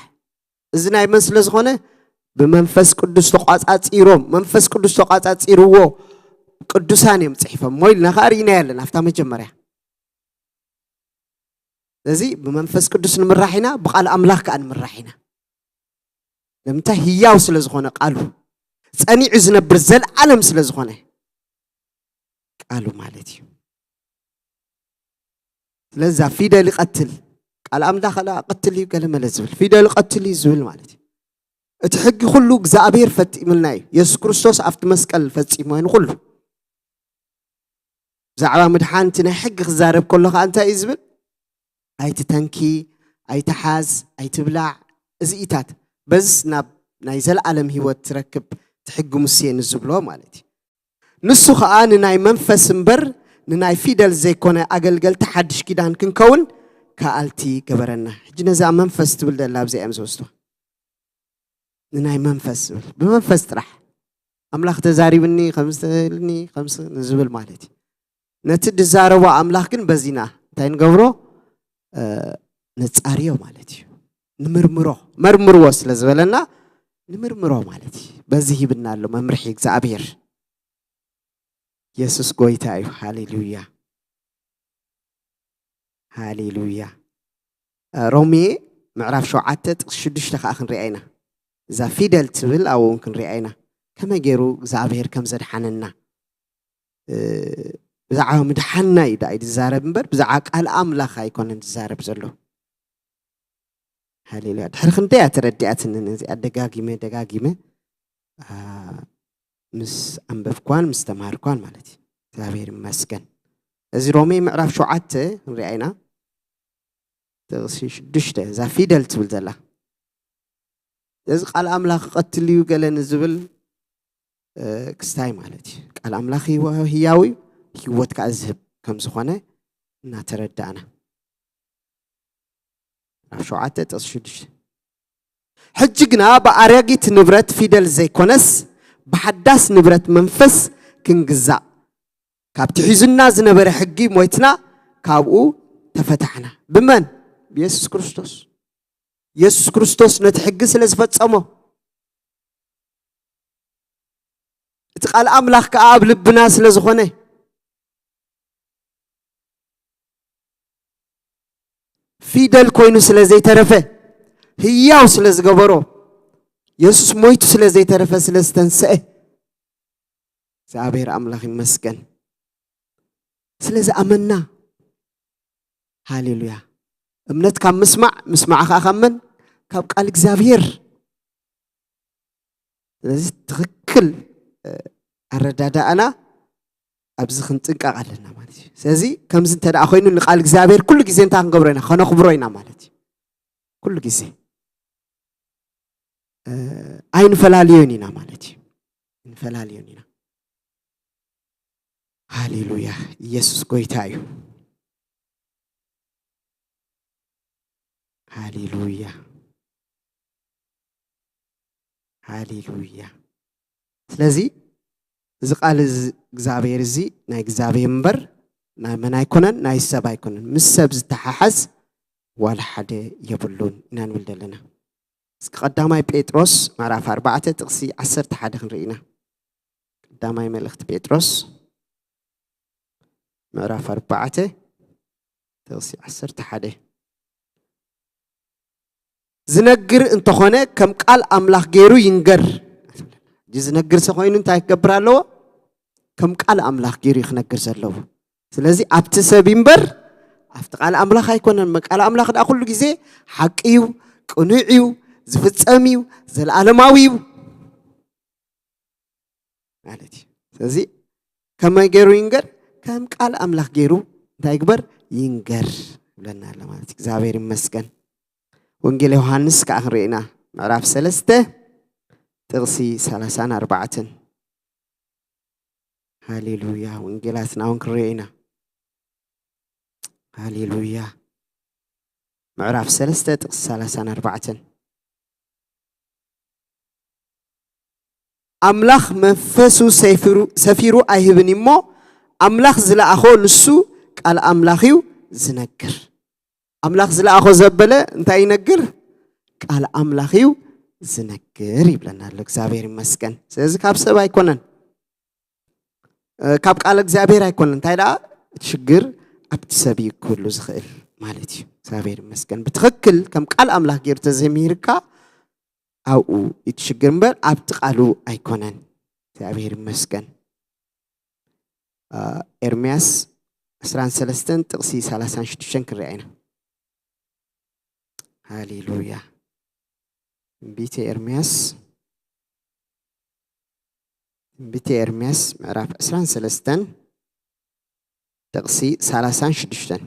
እዚ ናይ መን ስለ ዝኾነ? ብመንፈስ ቅዱስ ተቋጻጺሮም፣ መንፈስ ቅዱስ ተቋጻጺርዎ ቅዱሳን እዮም ጽሒፎም። ሞ ኢልና ከኣ ርኢናዮ ኣለና ኣብታ መጀመርያ። ስለዚ ብመንፈስ ቅዱስ ንምራሕ ኢና፣ ብቃል ኣምላኽ ከኣ ንምራሕ ኢና። ንምንታይ? ህያው ስለ ዝኾነ ቃሉ፣ ጸኒዑ ዝነብር፣ ዘልኣለም ስለ ዝኾነ ቃሉ ማለት እዩ። ስለዛ ፊደል ይቐትል፣ ቃል ኣምላኽ ላ ቅትል እዩ ገለ መለ ዝብል፣ ፊደል ይቐትል እዩ ዝብል ማለት እዩ። እቲ ሕጊ ኩሉ እግዚኣብሔር ፈጺምልና እዩ። የሱስ ክርስቶስ ኣብቲ መስቀል ፈጺሞ እዩ ንኹሉ። ብዛዕባ ምድሓን እቲ ናይ ሕጊ ክዛረብ ከሎ ከኣ እንታይ እዩ ዝብል? ኣይትተንኪ፣ ኣይትሓዝ፣ ኣይትብላዕ፣ እዚኢታት። በዝስ ናብ ናይ ዘለኣለም ህይወት ትረክብ፣ እቲ ሕጊ ሙሴ ንዝብሎ ማለት እዩ። ንሱ ኸኣ ንናይ መንፈስ እምበር ንናይ ፊደል ዘይኮነ ኣገልገልቲ ሓድሽ ኪዳን ክንከውን ከኣልቲ ገበረና። ሕጂ ነዛ መንፈስ ትብል ዘላ ኣብዚኣ እዮም ዝወስድዋ። ንናይ መንፈስ ዝብል፣ ብመንፈስ ጥራሕ ኣምላኽ ተዛሪብኒ፣ ከምዚ ተልኒ፣ ከምዚ ንዝብል ማለት እዩ። ነቲ ድዛረቦ ኣምላኽ ግን በዚና እንታይ ንገብሮ? ነጻርዮ ማለት እዩ። ንምርምሮ፣ መርምርዎ ስለ ዝበለና ንምርምሮ ማለት እዩ። በዚ ሂብና ኣሎ መምርሒ እግዚኣብሔር። የሱስ ጎይታ እዩ። ሃሌሉያ፣ ሃሌሉያ። ሮሜ ምዕራፍ ሸውዓተ ጥቕሲ ሽዱሽተ ከዓ ክንሪኣ ኢና። እዛ ፊደል ትብል ኣብኡ እውን ክንሪኣ ኢና። ከመይ ገይሩ እግዚኣብሔር ከም ዘድሓነና፣ ብዛዕባ ምድሓንና እዩ ደኣ ዝዛረብ እምበር ብዛዕባ ቃል ኣምላኽ ኣይኮነን ዝዛረብ ዘሎ። ሃሌሉያ። ድሕሪ ክንደይ እያ ተረዲኣትኒ ነዚኣ፣ ደጋጊመ ደጋጊመ ምስ ኣንበብኳን ምስ ተማሃርኳን ማለት እዩ። እግዚኣብሔር ይመስገን። እዚ ሮሜ ምዕራፍ ሸውዓተ ንሪኣ ኢና። ጥቕሲ ሽዱሽተ እዛ ፊደል ትብል ዘላ፣ እዚ ቃል ኣምላኽ ይቐትል እዩ ገለ ንዝብል ክስታይ ማለት እዩ። ቃል ኣምላኽ ህያው እዩ፣ ህይወት ከዓ ዝህብ ከም ዝኾነ እናተረዳእና፣ ኣብ ሸውዓተ ጥቕሲ ሽዱሽተ፣ ሕጂ ግና ብኣረጊት ንብረት ፊደል ዘይኮነስ ብሓዳስ ንብረት መንፈስ ክንግዛእ፣ ካብቲ ሒዙና ዝነበረ ሕጊ ሞይትና፣ ካብኡ ተፈታሕና። ብመን? ብየሱስ ክርስቶስ። የሱስ ክርስቶስ ነቲ ሕጊ ስለ ዝፈጸሞ፣ እቲ ቃል ኣምላኽ ከኣ ኣብ ልብና ስለ ዝኾነ፣ ፊደል ኮይኑ ስለ ዘይተረፈ፣ ህያው ስለ ዝገበሮ፣ የሱስ ሞይቱ ስለ ዘይተረፈ፣ ስለ ዝተንስአ፣ እግዚኣብሔር ኣምላኽ ይመስገን። ስለ ዝኣመንና፣ ሃሌሉያ። እምነት ካብ ምስማዕ፣ ምስማዕ ከኣ ካብ መን? ካብ ቃል እግዚኣብሔር። ስለዚ ትኽክል ኣረዳዳእና ኣብዚ ክንጥንቀቕ ኣለና ማለት እዩ። ስለዚ ከምዚ እንተ ደኣ ኮይኑ ንቃል እግዚኣብሔር ኩሉ ግዜ እንታይ ክንገብሮ ኢና? ከነኽብሮ ኢና ማለት እዩ። ኩሉ ግዜ ኣይንፈላልዮን ኢና ማለት እዩ። ኣይንፈላልዮን ኢና። ሃሌሉያ። ኢየሱስ ጎይታ እዩ። ሃሌሉያ። ሃሌሉያ። ስለዚ እዚ ቃል እዚ እግዚኣብሔር እዚ ናይ እግዚኣብሔር እምበር ናይ መን ኣይኮነን፣ ናይ ሰብ ኣይኮነን። ምስ ሰብ ዝተሓሓዝ ዋላ ሓደ የብሉን ኢና ንብል ዘለና። እስኪ ቀዳማይ ጴጥሮስ ምዕራፍ ኣርባዕተ ጥቕሲ ዓሰርተ ሓደ ክንርኢ ኢና። ቀዳማይ መልእኽቲ ጴጥሮስ ምዕራፍ ኣርባዕተ ጥቕሲ ዓሰርተ ሓደ፣ ዝነግር እንተኾነ ከም ቃል ኣምላኽ ገይሩ ይንገር። እዚ ዝነግር ሰ ኮይኑ እንታይ ክገብር ኣለዎ? ከም ቃል ኣምላኽ ገይሩ እዩ ክነግር ዘለዎ። ስለዚ ኣብቲ ሰብ ይንበር ኣብቲ ቃል ኣምላኽ ኣይኮነን። ቃል ኣምላኽ ደኣ ኩሉ ግዜ ሓቂ እዩ፣ ቅኑዕ እዩ፣ ዝፍጸም እዩ፣ ዘለኣለማዊ እዩ ማለት እዩ። ስለዚ ከመይ ገይሩ ይንገር? ከም ቃል ኣምላኽ ገይሩ እንታይ ይግበር? ይንገር ይብለና ኣሎ ማለት እዩ። እግዚኣብሔር ይመስገን። ወንጌል ዮሃንስ ከዓ ክንርኢ ኢና። ምዕራፍ ሰለስተ ጥቕሲ ሰላሳን ኣርባዕተን። ሃሌሉያ። ወንጌላትና እውን ክንርኢ ኢና። ሃሌሉያ። ምዕራፍ ሰለስተ ጥቕሲ ሰላሳን ኣርባዕተን። ኣምላኽ መንፈሱ ሰፊሩ፣ ሰፊሩ ኣይህብን እዩ እሞ፣ ኣምላኽ ዝለኣኾ ንሱ ቃል ኣምላኽ እዩ ዝነግር። ኣምላኽ ዝለኣኾ ዘበለ እንታይ ይነግር? ቃል ኣምላኽ እዩ ዝነግር ይብለና ኣሎ። እግዚኣብሔር ይመስገን። ስለዚ ካብ ሰብ ኣይኮነን፣ እ፣ ካብ ቃል እግዚኣብሔር ኣይኮነን። እንታይ ደኣ እቲ ሽግር ኣብቲ ሰብ እዩ ክህሉ ዝኽእል ማለት እዩ። እግዚኣብሔር ይመስገን። ብትኽክል ከም ቃል ኣምላኽ ገይሩ ተዘሚርካ ኣብኡ እቲ ሽግር እምበር ኣብቲ ቃሉ ኣይኮነን። እግዚኣብሔር ይመስገን። እ፣ ኤርምያስ ዕስራን ሰለስተን ጥቕሲ ሰላሳን ሽዱሽተን ክንሪኣ ኢና። ሃሌሉያ። ትንቢተ ኤርምያስ፣ ትንቢተ ኤርምያስ ምዕራፍ ዕስራን ሰለስተን ጥቕሲ ሰላሳን ሽዱሽተን።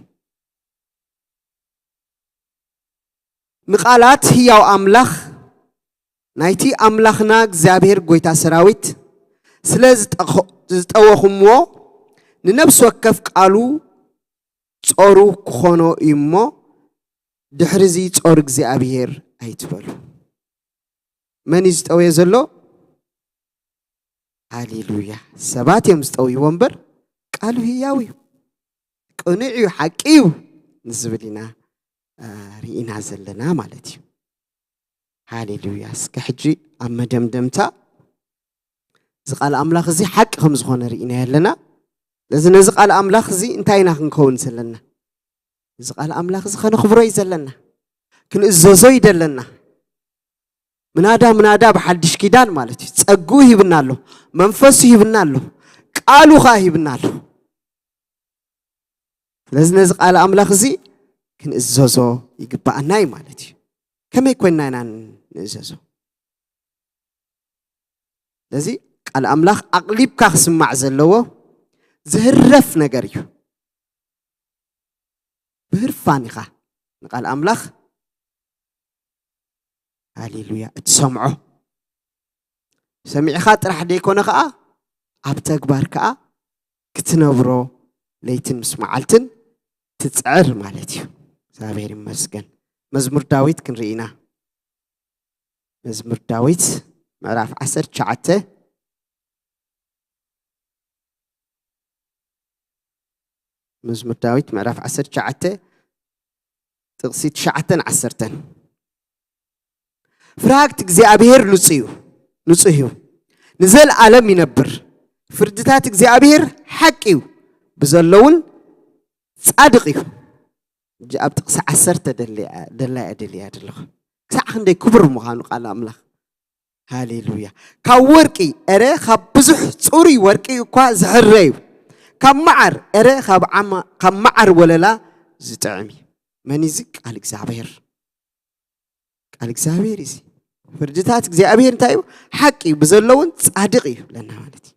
ንቓላት ህያው ኣምላኽ ናይቲ ኣምላኽና እግዚኣብሔር ጐይታ ሰራዊት ስለ ዝጠኸ-፣ ዝጠወኹምዎ፣ ንነፍሲ ወከፍ ቃሉ ጾሩ ክኾኖ እዩ እሞ፣ ድሕርዚ ጾር እግዚኣብሔር ኣይትበሉ። መን እዩ ዝጠውዮ ዘሎ? ሃሌሉያ። ሰባት እዮም ዝጠውይዎ እምበር፣ ቃሉ ህያው እዩ፣ ቅኑዕ እዩ፣ ሓቂ እዩ ንዝብል ኢና፣ እ፣ ርኢና ዘለና ማለት እዩ። ሃሌሉያ። እስከ ሕጂ ኣብ መደምደምታ፣ እዚ ቃል ኣምላኽ እዚ ሓቂ ከም ዝኾነ ርኢና ኣለና። ስለዚ ነዚ ቃል ኣምላኽ እዚ እንታይ ኢና ክንከውን ዘለና? እዚ ቃል ኣምላኽ እዚ ከነኽብሮ እዩ ዘለና፣ ክንእዘዞ እዩ ዘለና። ምናዳ ምናዳ ብሓድሽ ኪዳን ማለት እዩ። ጸግኡ ሂብና ኣሎ፣ መንፈሱ ሂብና ኣሎ፣ ቃሉ ኸኣ ሂብና ኣሎ። ስለዚ ነዚ ቃል ኣምላኽ እዚ ክንእዘዞ ይግባኣና እዩ ማለት እዩ። ከመይ ኮይንና ኢና ንእዘዞ? ስለዚ ቃል ኣምላኽ ኣቕሊብካ ክስማዕ ዘለዎ ዝህረፍ ነገር እዩ። ብህርፋን ኢኻ ንቃል ኣምላኽ፣ ሃሌሉያ፣ እትሰምዖ። ሰሚዕኻ ጥራሕ ደይኮነ ኸኣ፣ ኣብ ተግባር ከኣ ክትነብሮ ለይትን ምስ መዓልትን ትጽዕር ማለት እዩ። እግዚኣብሔር ይመስገን። መዝሙር ዳዊት ክንርኢ ኢና። መዝሙር ዳዊት ምዕራፍ ዓሰርተ ትሽዓተ፣ መዝሙር ዳዊት ምዕራፍ ዓሰርተ ትሽዓተ ጥቕሲ ትሽዓተን ዓሰርተን። ፍርሃት እግዚኣብሔር ንጹህ እዩ፣ ንጹህ እዩ፣ ንዘለኣለም ይነብር። ፍርድታት እግዚኣብሔር ሓቂ እዩ፣ ብዘሎ እውን ጻድቕ እዩ። ሕጂ ኣብ ጥቕሲ ዓሰርተ ደለያ፣ ደላያ ደልያ ዘለኹ። ክሳዕ ክንደይ ክቡር ምዃኑ ቃል ኣምላኽ። ሃሌሉያ። ካብ ወርቂ፣ እረ ካብ ብዙሕ ጽሩይ ወርቂ እኳ ዝሕረ እዩ። ካብ መዓር፣ እረ ካብ ዓማ-፣ ካብ መዓር ወለላ ዝጥዕም እዩ። መን እዩ እዚ? ቃል እግዚኣብሔር። ቃል እግዚኣብሔር እዩ እዚ። ፍርድታት እግዚኣብሔር እንታይ እዩ? ሓቂ እዩ፣ ብዘሎ እውን ጻድቕ እዩ ይብለና ማለት እዩ።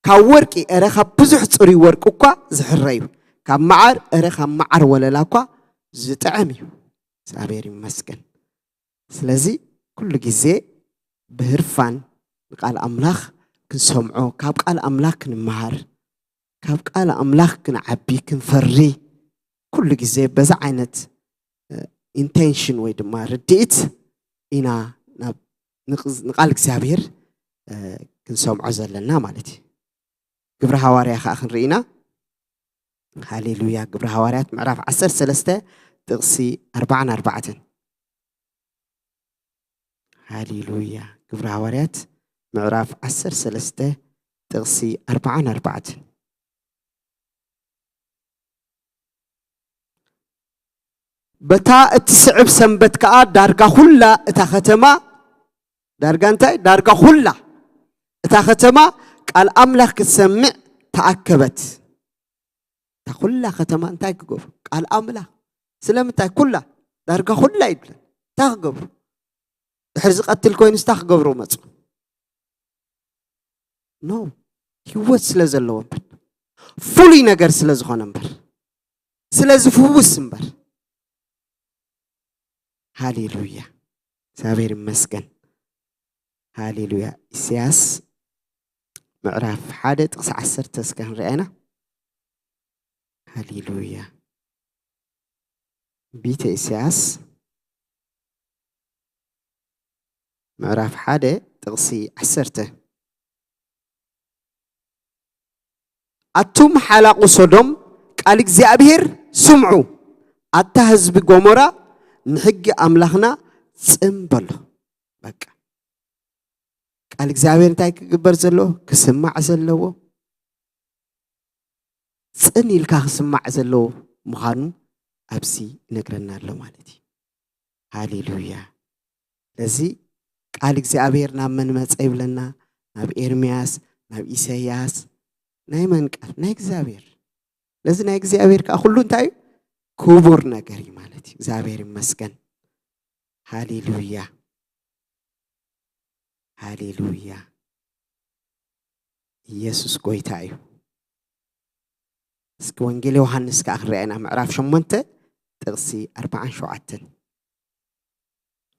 ካብ ወርቂ፣ እረ ካብ ብዙሕ ጽሩይ ወርቂ እኳ ዝሕረ እዩ። ካብ መዓር፣ እረ ካብ መዓር ወለላ እኳ ዝጥዕም እዩ። እግዚኣብሔር ይመስገን። ስለዚ ኩሉ ግዜ ብህርፋን ንቃል ኣምላኽ ክንሰምዖ፣ ካብ ቃል ኣምላኽ ክንመሃር፣ ካብ ቃል ኣምላኽ ክንዓቢ፣ ክንፈሪ፣ ኩሉ ግዜ በዛ ዓይነት፣ እ፣ ኢንቴንሽን ወይ ድማ ርድኢት ኢና ናብ ንቅ-፣ ንቃል እግዚኣብሔር፣ እ፣ ክንሰምዖ ዘለና ማለት እዩ። ግብሪ ሃዋርያ ከኣ ክንርኢ ኢና። ሃሌሉያ። ግብሪ ሃዋርያት ምዕራፍ ዓሰርተ ሰለስተ ጥቕሲ ኣርባዓን ኣርባዕተን። ሃሌሉያ። ግብሪ ሃዋርያት ምዕራፍ ዓሰርተ ሰለስተ ጥቕሲ ኣርባዓን ኣርባዕተን። በታ እትስዕብ ሰንበት ከኣ ዳርጋ ኩላ እታ ከተማ፣ ዳርጋ እንታይ? ዳርጋ ኩላ እታ ከተማ ቃል ኣምላኽ ክትሰምዕ ተኣከበት። እታ ኩላ ከተማ እንታይ ክገብሩ? ቃል ኣምላኽ። ስለምንታይ? ኩላ፣ ዳርጋ ኩላ ይብለን። እንታይ ክገብሩ? ድሕሪ ዝቐትል ኮይኑስ እንታይ ክገብሩ መጹ? ኖ፣ ህይወት ስለ ዘለዎ እምበር፣ ፍሉይ ነገር ስለ ዝኾነ እምበር፣ ስለ ዝፍውስ እምበር። ሃሌሉያ፣ እግዚኣብሔር ይመስገን። ሃሌሉያ። ኢሳያስ ምዕራፍ ሓደ ጥቕሲ ዓሰርተ እስከ ክንሪኣ ኢና። ሃሌሉያ። ትንቢተ ኢሳያስ ምዕራፍ ሓደ ጥቕሲ ዓሰርተ። ኣቱም ሓላቑ ሶዶም፣ ቃል እግዚኣብሔር ስምዑ፣ ኣታ ህዝቢ ጎሞራ፣ ንሕጊ ኣምላኽና ጽን በሎ። በቃ፣ ቃል እግዚኣብሔር እንታይ ክግበር ዘለዎ? ክስማዕ ዘለዎ፣ ጽን ኢልካ ክስማዕ ዘለዎ ምዃኑ ኣብዚ ይነግረና ኣሎ ማለት እዩ። ሃሌሉያ። ስለዚ ቃል እግዚኣብሔር ናብ መን መጸ ይብለና? ናብ ኤርምያስ፣ ናብ ኢሳይያስ። ናይ መን ቃል? ናይ እግዚኣብሔር። ስለዚ ናይ እግዚኣብሔር ከኣ ኩሉ እንታይ እዩ? ክቡር ነገር እዩ ማለት እዩ። እግዚኣብሔር ይመስገን። ሃሌሉያ፣ ሃሌሉያ። ኢየሱስ ጎይታ እዩ። እስኪ ወንጌል ዮሃንስ ከኣ ክንሪኣ ኢና፣ ምዕራፍ ሸሞንተ ጥቕሲ ኣርባዓን ሸውዓተን።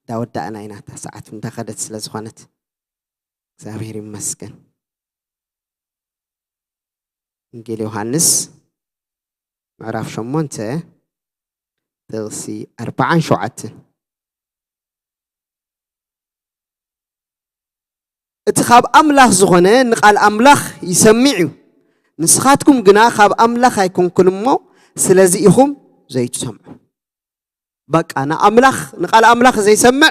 እንዳወዳእና ኢና፣ እታ ሰዓት እንዳኸደት ስለ ዝኾነት እግዚኣብሔር ይመስገን። ወንጌል ዮሃንስ ምዕራፍ ሸሞንተ ጥቕሲ ኣርባዓን ሸውዓተን። እቲ ካብ ኣምላኽ ዝኾነ ንቓል ኣምላኽ ይሰምዕ እዩ። ንስኻትኩም ግና ካብ ኣምላኽ ኣይኮንኩን እሞ ስለዚ ኢኹም ዘይትሰምዑ። በቃ ንኣምላኽ፣ ንቓል ኣምላኽ ዘይሰምዕ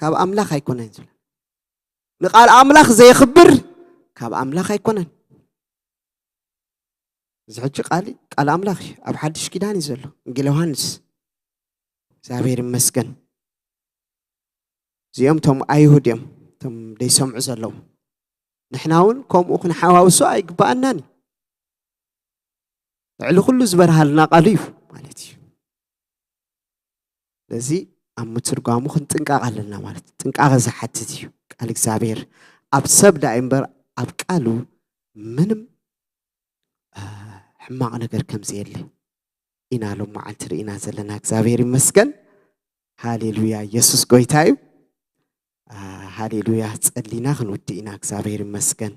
ካብ ኣምላኽ ኣይኮነን ዝብል። ንቓል ኣምላኽ ዘየኽብር ካብ ኣምላኽ ኣይኮነን። እዚ ሕጂ ቃል፣ ቃል ኣምላኽ እዩ። ኣብ ሓድሽ ኪዳን እዩ ዘሎ። ወንጌል ዮሃንስ። እግዚኣብሔር ይመስገን። እዚኦም እቶም ኣይሁድ እዮም፣ እቶም ዘይሰምዑ ዘለዉ። ንሕና እውን ከምኡ ክንሓዋውሶ ኣይግባኣናን እዩ። ልዕሊ ኩሉ ዝበርሃልና ቃሉ እዩ ማለት እዩ። ስለዚ ኣብ ምትርጓሙ ክንጥንቀቕ ኣለና ማለት እዩ። ጥንቃቐ ዝሓትት እዩ ቃል እግዚኣብሔር። ኣብ ሰብ ዳኣ እምበር ኣብ ቃሉ ምንም፣ አ፣ ሕማቕ ነገር ከም ዘየለ ኢና ሎም መዓልቲ ርኢና ዘለና። እግዚኣብሔር ይመስገን። ሃሌሉያ፣ ኢየሱስ ጎይታ እዩ። አ፣ ሃሌሉያ፣ ጸሊና ክንውድእ ኢና። እግዚኣብሔር ይመስገን።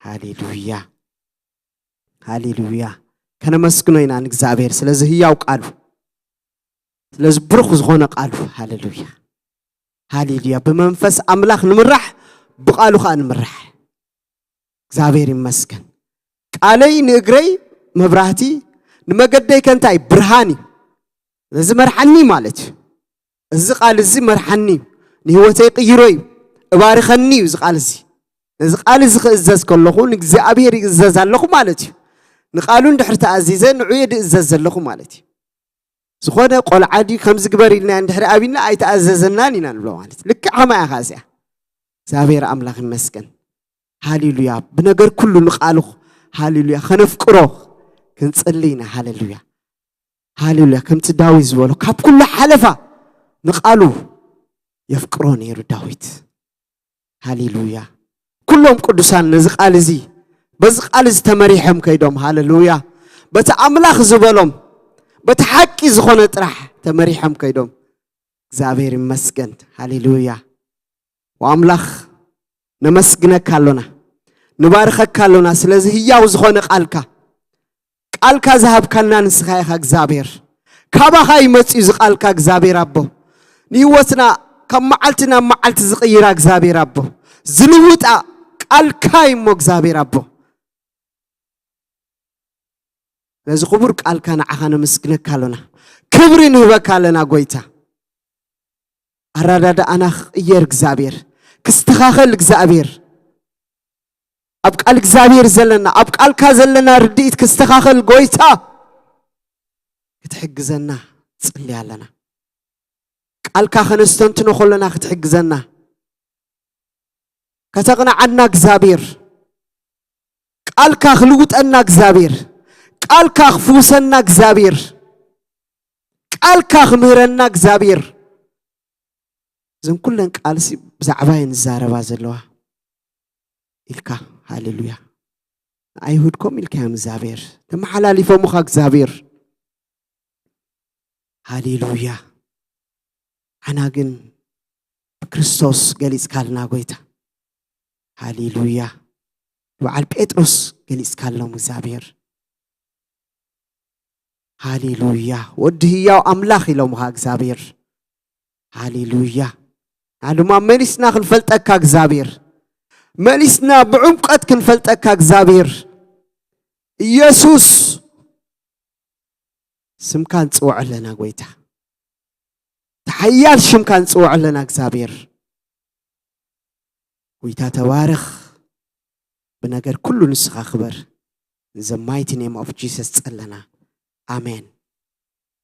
ሃሌሉያ፣ ሃሌሉያ። ከነመስግኖ ኢና ንእግዚኣብሔር ስለዚ ህያው ቃሉ፣ ስለዚ ብሩኽ ዝኾነ ቃሉ። ሃሌሉያ፣ ሃሌሉያ። ብመንፈስ ኣምላኽ ንምራሕ፣ ብቃሉ ኸኣ ንምራሕ። እግዚኣብሔር ይመስገን። ቃለይ ንእግረይ መብራህቲ፣ ንመገደይ ከ እንታይ? ብርሃን እዩ። እዚ መርሓኒ ማለት እዩ። እዚ ቃል እዚ መርሓኒ እዩ፣ ንህይወተይ ቅይሮ እዩ፣ እባርኸኒ እዩ እዚ ቃል እዚ። ነዚ ቃል እዚ ክእዘዝ ከለኹ ንእግዚኣብሔር ይእዘዝ ኣለኹ ማለት እዩ። ንቃሉ እንድሕር ተኣዚዘ ንዑ እየ ድእዘዝ ዘለኹ ማለት እዩ። ዝኾነ ቆልዓ ድዩ ከምዚ ግበር ኢልና እንድሕር ኣቢልና ኣይተኣዘዘናን ኢና ንብሎ ማለት እዩ። ልክዕ ከማይ እያ ከኣ እዚኣ። እግዚኣብሔር ኣምላኽ ይመስገን። ሃሌሉያ። ብነገር ኩሉ ንቃሉ፣ ሃሌሉያ፣ ከነፍቅሮ ክንጽሊ ኢና። ሃሌሉያ፣ ሃሌሉያ። ከምቲ ዳዊት ዝበሎ ካብ ኩሉ ሓለፋ ንቃሉ የፍቅሮ ነይሩ ዳዊት። ሃሌሉያ። ኩሎም ቅዱሳን ነዚ ቃል እዚ፣ በዚ ቃል እዚ ተመሪሖም ከይዶም፣ ሃሌሉያ፣ በቲ ኣምላኽ ዝበሎም፣ በቲ ሓቂ ዝኾነ ጥራሕ ተመሪሖም ከይዶም። እግዚኣብሔር ይመስገን። ሃሌሉያ። ወኣምላኽ ነመስግነካ ኣሎና፣ ንባርኸካ ኣሎና። ስለዚ ህያው ዝኾነ ቃልካ፣ ቃልካ ዝሃብካና ንስኻ ኢኻ እግዚኣብሔር። ካባኻ እዩ መጺኡ እዚ ቃልካ እግዚኣብሔር ኣቦ። ንህይወትና ካብ መዓልቲ ናብ መዓልቲ ዝቕይራ እግዚኣብሔር ኣቦ። ዝልውጣ ቃልካ እዩ እሞ እግዚኣብሔር ኣቦ። ነዚ ክቡር ቃልካ ንዓኻ ነመስግነካ ኣሎና። ክብሪ ንህበካ ኣለና ጎይታ። ኣረዳድኣና ክቕየር እግዚኣብሔር፣ ክስተኻኸል እግዚኣብሔር፣ ኣብ ቃል እግዚኣብሔር ዘለና፣ ኣብ ቃልካ ዘለና ርድኢት ክስተኻኸል ጎይታ ክትሕግዘና ጽሊ ኣለና። ቃልካ ከነስተንትኖ ከለና ክትሕግዘና፣ ከተቕንዓና እግዚኣብሔር፣ ቃልካ ክልውጠና እግዚኣብሔር፣ ቃልካ ክፍውሰና እግዚኣብሔር፣ ቃልካ ክምህረና እግዚኣብሔር። እዘን ኩለን ቃልሲ ብዛዕባ እየን ዝዛረባ ዘለዋ ኢልካ። ሃሌሉያ። ንኣይሁድ ከምኡ ኢልካ እዮም እግዚኣብሔር ተመሓላሊፎምኻ እግዚኣብሔር። ሃሌሉያ። ኣና ግን ብክርስቶስ ገሊጽካልና ጎይታ። ሃሌሉያ። በዓል ጴጥሮስ ገሊጽካሎም እግዚኣብሔር። ሃሌሉያ። ወዲ ህያው ኣምላኽ ኢሎምኻ እግዚኣብሔር። ሃሌሉያ። እና ድማ መሊስና ክንፈልጠካ እግዚኣብሔር፣ መሊስና ብዕምቀት ክንፈልጠካ እግዚኣብሔር። ኢየሱስ፣ ስምካ ንጽውዕ ኣለና ጎይታ። እቲ ሓያል ሽምካ ንጽውዕ ኣለና እግዚኣብሔር። ጎይታ ተባረኽ። ብነገር ኩሉ ንስኻ ክበር። In the mighty name of Jesus ጸለና። ኣሜን።